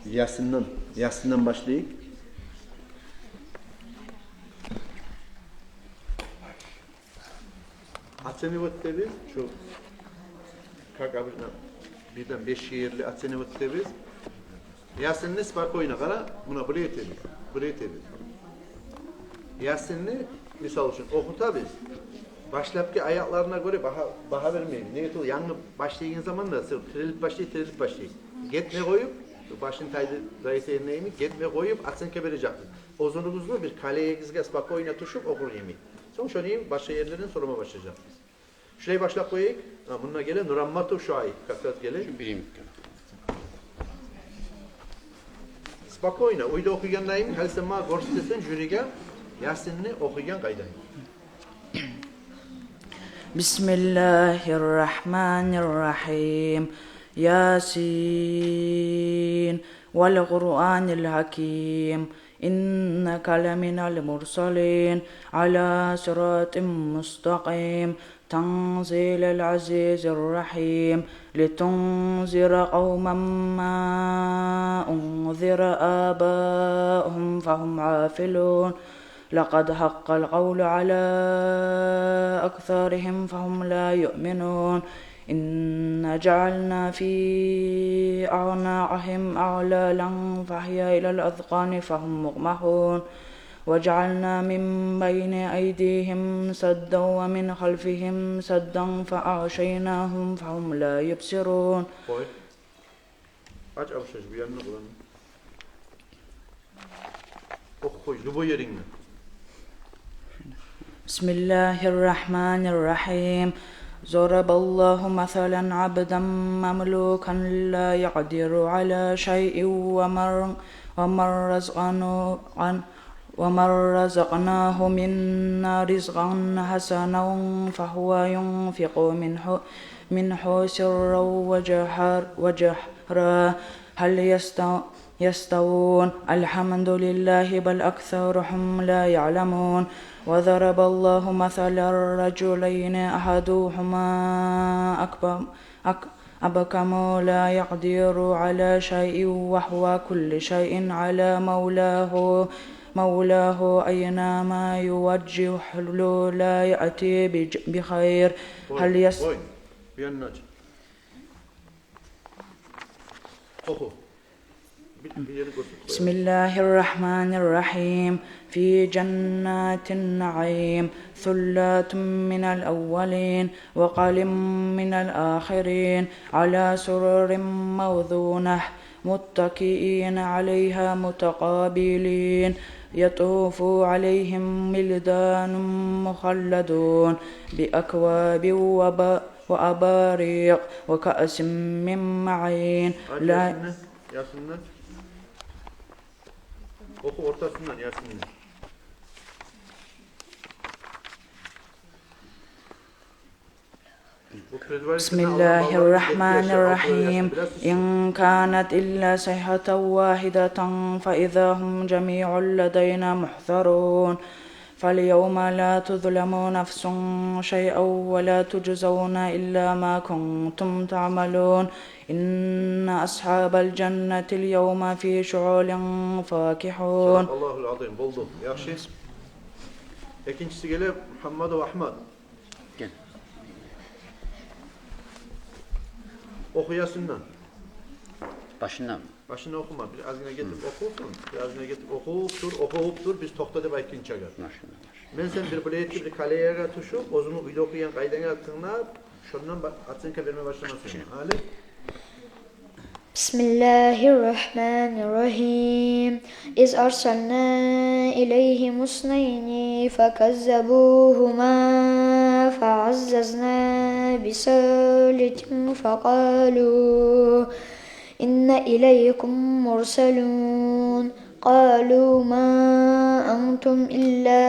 Ясиндан, Ясиндан башлайыкъ. Оценивать этебиз, шу, как обычно, бирден бешге ерли оценивать этебиз. Ясинни спокойно, къара, муна булай этебиз, булай этебиз. Ясинни, мисал учун, охутабыз. Башлапгъы аятларына гёре багьа, багьа бермейбиз. Неге тюгюл, янгы башлайгъан заманда сен тирилип башлай, тирилип башлай. Гетме къоюп, башын тайдырып, гетме къоюп, оценка бережекбиз. Оьзюгюзню бир коллегагъызгъа спокойно тюшюп охур йимик. Сонг шону башгъа ерлерден сорама башлажакъбыз. Шулай башлап къояйыкъ. Гьа, мунда геле Нурамматов Шуайб, как раз геле. Шу биринчи. Спокойно, уьйде охуйгъандайын, гьали сен магъа гёрсетесен жюриге Ясинни охуйгъан къайдайын. بسم الله الرحمن الرحيم. يس والقرآن الحكيم. إنك لمن المرسلين على صراط مستقيم. تنزيل العزيز الرحيم. لتنذر قوما ما أنذر آباؤهم فهم غافلون. لقد حق القول على أكثرهم فهم لا يؤمنون. إنا جعلنا في أعناقهم أغلالا فهي إلى الأذقان فهم مقمحون. وجعلنا من بين أيديهم سدا ومن خلفهم سدا فأغشيناهم فهم لا يبصرون. Къой. Ач, Абушаж, бу янына къуран. Оху, къой, любой ерингде. بسم الله الرحمن الرحيم. ضرب الله مثلا عبدا مملوكا لا يقدر على شيء ومن، ومن رزقناه، ومن رزقناه منا رزقا حسنا فهو ينفق منه، منه سرا وجهر-، وجهرا هل يستو-، يستوون؟ الحمد لله بل أكثرهم لا يعلمون. وضرب الله مثلا رجلين أحدهما أكب-، أك-، أبكم لا يقدر على شيء وهو كل شيء على مولاه، مولاه أينما يوجهه لا يأتي بج-، بخير. Къой, هل يس- къой. Бу янына ач. Оху. Бир, бир ерин гёрсет къой. بسم الله الرحمن الرحيم. في جنات النعيم. ثلة من الأولين وقليل من الآخرين. على سرر موضونة. متكئين عليها متقابلين. يطوف عليهم ولدان مخلدون. بأكواب وب-، وأباريق وكأس من معين. Ач, لا Ясинни, Ясинни. Оху ортасындан Ясинни. بسم الله الرحمن الرحيم. إن كانت إلا صيحة واحدة فإذا هم جميع لدينا محضرون. فاليوم لا تظلم نفس شيئا ولا تجزون إلا ما كنتم تعملون. إن أصحاب الجنة اليوم في شغل فاكهون. صدق الله العظيم. Болду. Яхшы. Экинчиси геле, Мухаммадов Агьмат. Гел. Оху Ясинни. Башындан. Башындан охума. Бир азгъына гетип охусун. Бир азгъына гетип охуп тур, охуп тур. Биз токъта деп айтгъынчагъа. Машалла, машалла. Мен сен бир билетли бир коллегагъа тюшюп, оьзюнгню уьйде охуйгъан къайдангны тынглап, шондан ба-, оценка берме башламасын. Гьали. بسم الله الرحمن الرحيم. إذ أرسلنا إليهم اثنين فكذبوهما فعززنا بثالث فقالوا إنا إليكم مرسلون. قالوا ما أنتم إلا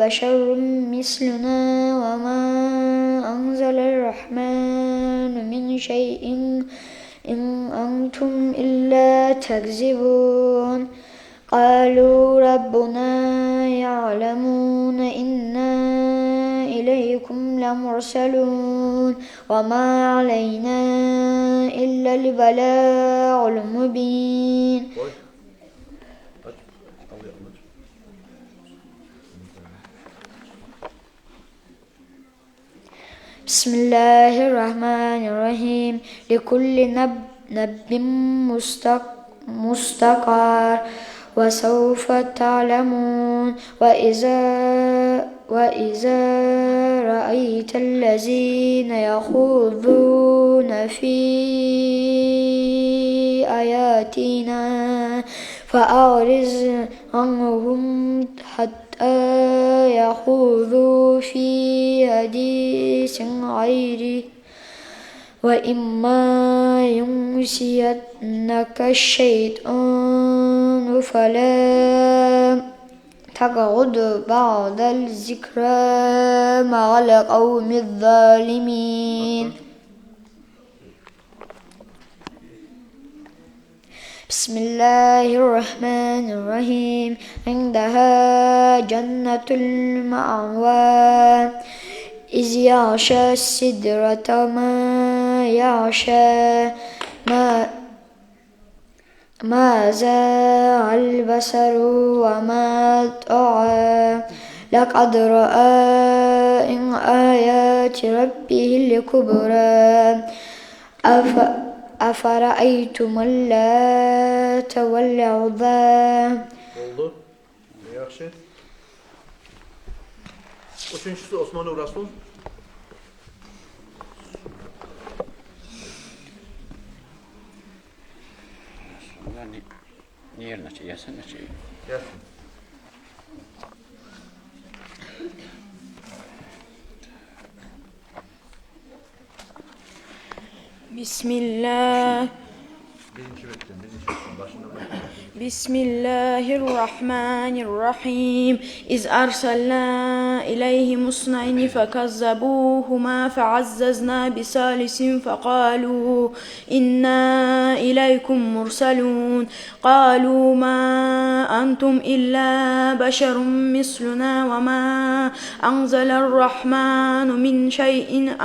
بشر مثلنا وما أنزل الرحمن من شيء إن أنتم إلا تكذبون. قالوا ربنا يعلم إنا إليكم لمرسلون وما علينا إلا البلاغ المبين. بسم الله الرحمن الرحيم. لكل نب-، نبأ مستق-، مستقر وسوف تعلمون. وإذا، وإذا رأيت الذين يخوضون في آياتنا فأعرض عنهم حتى يخوضوا في حديث غيره وإما ينسينك الشيطان فلا تقعد بعد الذكرى مع القوم الظالمين. بسم الله الرحمن الرحيم. عندها جنة المأوى إذ يغشى السدرة ما يغشى. ما، ما زاغ البصر وما طغى. لقد رأى من آيات ربه الكبرى. أف-، أفرأيتم اللات والعزى. Болду. Яхшы. Уьчюнчюсю Османов Расул. Расул, не, не, значит, Ясин, значит. Ясин. بسم الله. Биринчи бетден, биринчи бетден, башындан башлайбыз. بسم الله الرحمن الرحيم. إذ أرسلنا إليهم اثنين فكذبوهما فعززنا بثالث فقالوا إنا إليكم مرسلون. قالوا ما أنتم إلا بشر مثلنا وما أنزل الرحمن من شيء،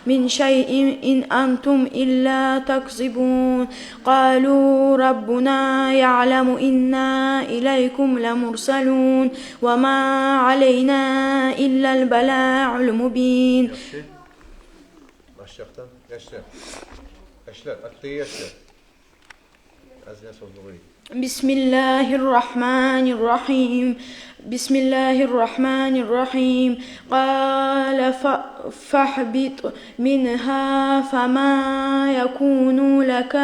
من شيء إن أنتم إلا تكذبون. قالوا ربنا يعلم إنا إليكم لمرسلون وما علينا إلا البلاغ المبين. Яхшы. Башлайыкъ да. Яшлар. Яшлар, артдагъы яшлар. بسم الله الرحمن الرحيم. بسم الله الرحمن الرحيم. قال ف-، فاهبط منها فما يكون لك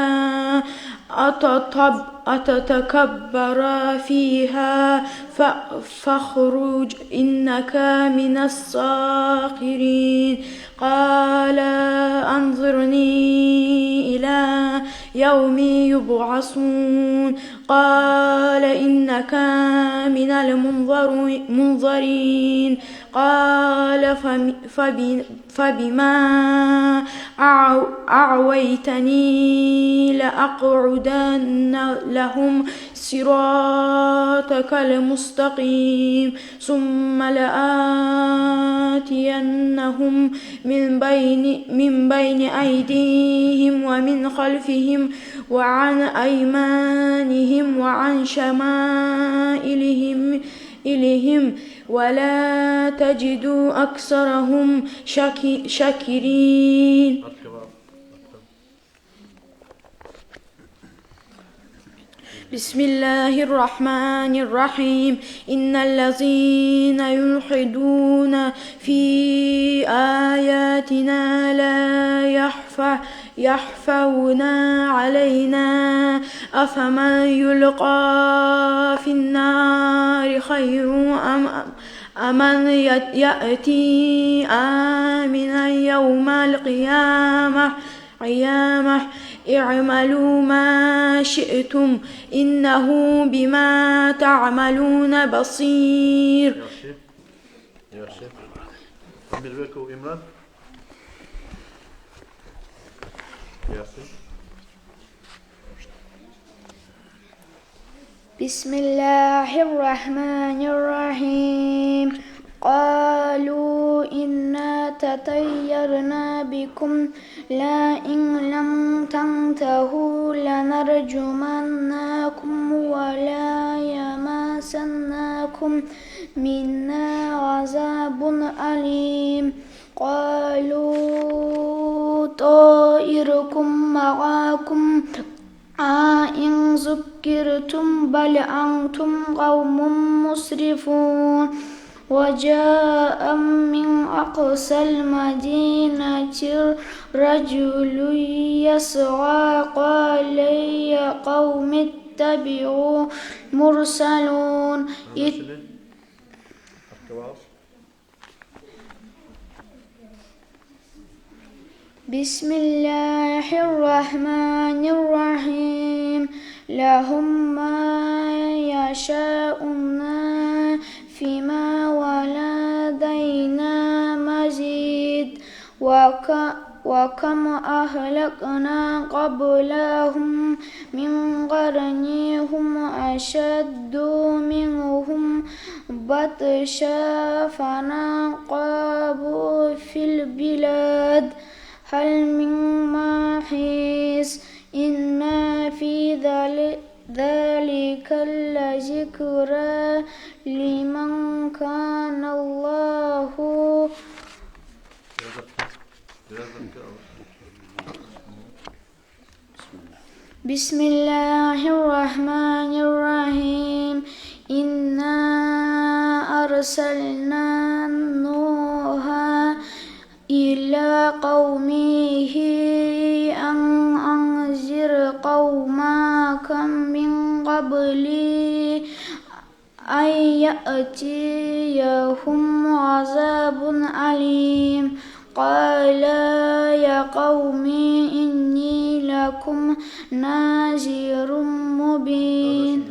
أتطب-، أتتكبر فيها ف-، فاخرج إنك من الصاغرين. قال أنظرني إلى يوم يبعثون. قال إنك من المنظر-، منظرين. قال فم-، فب-، فبما أعو-، أعويتني لأقعدن لهم صراطك المستقيم. ثم لآتينهم من بين، من بين أيديهم ومن خلفهم وعن أيمانهم وعن شمائلهم، إليهم، ولا تجد أكثرهم شاك-، شاكرين. بسم الله الرحمن الرحيم. إن الذين يلحدون في آياتنا لا يخف-، يخفون علينا أفمن يلقى في النار خير أم، أمن يأتي آمنا يوم القيامة. قيامة. اعملوا ما شئتم إنه بما تعملون بصير. Яхшы. Яхшы. Амирбеков Имран. Яхшы. بسم الله الرحمن الرحيم. قالوا إنا تطيرنا بكم لئن لم تنتهوا لنرجمنكم وليمسنكم منا عذاب أليم. قالوا طائركم معكم أئن ذكرتم بل أنتم قوم مسرفون. وجاء من أقصى المدينة رجل يسعى قال يا قوم اتبعوا مرسلون. بسم الله الرحمن الرحيم. لهم ما يشاءون فيها ولدينا مزيد. وك-، وكم أهلكنا قبلهم من قرن هم أشد منهم بطشا فنقبوا في البلاد هل من محيص. إن في ذل-، ذلك لذكرى لمن كان له بسم الله الرحمن الرحيم. إنا أرسلنا نوحا إلى قومه أن أنذر قومك من قبل أن يأتيهم عذاب أليم. قال يا قوم إني لكم نذير مبين.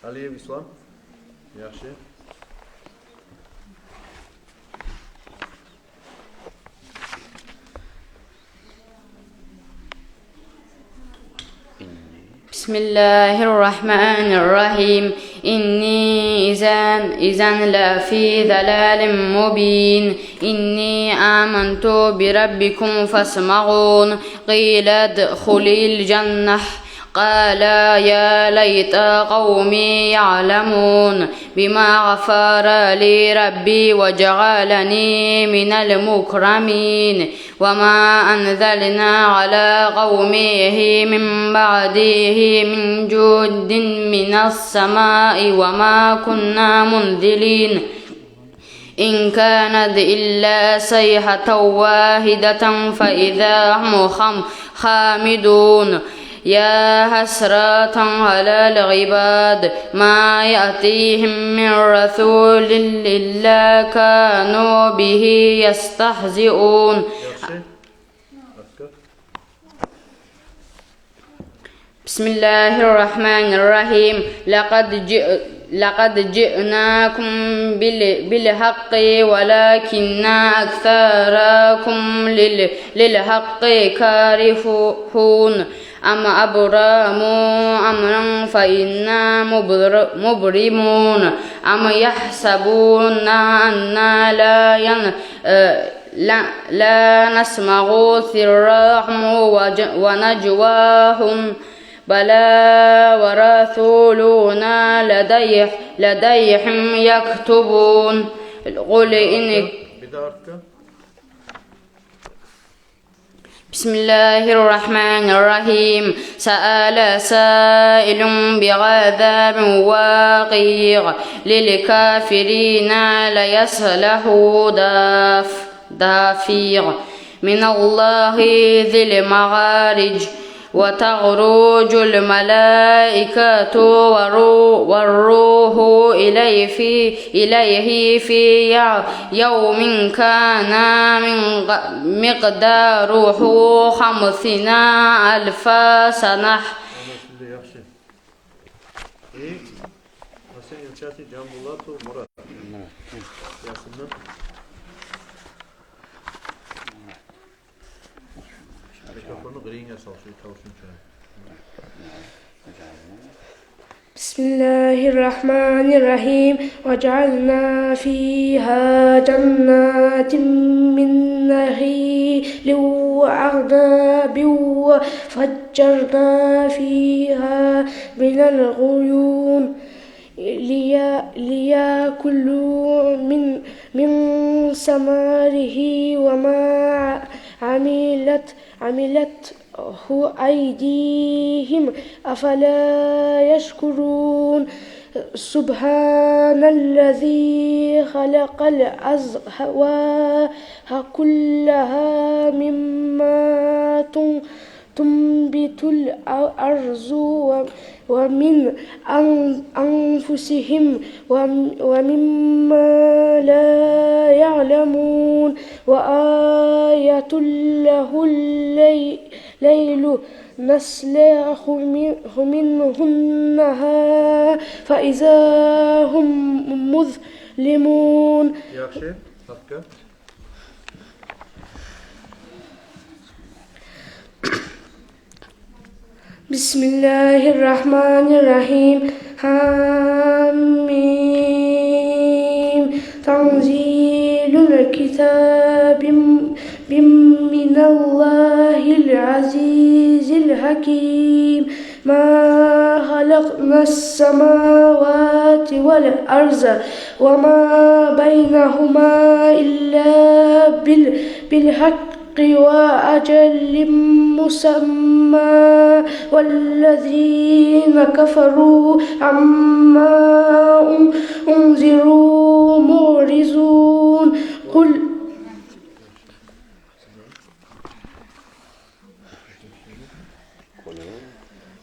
Алиев Ислам. Яхшы. بسم الله الرحمن الرحيم. إني إذا، إذا لفي ضلال مبين. إني آمنت بربكم فاسمعون. قيل ادخل الجنة. قال يا ليت قومي يعلمون بما غفر لي ربي وجعلني من المكرمين. وما أنزلنا على قومه من بعده من جند من السماء وما كنا منزلين. إن كانت إلا صيحة واحدة فإذا هم خم-، خامدون. يا حسرة على العباد ما يأتيهم من رسول إلا كانوا به يستهزئون. بسم الله الرحمن الرحيم. لقد جئ-، لقد جئناكم بال-، بالحق ولكن أكثركم لل-، للحق كارهون. أم أبرموا أمرا فإنا مبر-، مبرمون. أم يحسبون أنا لا ين-، لا، لا نسمع سرهم وج-، ونجواهم. بلى ورسلنا لديه-، لديهم يكتبون. قل إن بسم الله الرحمن الرحيم. سأل سائل بعذاب واقع للكافرين ليصلح داف-، دافير من الله ذي المعارج وتعرج الملائكة والرو-، والروح إليه في، إليه في يع-، يوم كان من ق-، مقداره خمسين ألف سنة. Мурат. Ясинни. Микрофонну къырыйынга сал, шо тавушун чыгъар. بسم بسم الله الرحمن الرحيم. وجعلنا فيها جنات من نخيل وأعناب وفجرنا فيها من العيون ليا-، ليأكلوا من، من ثمره وما عملت، عملته أيديهم أفلا يشكرون. سبحان الذي خلق الأزواج كلها مما تن-، تنبت الأرض و-، ومن أن-، أنفسهم وم-، وممّا لا يعلمون. وآية له الليل نسلخ من-، منه النهار فإذا هم مظلمون. Яхшы, тапгъа. بسم الله الرحمن الرحيم. حم. تنزيل الكتاب ب-، من الله العزيز الحكيم. ما خلقنا السماوات والأرض وما بينهما إلا بال-، بالحق وأجل مسمى والذين كفروا عما أن-، أنذروا معرضون. قل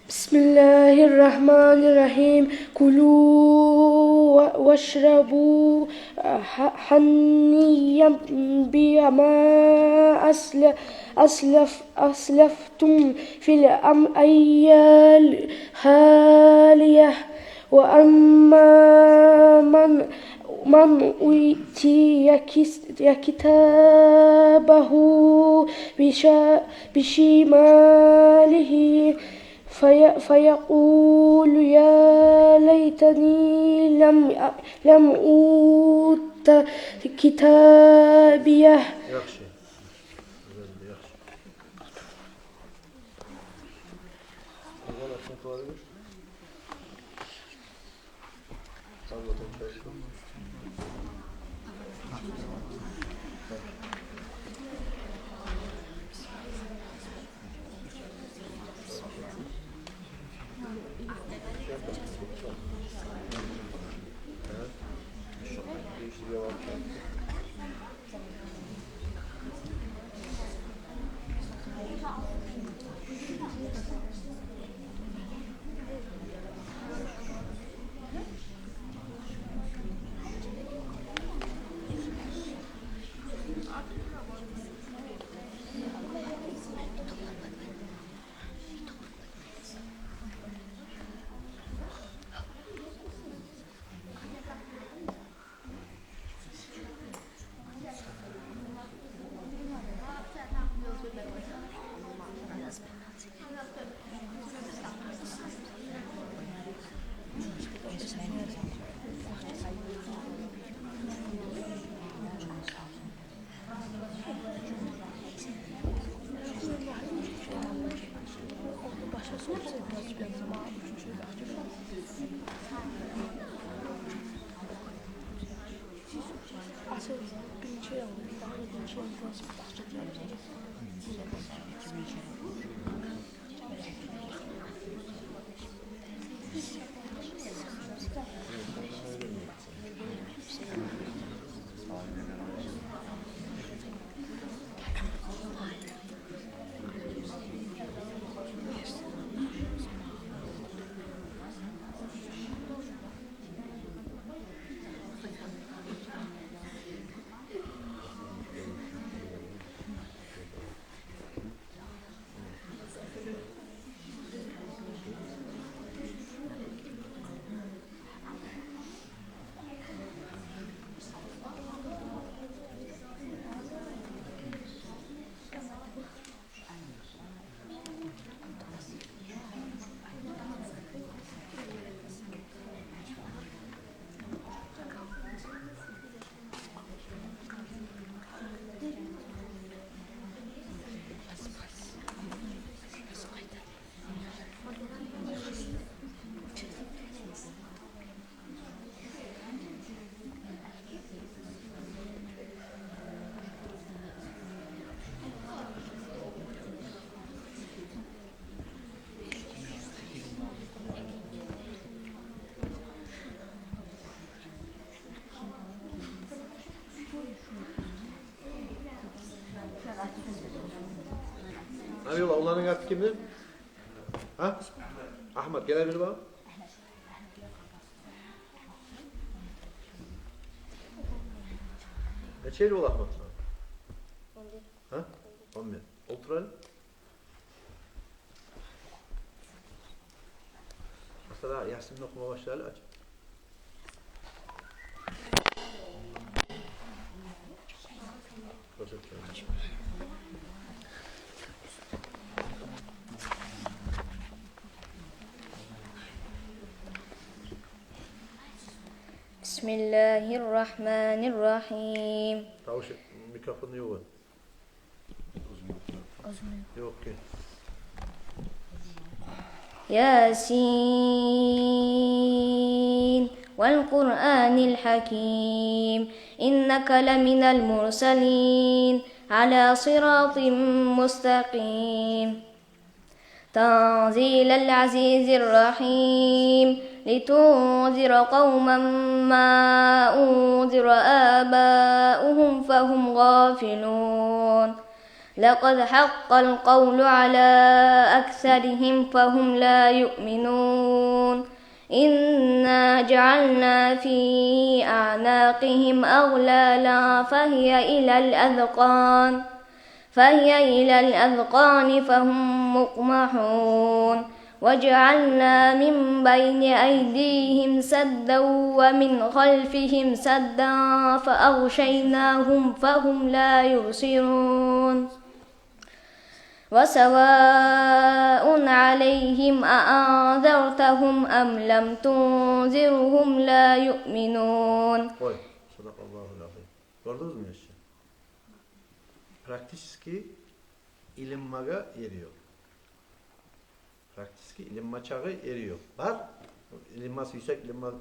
بسم الله الرحمن الرحيم. كلوا و-، واشربوا ه-، هنيئا بما أسل-، أسلف-، أسلفتم في الأيام الخالية. وأما من، من أوتي كس-، كتابه بش-، بشماله في-، فيقول يا ليتني لم، لم أوت كتابيه. Яхшы. Яхшы. Оланы аты кимди? Гьа? Агьмат, гел бери бакъ. Нече йыл бола Агьмат сагъа? Гьа? Он бир. Олтур гьали. Масала, Ясинни охума башла гьали, ач. بسم الله الرحمن الرحيم. Тавуш, микрофон ёкъ. Ёкъ, гел. يس والقرآن الحكيم إنك لمن المرسلين على صراط مستقيم تنزيل العزيز الرحيم لتنذر قوما ما أنذر آباؤهم فهم غافلون لقد حق القول على أكثرهم فهم لا يؤمنون إنا جعلنا في أعناقهم أغلالا فهي إلى الأذقان فهي إلى الأذقان فهم مقمحون وجعلنا من بين أيديهم سدا ومن خلفهم سدا فأغشيناهم فهم لا يبصرون وسواء عليهم أأنذرتهم أم لم تنذرهم لا يؤمنون. Къой, садакъаллагьул азим. Гёрдюгюзмю, яшлар? Практически илинмагъа ери ёкъ. Практически илинмачагъы ери ёкъ. Бар, илинма сюйсек, илинма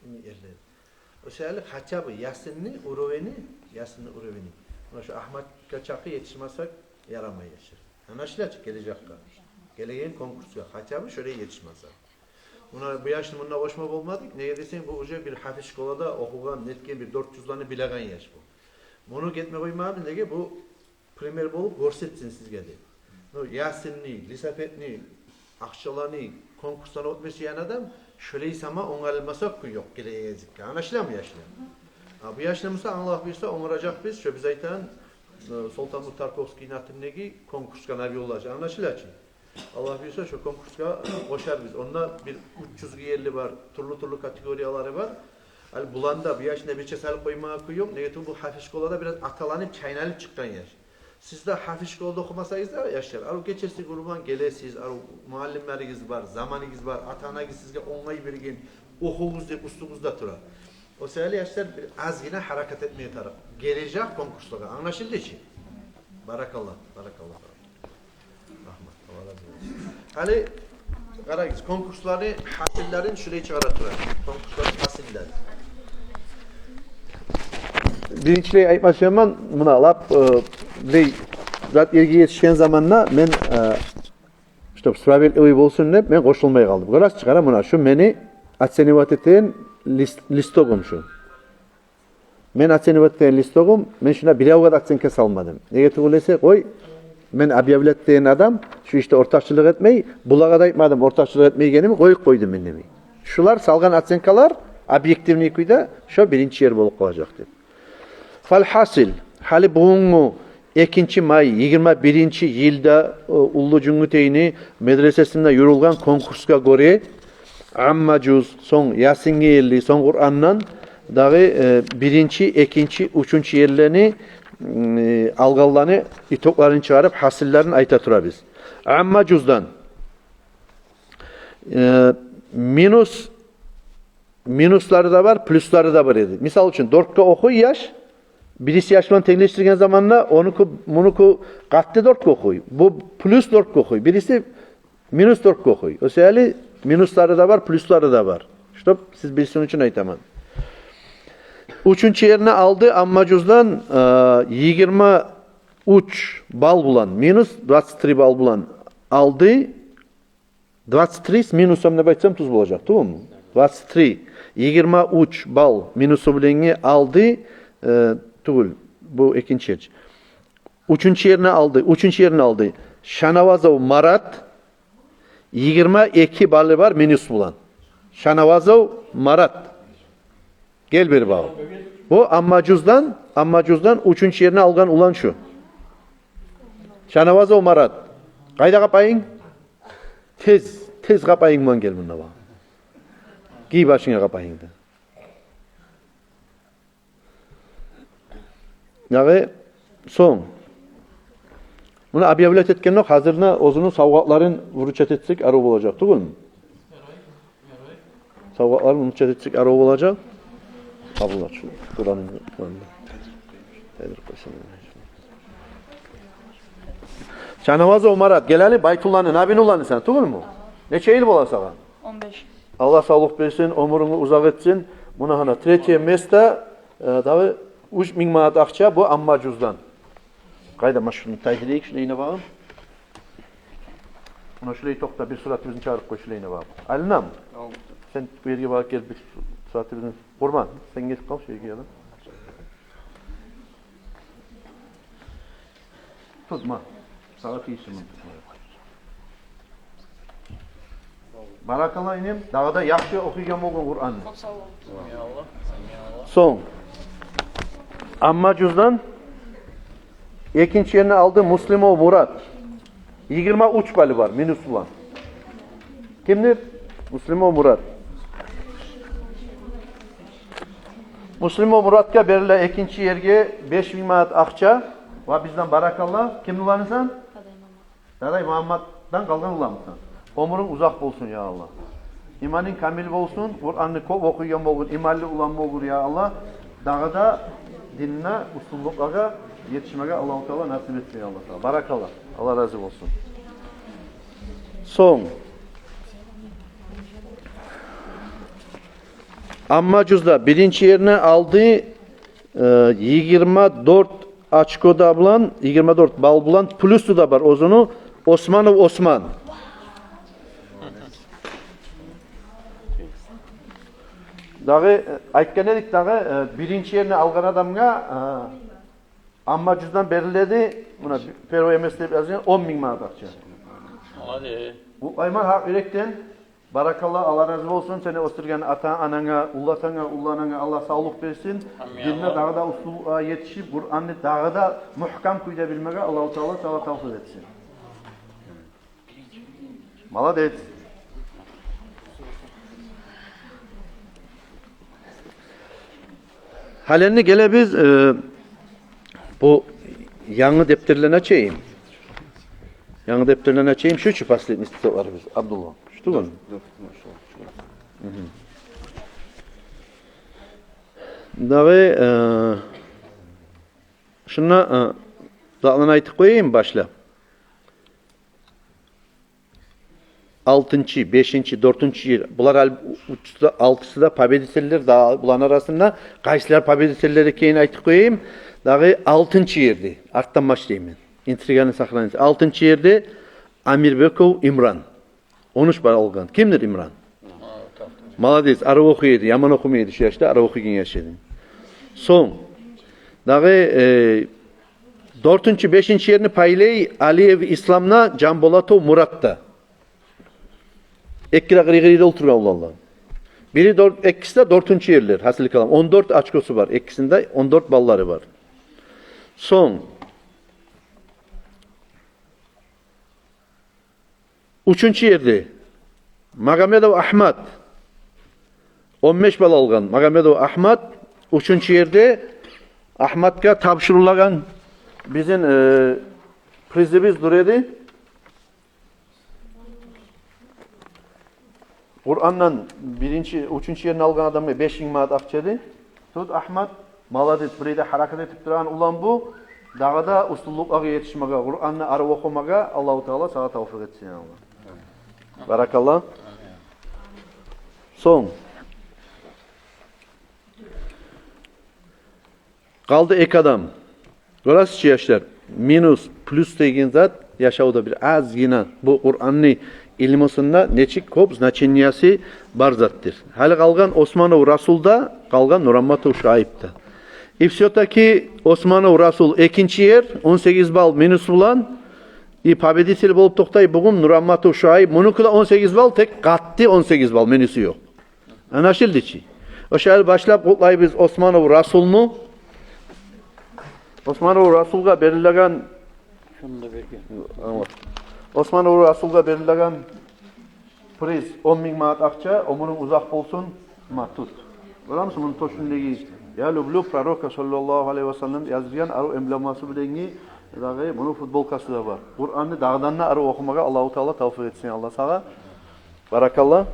ерлери. О саялы хотя бы Ясинни уровени, Ясинни уровени. Муна шу Агьматгъа чакъы етишмесек ярамай, яшлар. Англашыла чы, гележекге. Гелеген конкурсгъа хотя бы шолай етишмесек. Муна бу яшны мунда къошма болмадыкъ. Неге десенг, бу уже бир гьафиз школада охугъан, нетген, бир дёрт юзлени билеген яш бу. Муну гетме къоймагъанбыз, неге, бу пример болуп гёрсетсин сизге деп. Ну, Ясинни, лесопедни, акъчаланы, конкурсланы оьтмесе янгы адам, шолай сама онгарылмаса кюй ёкъ гележекге. Англашыламы, яшлар? А бу яшны буса, Аллагь буюрса, онгаражакъбыз, шо биз айтагъан, э, Солтан-Бек Тарковский атындагъы конкурсгъа, Набиулла, англашыла чы. Аллагь буюрса, шо конкурсгъа къошарбыз. Онда бир уьч юзге ерли бар, тюрлю-тюрлю категориялары бар. Гьали буланы да бу яшны биче салып къоймагъа кюй ёкъ. Неге тюгюл, бу гьафиз школада бираз аталанып, чайналып чыкъгъан яш. Сиз де гьафиз школада охумасагъыз да, яшлар, арив гечеси гюн булан гелесиз, арив муаллимлеригиз бар, заманыгъыз бар, ата-анагъыз сизге онгай берген, охугъуз деп уьстюгюзде тура. О саялы, яшлар, бир азгъына гьаракат этмеге тарыкъ. Гележек конкурслагъа. Англашылды чы? Баракалла, баракалла. Рагьмат, Аллагь рази болсун. Гьали къарагъыз, конкурсланы гьасиллерин шулай чыгъара тура. Конкурсланы гьасиллери. Биринчилей айтма сюемен, муна лап, э, бирей зат ерге етишген заманда мен, э, чтоб справедливый болсун деп, мен къошулмай къалдым. Гёресиз чы, къара, муна шу мени оценивать этеген лист-, листогум шу. Мен оценивать этеген листогум, мен шунда биревге де оценка салмадым. Неге тюгюл эсе, къой, мен объявлять этеген адам шу ишде ортакъчылыкъ этмей, булагъа да айтмадым ортакъчылыкъ этмейгеними, къоюп къойдум мен, демей. Шулар салгъан оценкалар объективный кюйде шо биринчи ер болуп къалажакъ деп. Фалгьасил, гьали бугюнгю экинчи май, йигирма биринчи йылда, э, Уллу Жюнгютейни медресесинде юрюлген конкурсгъа гёре, Амма жуз, сонг Ясинге ерли, сонг Къурандан дагъы, э, биринчи, экинчи, уьчюнчю ерлени, м, э, алгъанланы итогларын чыгъарып, гьасиллерин айта турабыз. Амма жуздан, э, минус, минуслары да бар, плюслары да бар эди. Мисал учун, дёртге охуй яш, бириси яш булан тенглешдирген заманда онуку, мунуку къатты дёртге охуй. Бу плюс дёртге охуй. Бириси минус дёртге охуй. О саялы минуслары да бар, плюслары да бар. Чтоб сиз билсин учун айтаман. Уьчюнчю ерни алды Амма жуздан, э, йигирма уьч балл булан, минус двадцать три балл булан алды. Двадцать три с минусом деп айтсам тюз болажакъ, тюгюлмю? Двадцать три, йигирма уьч балл минусу булангъы алды, э, тюгюл, бу экинчи ер. Уьчюнчю ерни алды, уьчюнчю ерни алды. Шанавазов Марат, йигирма эки баллы бар минус булан. Шанавазов Марат. Гел бери, бала. Бу Амма Жуздан, Амма Жуздан уьчюнчю ерни алгъан улан шу. Шанавазов Марат. Къайда къапайынг? Тез, тез къапайынг булан гел мунда, бала. Гий башынга къапайынгны. Дагъы сонг. Муну объявлять этгенокъ, гьазирде оьзюню савгъатларын вручать этсек, арив болажакъ тюгюлмю? Савгъатларын вручать этсек, арив болажакъ. Абдулла, шу Къуранны, Къуранны. Тайдырып къойсанг. Шанавазов Марат, гел гьали, Байтулланы, Набини уланымсан тюгюлмю? Нече йыл бола сагъа? Он беш. Аллагь савлукъ берсин, оьмюрюнгню узакъ этсин. Муна гьана третье место, э, дагъы уьч минг манат акъча, бу Амма Жуздан. Къайда машгьурну тайдырайыкъ, шулайына багъып. Муна шулай токъта, бир суратыбызны чыгъарып къой, шулайына багъып. Алинам. Сен бу ерге багъып гел, бир суратыбызны. Къурман, сен гетип къал шу ерге, я да. Тутма. Сагъа тийишли муну тутма. Баракалла, иним. Дагъы да яхшы охуйгъан болгъун Къуранны. Сонг. Амма Жуздан экинчи ерни алды Муслимов Мурат. Йигирма уьч баллы бар, минус булан. Кимдир? Муслимов Мурат. Муслимов Муратгъа бериле экинчи ерге беш минг манат акъча. Ва бизден баракалла. Кимни уланымсан? Дадай Мугьамматдан къалгъан уламысан? Оьмюрюнг узакъ болсун, я Аллагь. Иманынг камил болсун, Къуранны кёп охуйгъан болгъур, иманлы улан болгъур, я Аллагь. Дагъы да динде устунлюклеге етишмеге Аллагьу Таала насип этсин, я Аллагь Таала. Баракалла. Аллагь рази болсун. Сонг. Амма Жузда биринчи ерни алды, э, йигирма дёрт очко да булан, йигирма дёрт балл булан, плюсу да бар оьзюню, Османов Осман. Дагъы, э, айтгъан эдик дагъы, э, биринчи ерни алгъан адамгъа, э, Амма Жуздан бериледи, муна, первое место деп язгъан, он минг манат акъча. Молодец. Бу Айман, гьакъ юрекден баракалла, Аллагь рази болсун, сени оьсдюрген ата-ананга, уллатанга, уллананга Аллагь савлукъ берсин. Амин. Динде дагъы да устунлюкге етишип, Къуранны дагъы да мугькам кюйде билмеге Аллагьу Таала, Таала тавфикъ этсин. Молодец. Гьали энди гелебиз, э, бу янгы дептерлени ачайым. Янгы дептерлени ачайым. Шу чу последний списокларыбыз, Абдулла. Шу тюгюлмю? Дагъы, э, шунда, э, затланы айтып къояйым башлап. Алтынчы, бешинчи, дёртюнчю ер. Булар ал-, уьчюсю де, алтысы да победительлер, да, буланы арасында къайсылар победительлер экенин айтып къояйым. Дагъы алтынчы ерде, артдан башлайман. Интриганы сохранить. Алтынчы ерде Амирбеков Имран. Он уьч балл алгъан. Кимдир Имран? Молодец, арив охуй эди, яман охумай эди шу яшда, арив охуйгъан яш эди. Сонг, дагъы, э, дёртюнчю, бешинчи ерни пайлай Алиев Исламна, Жамболатов Муратда. Эки де къырый-къырыйда олтургъан уланлар. Бири дёрт-, экиси де дёртюнчю ерлер, гьасили калам. Он дёрт очкосу бар, экисинде он дёрт баллары бар. Сонг, уьчюнчю ерде Магомедов Агьмат. Он беш балл алгъан Магомедов Агьмат. Уьчюнчю ерде Агьматгъа тапшурулагъан бизин, э, призибиз дура эди. Къурандан биринчи, уьчюнчю ерни алгъан адамгъа беш минг манат акъча эди. Тут, Агьмат, молодец, бир ерде гьаракат этип турагъан улан бу. Дагъы да устунлюклеге етишмеге, Къуранны арив охумагъа Аллагьу Таала сагъа тавфикъ этсин, я Аллагь. Баракалла. Сонг. Къалды эки адам. Гёресиз чи, яшлар, минус, плюс деген зат яшавда бир азгъына, бу Къуранны илмусунда нечик кёп значениясы бар затдыр. Гьали къалгъан Османов Расул да, къалгъан Нурамматов Шуайб да. И всё-таки Османов Расул экинчи ер, он сегиз балл минус булан, И победитель болуп токътай бугюн Нурамматов Шуайб. Мунуки де он сегиз балл, тек къатты он сегиз балл, менюсу ёкъ. Англашылды чы. Ошо башлап къутлайбыз Османов Расулну. Османов Расулгъа берилеген, Шуну да берген. Османов Расулгъа берилеген приз он минг манат акъча, оьмюрюнг узакъ болсун. Ма, тут. Гёремисен, муну тёшюндеги «Я люблю пророка, саллаллагьу алайгьи ва саллам» язылгъан арив эмблемасы булангъы, дагъы муну футболкасы да бар. Къуранны дагъыдан да арив охумагъа Аллагьу Таала тавфикъ этсин, Аллагь, сагъа. Баракалла.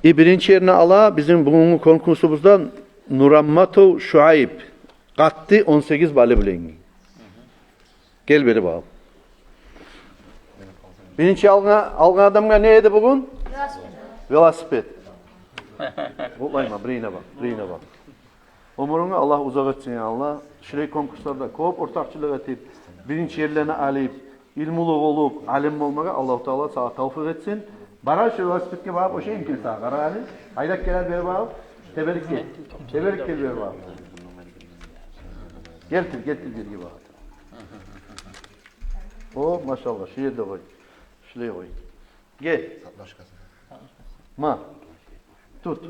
И биринчи ерни ала бизин бугюнгю конкурсубузда Нурамматов Шуайб. Къатты он сегиз баллы булангъы. Гел бери багъып. Биринчи алгъан, алгъан адамгъа не эди бугюн? Велосипед. Велосипед. Къутлайман, бирине бакъ, бирине бакъ. Оьмюрюнгню Аллагь узакъ этсин, я Аллагь. Шулай конкурсларда кёп ортакъчылыкъ этип, биринчи ерлени алып, илмулу болуп, алим болмагъа Аллагьу Таала сагъа тавфикъ этсин. Бара шу велосипедге багъып, ошо имкан сагъа. Къара гьали. Къайда геле бери багъып? Теберип гел. Теберип гел бери багъып. Гелтир, гелтир берге багъып. О, машаллагь, шу ерде къой. Шулай къой. Гел. Ма. Тут.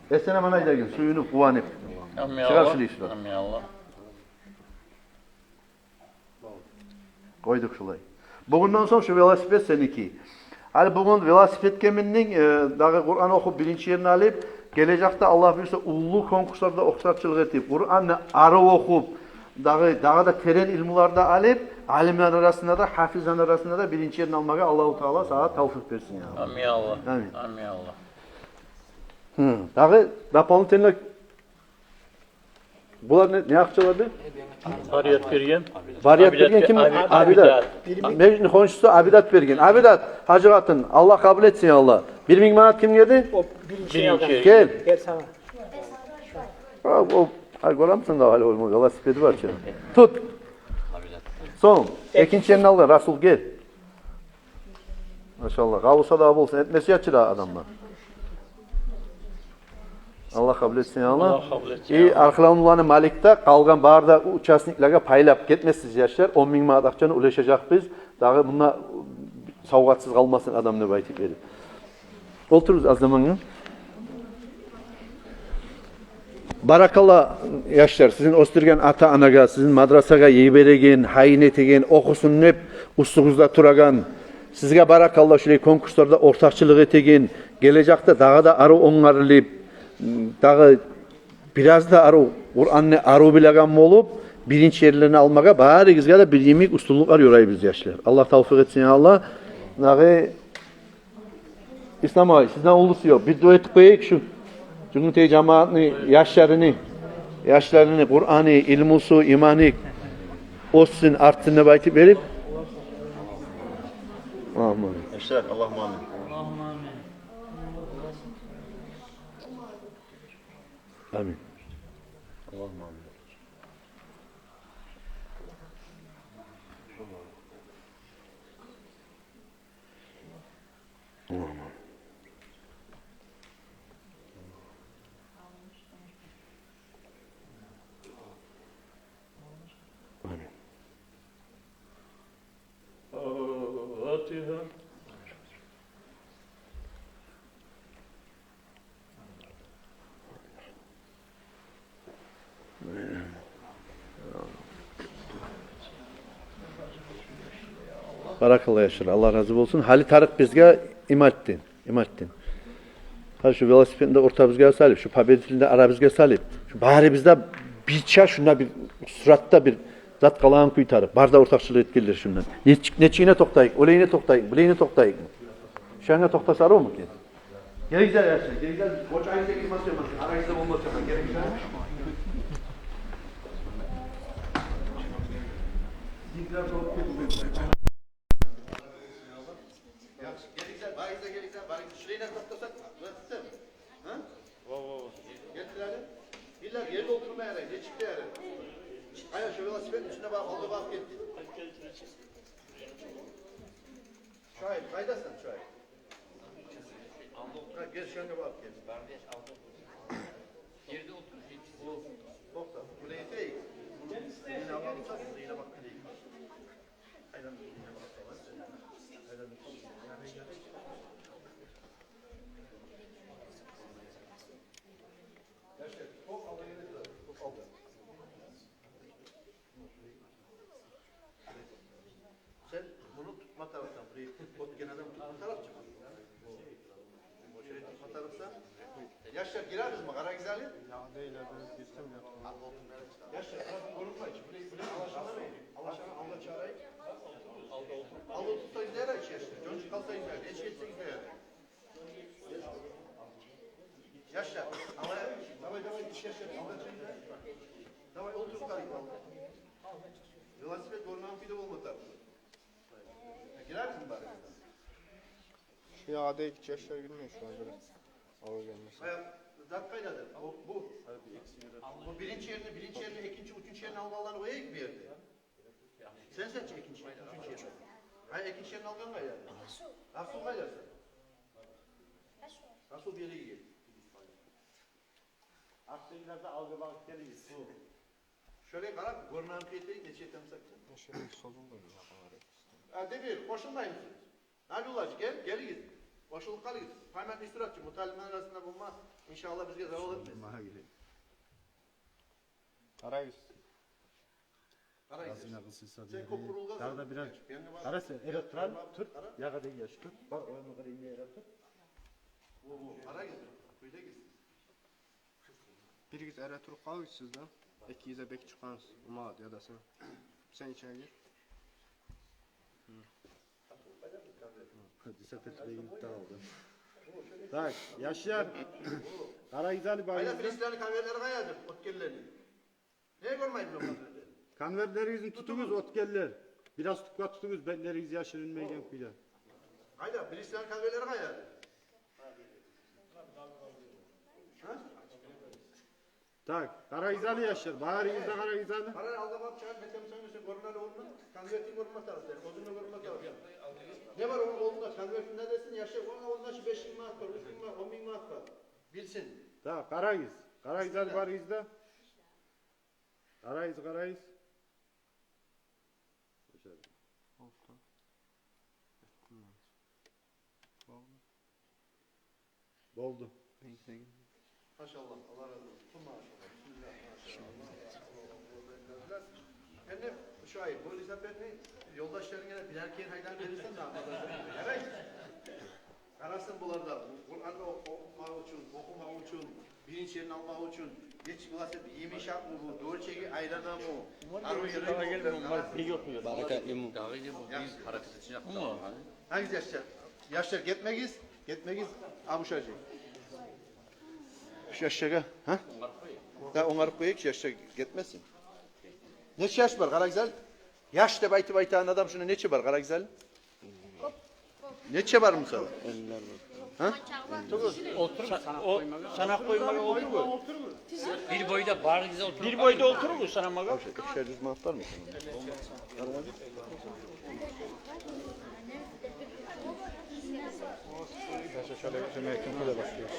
Эсен-аман айда гел, сююнюп, къуванып. Амин, Аллагь. Чыгъар шулай шулай. Амин, Аллагь. Къойдукъ шулай. Бугюнден сонг шу велосипед сеники. Гьали бугюн велосипедге миндинг, э, дагъы Къуран охуп, биринчи ерни алып, гележекде, Аллагь буюрса, уллу конкурсларда ортакъчылыкъ этип, Къуранны арив охуп, дагъы, дагъы да терен илмулар да алып, алимлени арасында да, гьафизлени арасында да биринчи ерни алмагъа Аллагьу Таала сагъа тавфикъ берсин, я Аллагь. Амин, Аллагь. Амин. Амин, Аллагь. Гьы, дагъы дополнительно булар не, не акъчалар эди? Барият берген. Барият берген ким? Абидат. Абидат. Межитни хоншусу Абидат берген. Абидат, гьажи къатын, Аллагь къабул этсин, я Аллагь. Бир минг манат кимге эди? О биринчи. Биринчи. Гел. Гел сагъа. О, о, ай, гёремисен дагъы гьали, о велосипеди бар чы. Тут. Сонг, экинчи ерни алгъан Расул, гел. Машаллагь. Къавуса да болсун, этмесе ячы да адамлар. Аллагь къабул этсин, я Аллагь. Аллагь къабул этсин, я Аллагь. И архлавлуланы Малик де къалгъан бары да участниклеге пайлап гетмессиз, яшлар. Он минг манат акъчаны уьлешежекбиз. Дагъы мунда савгъатсыз къалмасын адам деп айтып эди. Олтуругъуз аз замангъа. Баракалла, яшлар, сизин оьсдюрген ата-анагъа, сизин мадрасагъа йибереген, гьайын этеген, охусун деп уьстюгюзде турагъан, сизге баракалла, шулай конкурсларда ортакъчылыкъ этеген, гележекде дагъы да арив онгарылып, дагъы бираз да арив, Къуранны арив билеген болуп, биринчи ерлени алмагъа барыгъызгъа да бир йимик уьстюнлюклер ёрайбыз, яшлар. Аллагь тавфикъ этсин, я Аллагь. Дагъы Ислам агъай, сизден уллусу ёкъ. Бир дуа этип къояйыкъ шу Жюнгютей жамиятны яшларыны, яшларыны Къураны, илмусу, иманы оьссюн, артсын деп айтып берип. Амин. Яшлар, Аллагьумма амин. Амин. Аллагьумма амин. Амин. Фатигьа. Баракалла, яшлар, Аллагь рази болсун. Гьали тарыкъ бизге Иматдин, Иматдин. Гьа, шу велосипедни де ортабызгъа салып, шу победительни де арабызгъа салып, шу барыбыз да бирче шунда бир суратда бир зат къалагъан кюй тарыкъ. Бары да ортакъчылыкъ этгенлер шундан. Нечик, нечигине токътайыкъ, олайына токътайыкъ, булайына токътайыкъ. Шунга токътаса аравму экен? Гелигиз, яшлар, гелигиз. Къочайын секин басып, арагъызда болмас, гелигиз. Яхшы, гелигиз, барыгъыз да гелигиз, барыгъыз. Шулайына токътасакъ, тутамы? Гьа? Во, во, во. Гелигиз. Бираз ерде олтурма ярай, нечик де ярай. Къайда шу велосипедни ичинде бар, алгъа багъып гет. Шуайб, къайдасан, Шуайб? Гьа, гел, шунга багъып гел. Токъта, булай этейик. Мени алгъа турса, мени алгъа багъып гелейик. Сен муну тутма тарапдан, бир оьтген адам тутма тарапчы. О шерик тутма тарапсан. Яшлар, гирерсизми? Къарагъыз гьали. Яшлар, гирсем я. Яшлар, гёрюнмей чи. Бир, бир алашаны, алашаны алгъа чыгъарайыкъ. Алда олтурсагъыз ярай, яшлар. Жончукъ къалсагъыз ярай. Эч этсегиз ярай. Яшлар, давай, давай, давай, яшлар, алгъа чыгъыгъыз. Давай, олтуруп къалыгъыз. Велосипед гёрюнеген кюйде болма тарыкъ. Гирерсиз бары. Шу ягъа да эки яшлар гирмей, шугъар гёре. Алгъа гелмесе. Баягъы зат къайдадыр? О, бу. Бу биринчи ерни, биринчи ерни, экинчи, уьчюнчю ерни алгъанланы къояйыкъ бу ерде. Сен сеччи экинчи, уьчюнчю ерни. Гьай, экинчи ерни алгъан къайда? Расул къайда сен? Расул, бери гел. Артдагъылар да алгъа багъып гелигиз. Шолай къарап, гёрюнеген кюйде нече этемсек. Шолай созулду. А, де бир, къошулмаймысыз? Набиуллажи, гел, гелигиз. Къошулуп къалыгъыз. Памятный суратчы, муталимлени арасында болма, иншаллагь, бизге зарал этмес. Къарагъыз. Къарагъыз. Азына къысылса. Сен кёп бурулгъансынг. Дагъы да бираз. Къара сен, эре тур, тур. Ягъа дегиз яш, тур. Бар, оюнну къырыйына эре тур. О, о, къарагъыз, кюйдегиз. Биригиз эре туруп къалыгъыз сиз де. Экигиз де бек чыкъгъансыз. Умат, я да сен. Сен ичине гир. Десятый бегин де алды. Так, яшлар. Къарагъыз гьали, къайда барыгъыз да. Бирисилени конвертлери къайдадыр, оьтгенлени? Не гёрмей бу конвертлени? Конвертлеригизни тутугъуз, оьтгенлер. Бираз тюпге тутугъуз, бетлеригиз яшырылмайгъан кюйде. Къайда? Бирисилени конвертлери къайдадыр? Гьа? Так, къарагъыз гьали, яшлар, барыгъыз да къарагъыз гьали. Къара, алгъа барып чыгъар, бетем сен, сен гёрюнер орнуна, конвертин гёрюнме тарыкъ, оьзюнг де гёрюнме тарыкъ. Не бар ону къолунда, конвертинде десин, яшлар, о, онда шу беш минг манат бар, уьч минг манат, он минг манат бар. Билсин. Так, къарагъыз, къарагъыз гьали барыгъыз да. Къарагъыз, къарагъыз. Болду. Болду. Болду. Машаллагь, Аллагь рази болсун. Машаллагь, бисмиллагь, машаллагь. Энни шу велосипедни ёлдашларынга да бирер керен гьайдап берсенг дагъы. Ярай. Къарасын булар да, Къуръан охумакъ учун, охумакъ учун, биринчи ерни алмакъ учун. Нечик велосипед, йимишакъмы бу, дёрт чеги айланамы? Арив ерге гелме, Умар бек охуй. Баракатлымы? Дагъы да бу бир гьаракат этежек. Умар. Гьали яшлар, яшлар, гетмегиз, гетмегиз, Абушажи. Шу яшлагъа, гьа? Да онгарып къояйыкъ, яшлар гетмесин. Нече яш бар, къарагъыз гьали? Яш деп айтып айтагъан адам шунда нече бар, къарагъыз гьали? Нече бар мисал? Гьа? Олтуруп, о, санап къоймагъа олтуруп. Бир бойда барыгъыз да олтуруп. Бир бойда олтуруп, санамагъа. Вообще, икишер юз манат бармы? Даже шолай жемекин де башлайбыз.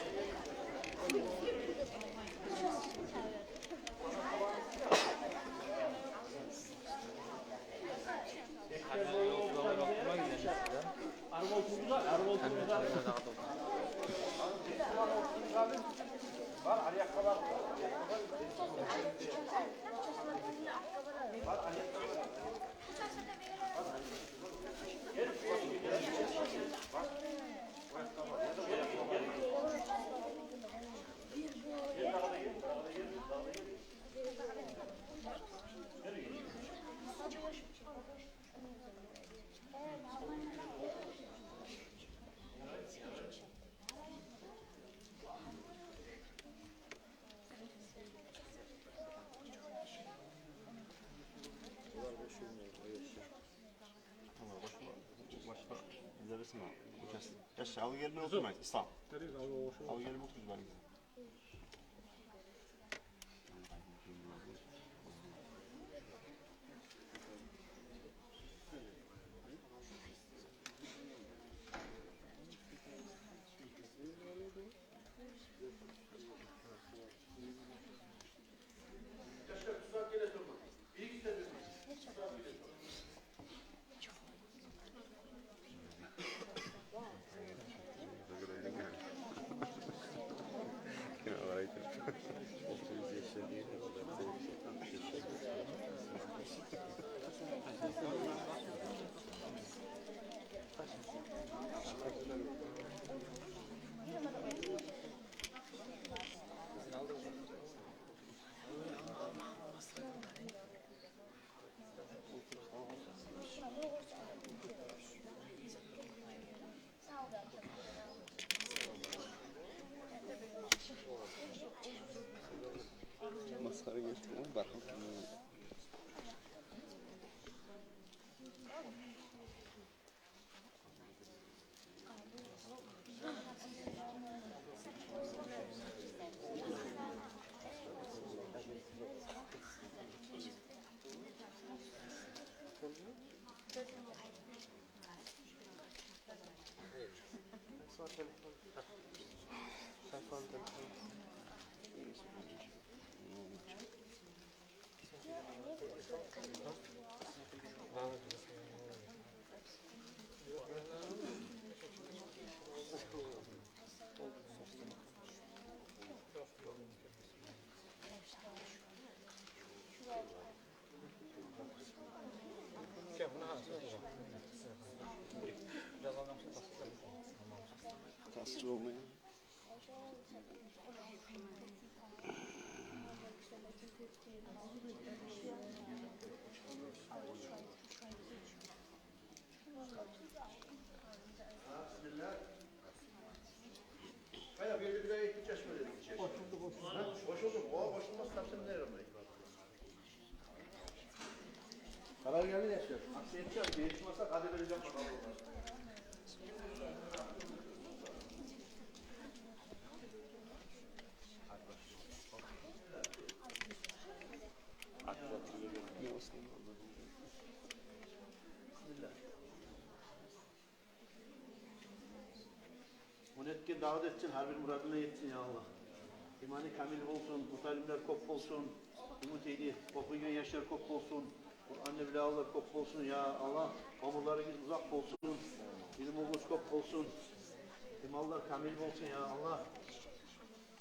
Яш, алгъа гелме олтурмайсыз, Ислам. Алгъа гелме олтуругъуз, барыгъыз. Сара гелтирген бар. Тас чыгъармай. Бисмилла. Къайда, бу ерде бир де эки чашма дедим, чашма. Къошулду, къошулду. Къошулду. О, къошулмаса, тапсырым не ярамай. Къарар гелди, яшлар. Акъча этче, етишмесе, къадар бережек бакъаллар. Бисмилла. Ону этген дагъы да этсин, гьар бир мурадына етсин, я Аллагь. Иманы камил болсун, муталимлер кёп болсун, умут эди, охуйгъан яшлар кёп болсун, Къуранны билегенлер кёп болсун, я Аллагь. Оьмюрлеригиз узакъ болсун, илмугъуз кёп болсун, иманлар камил болсун, я Аллагь.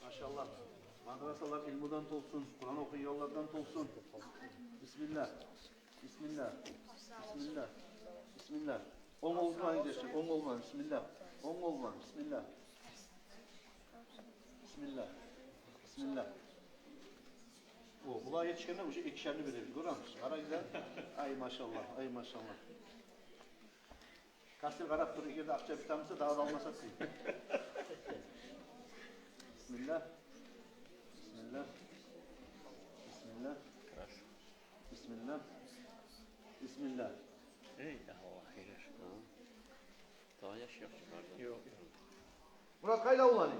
Машаллагь. Мадрасалар илмудан толсун, Къуран охуйгъанлардан толсун. Бисмилла. Бисмилла. Бисмилла. Бисмилла. Онг къол булан, гьардаш, онг къол булан. Бисмилла. Онг къол булан. Бисмилла. Бисмилла. Бисмилла. О, булар етишгенде уже экишерни беребиз. Гёремисиз? Къарагъыз да. Ай, машаллагь, ай, машаллагь. Касир къарап тур, эгер де акъча битемесе, дагъы да алмаса сиз. Бисмилла. Бисмилла. Бисмилла. Бисмилла. Бисмилла. Эй, Аллагь, гьейрат. Дагъы яш ёкъ чы бары. Ёкъ, ёкъ. Мурат, къайда уланы?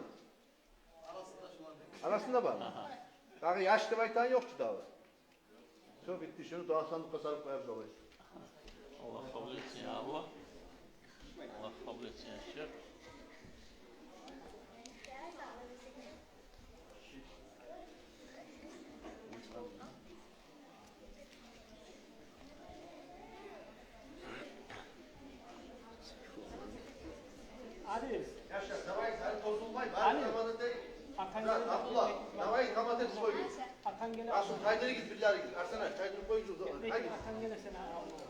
Арасында бар. Агьа. Дагъы яш деп айтагъан ёкъ чу дагъы. Всё, битди. Шуну дуа сандыкъгъа салып къоябыз, давай. Аллагь къабул этсин, я Аллагь. Аллагь къабул этсин, я шейх. Али. Яшар, давай, сен тозулмай, бар. Али. Тамада дей. Акъан геле. Абдулла, давай, тамада дей, къой. Акъан геле. Асыл, тайдырыгъыз, биллеригиз. Арсана, тайдырып къой, жузда. Гетмей, акъан геле сен, а, Аллагь.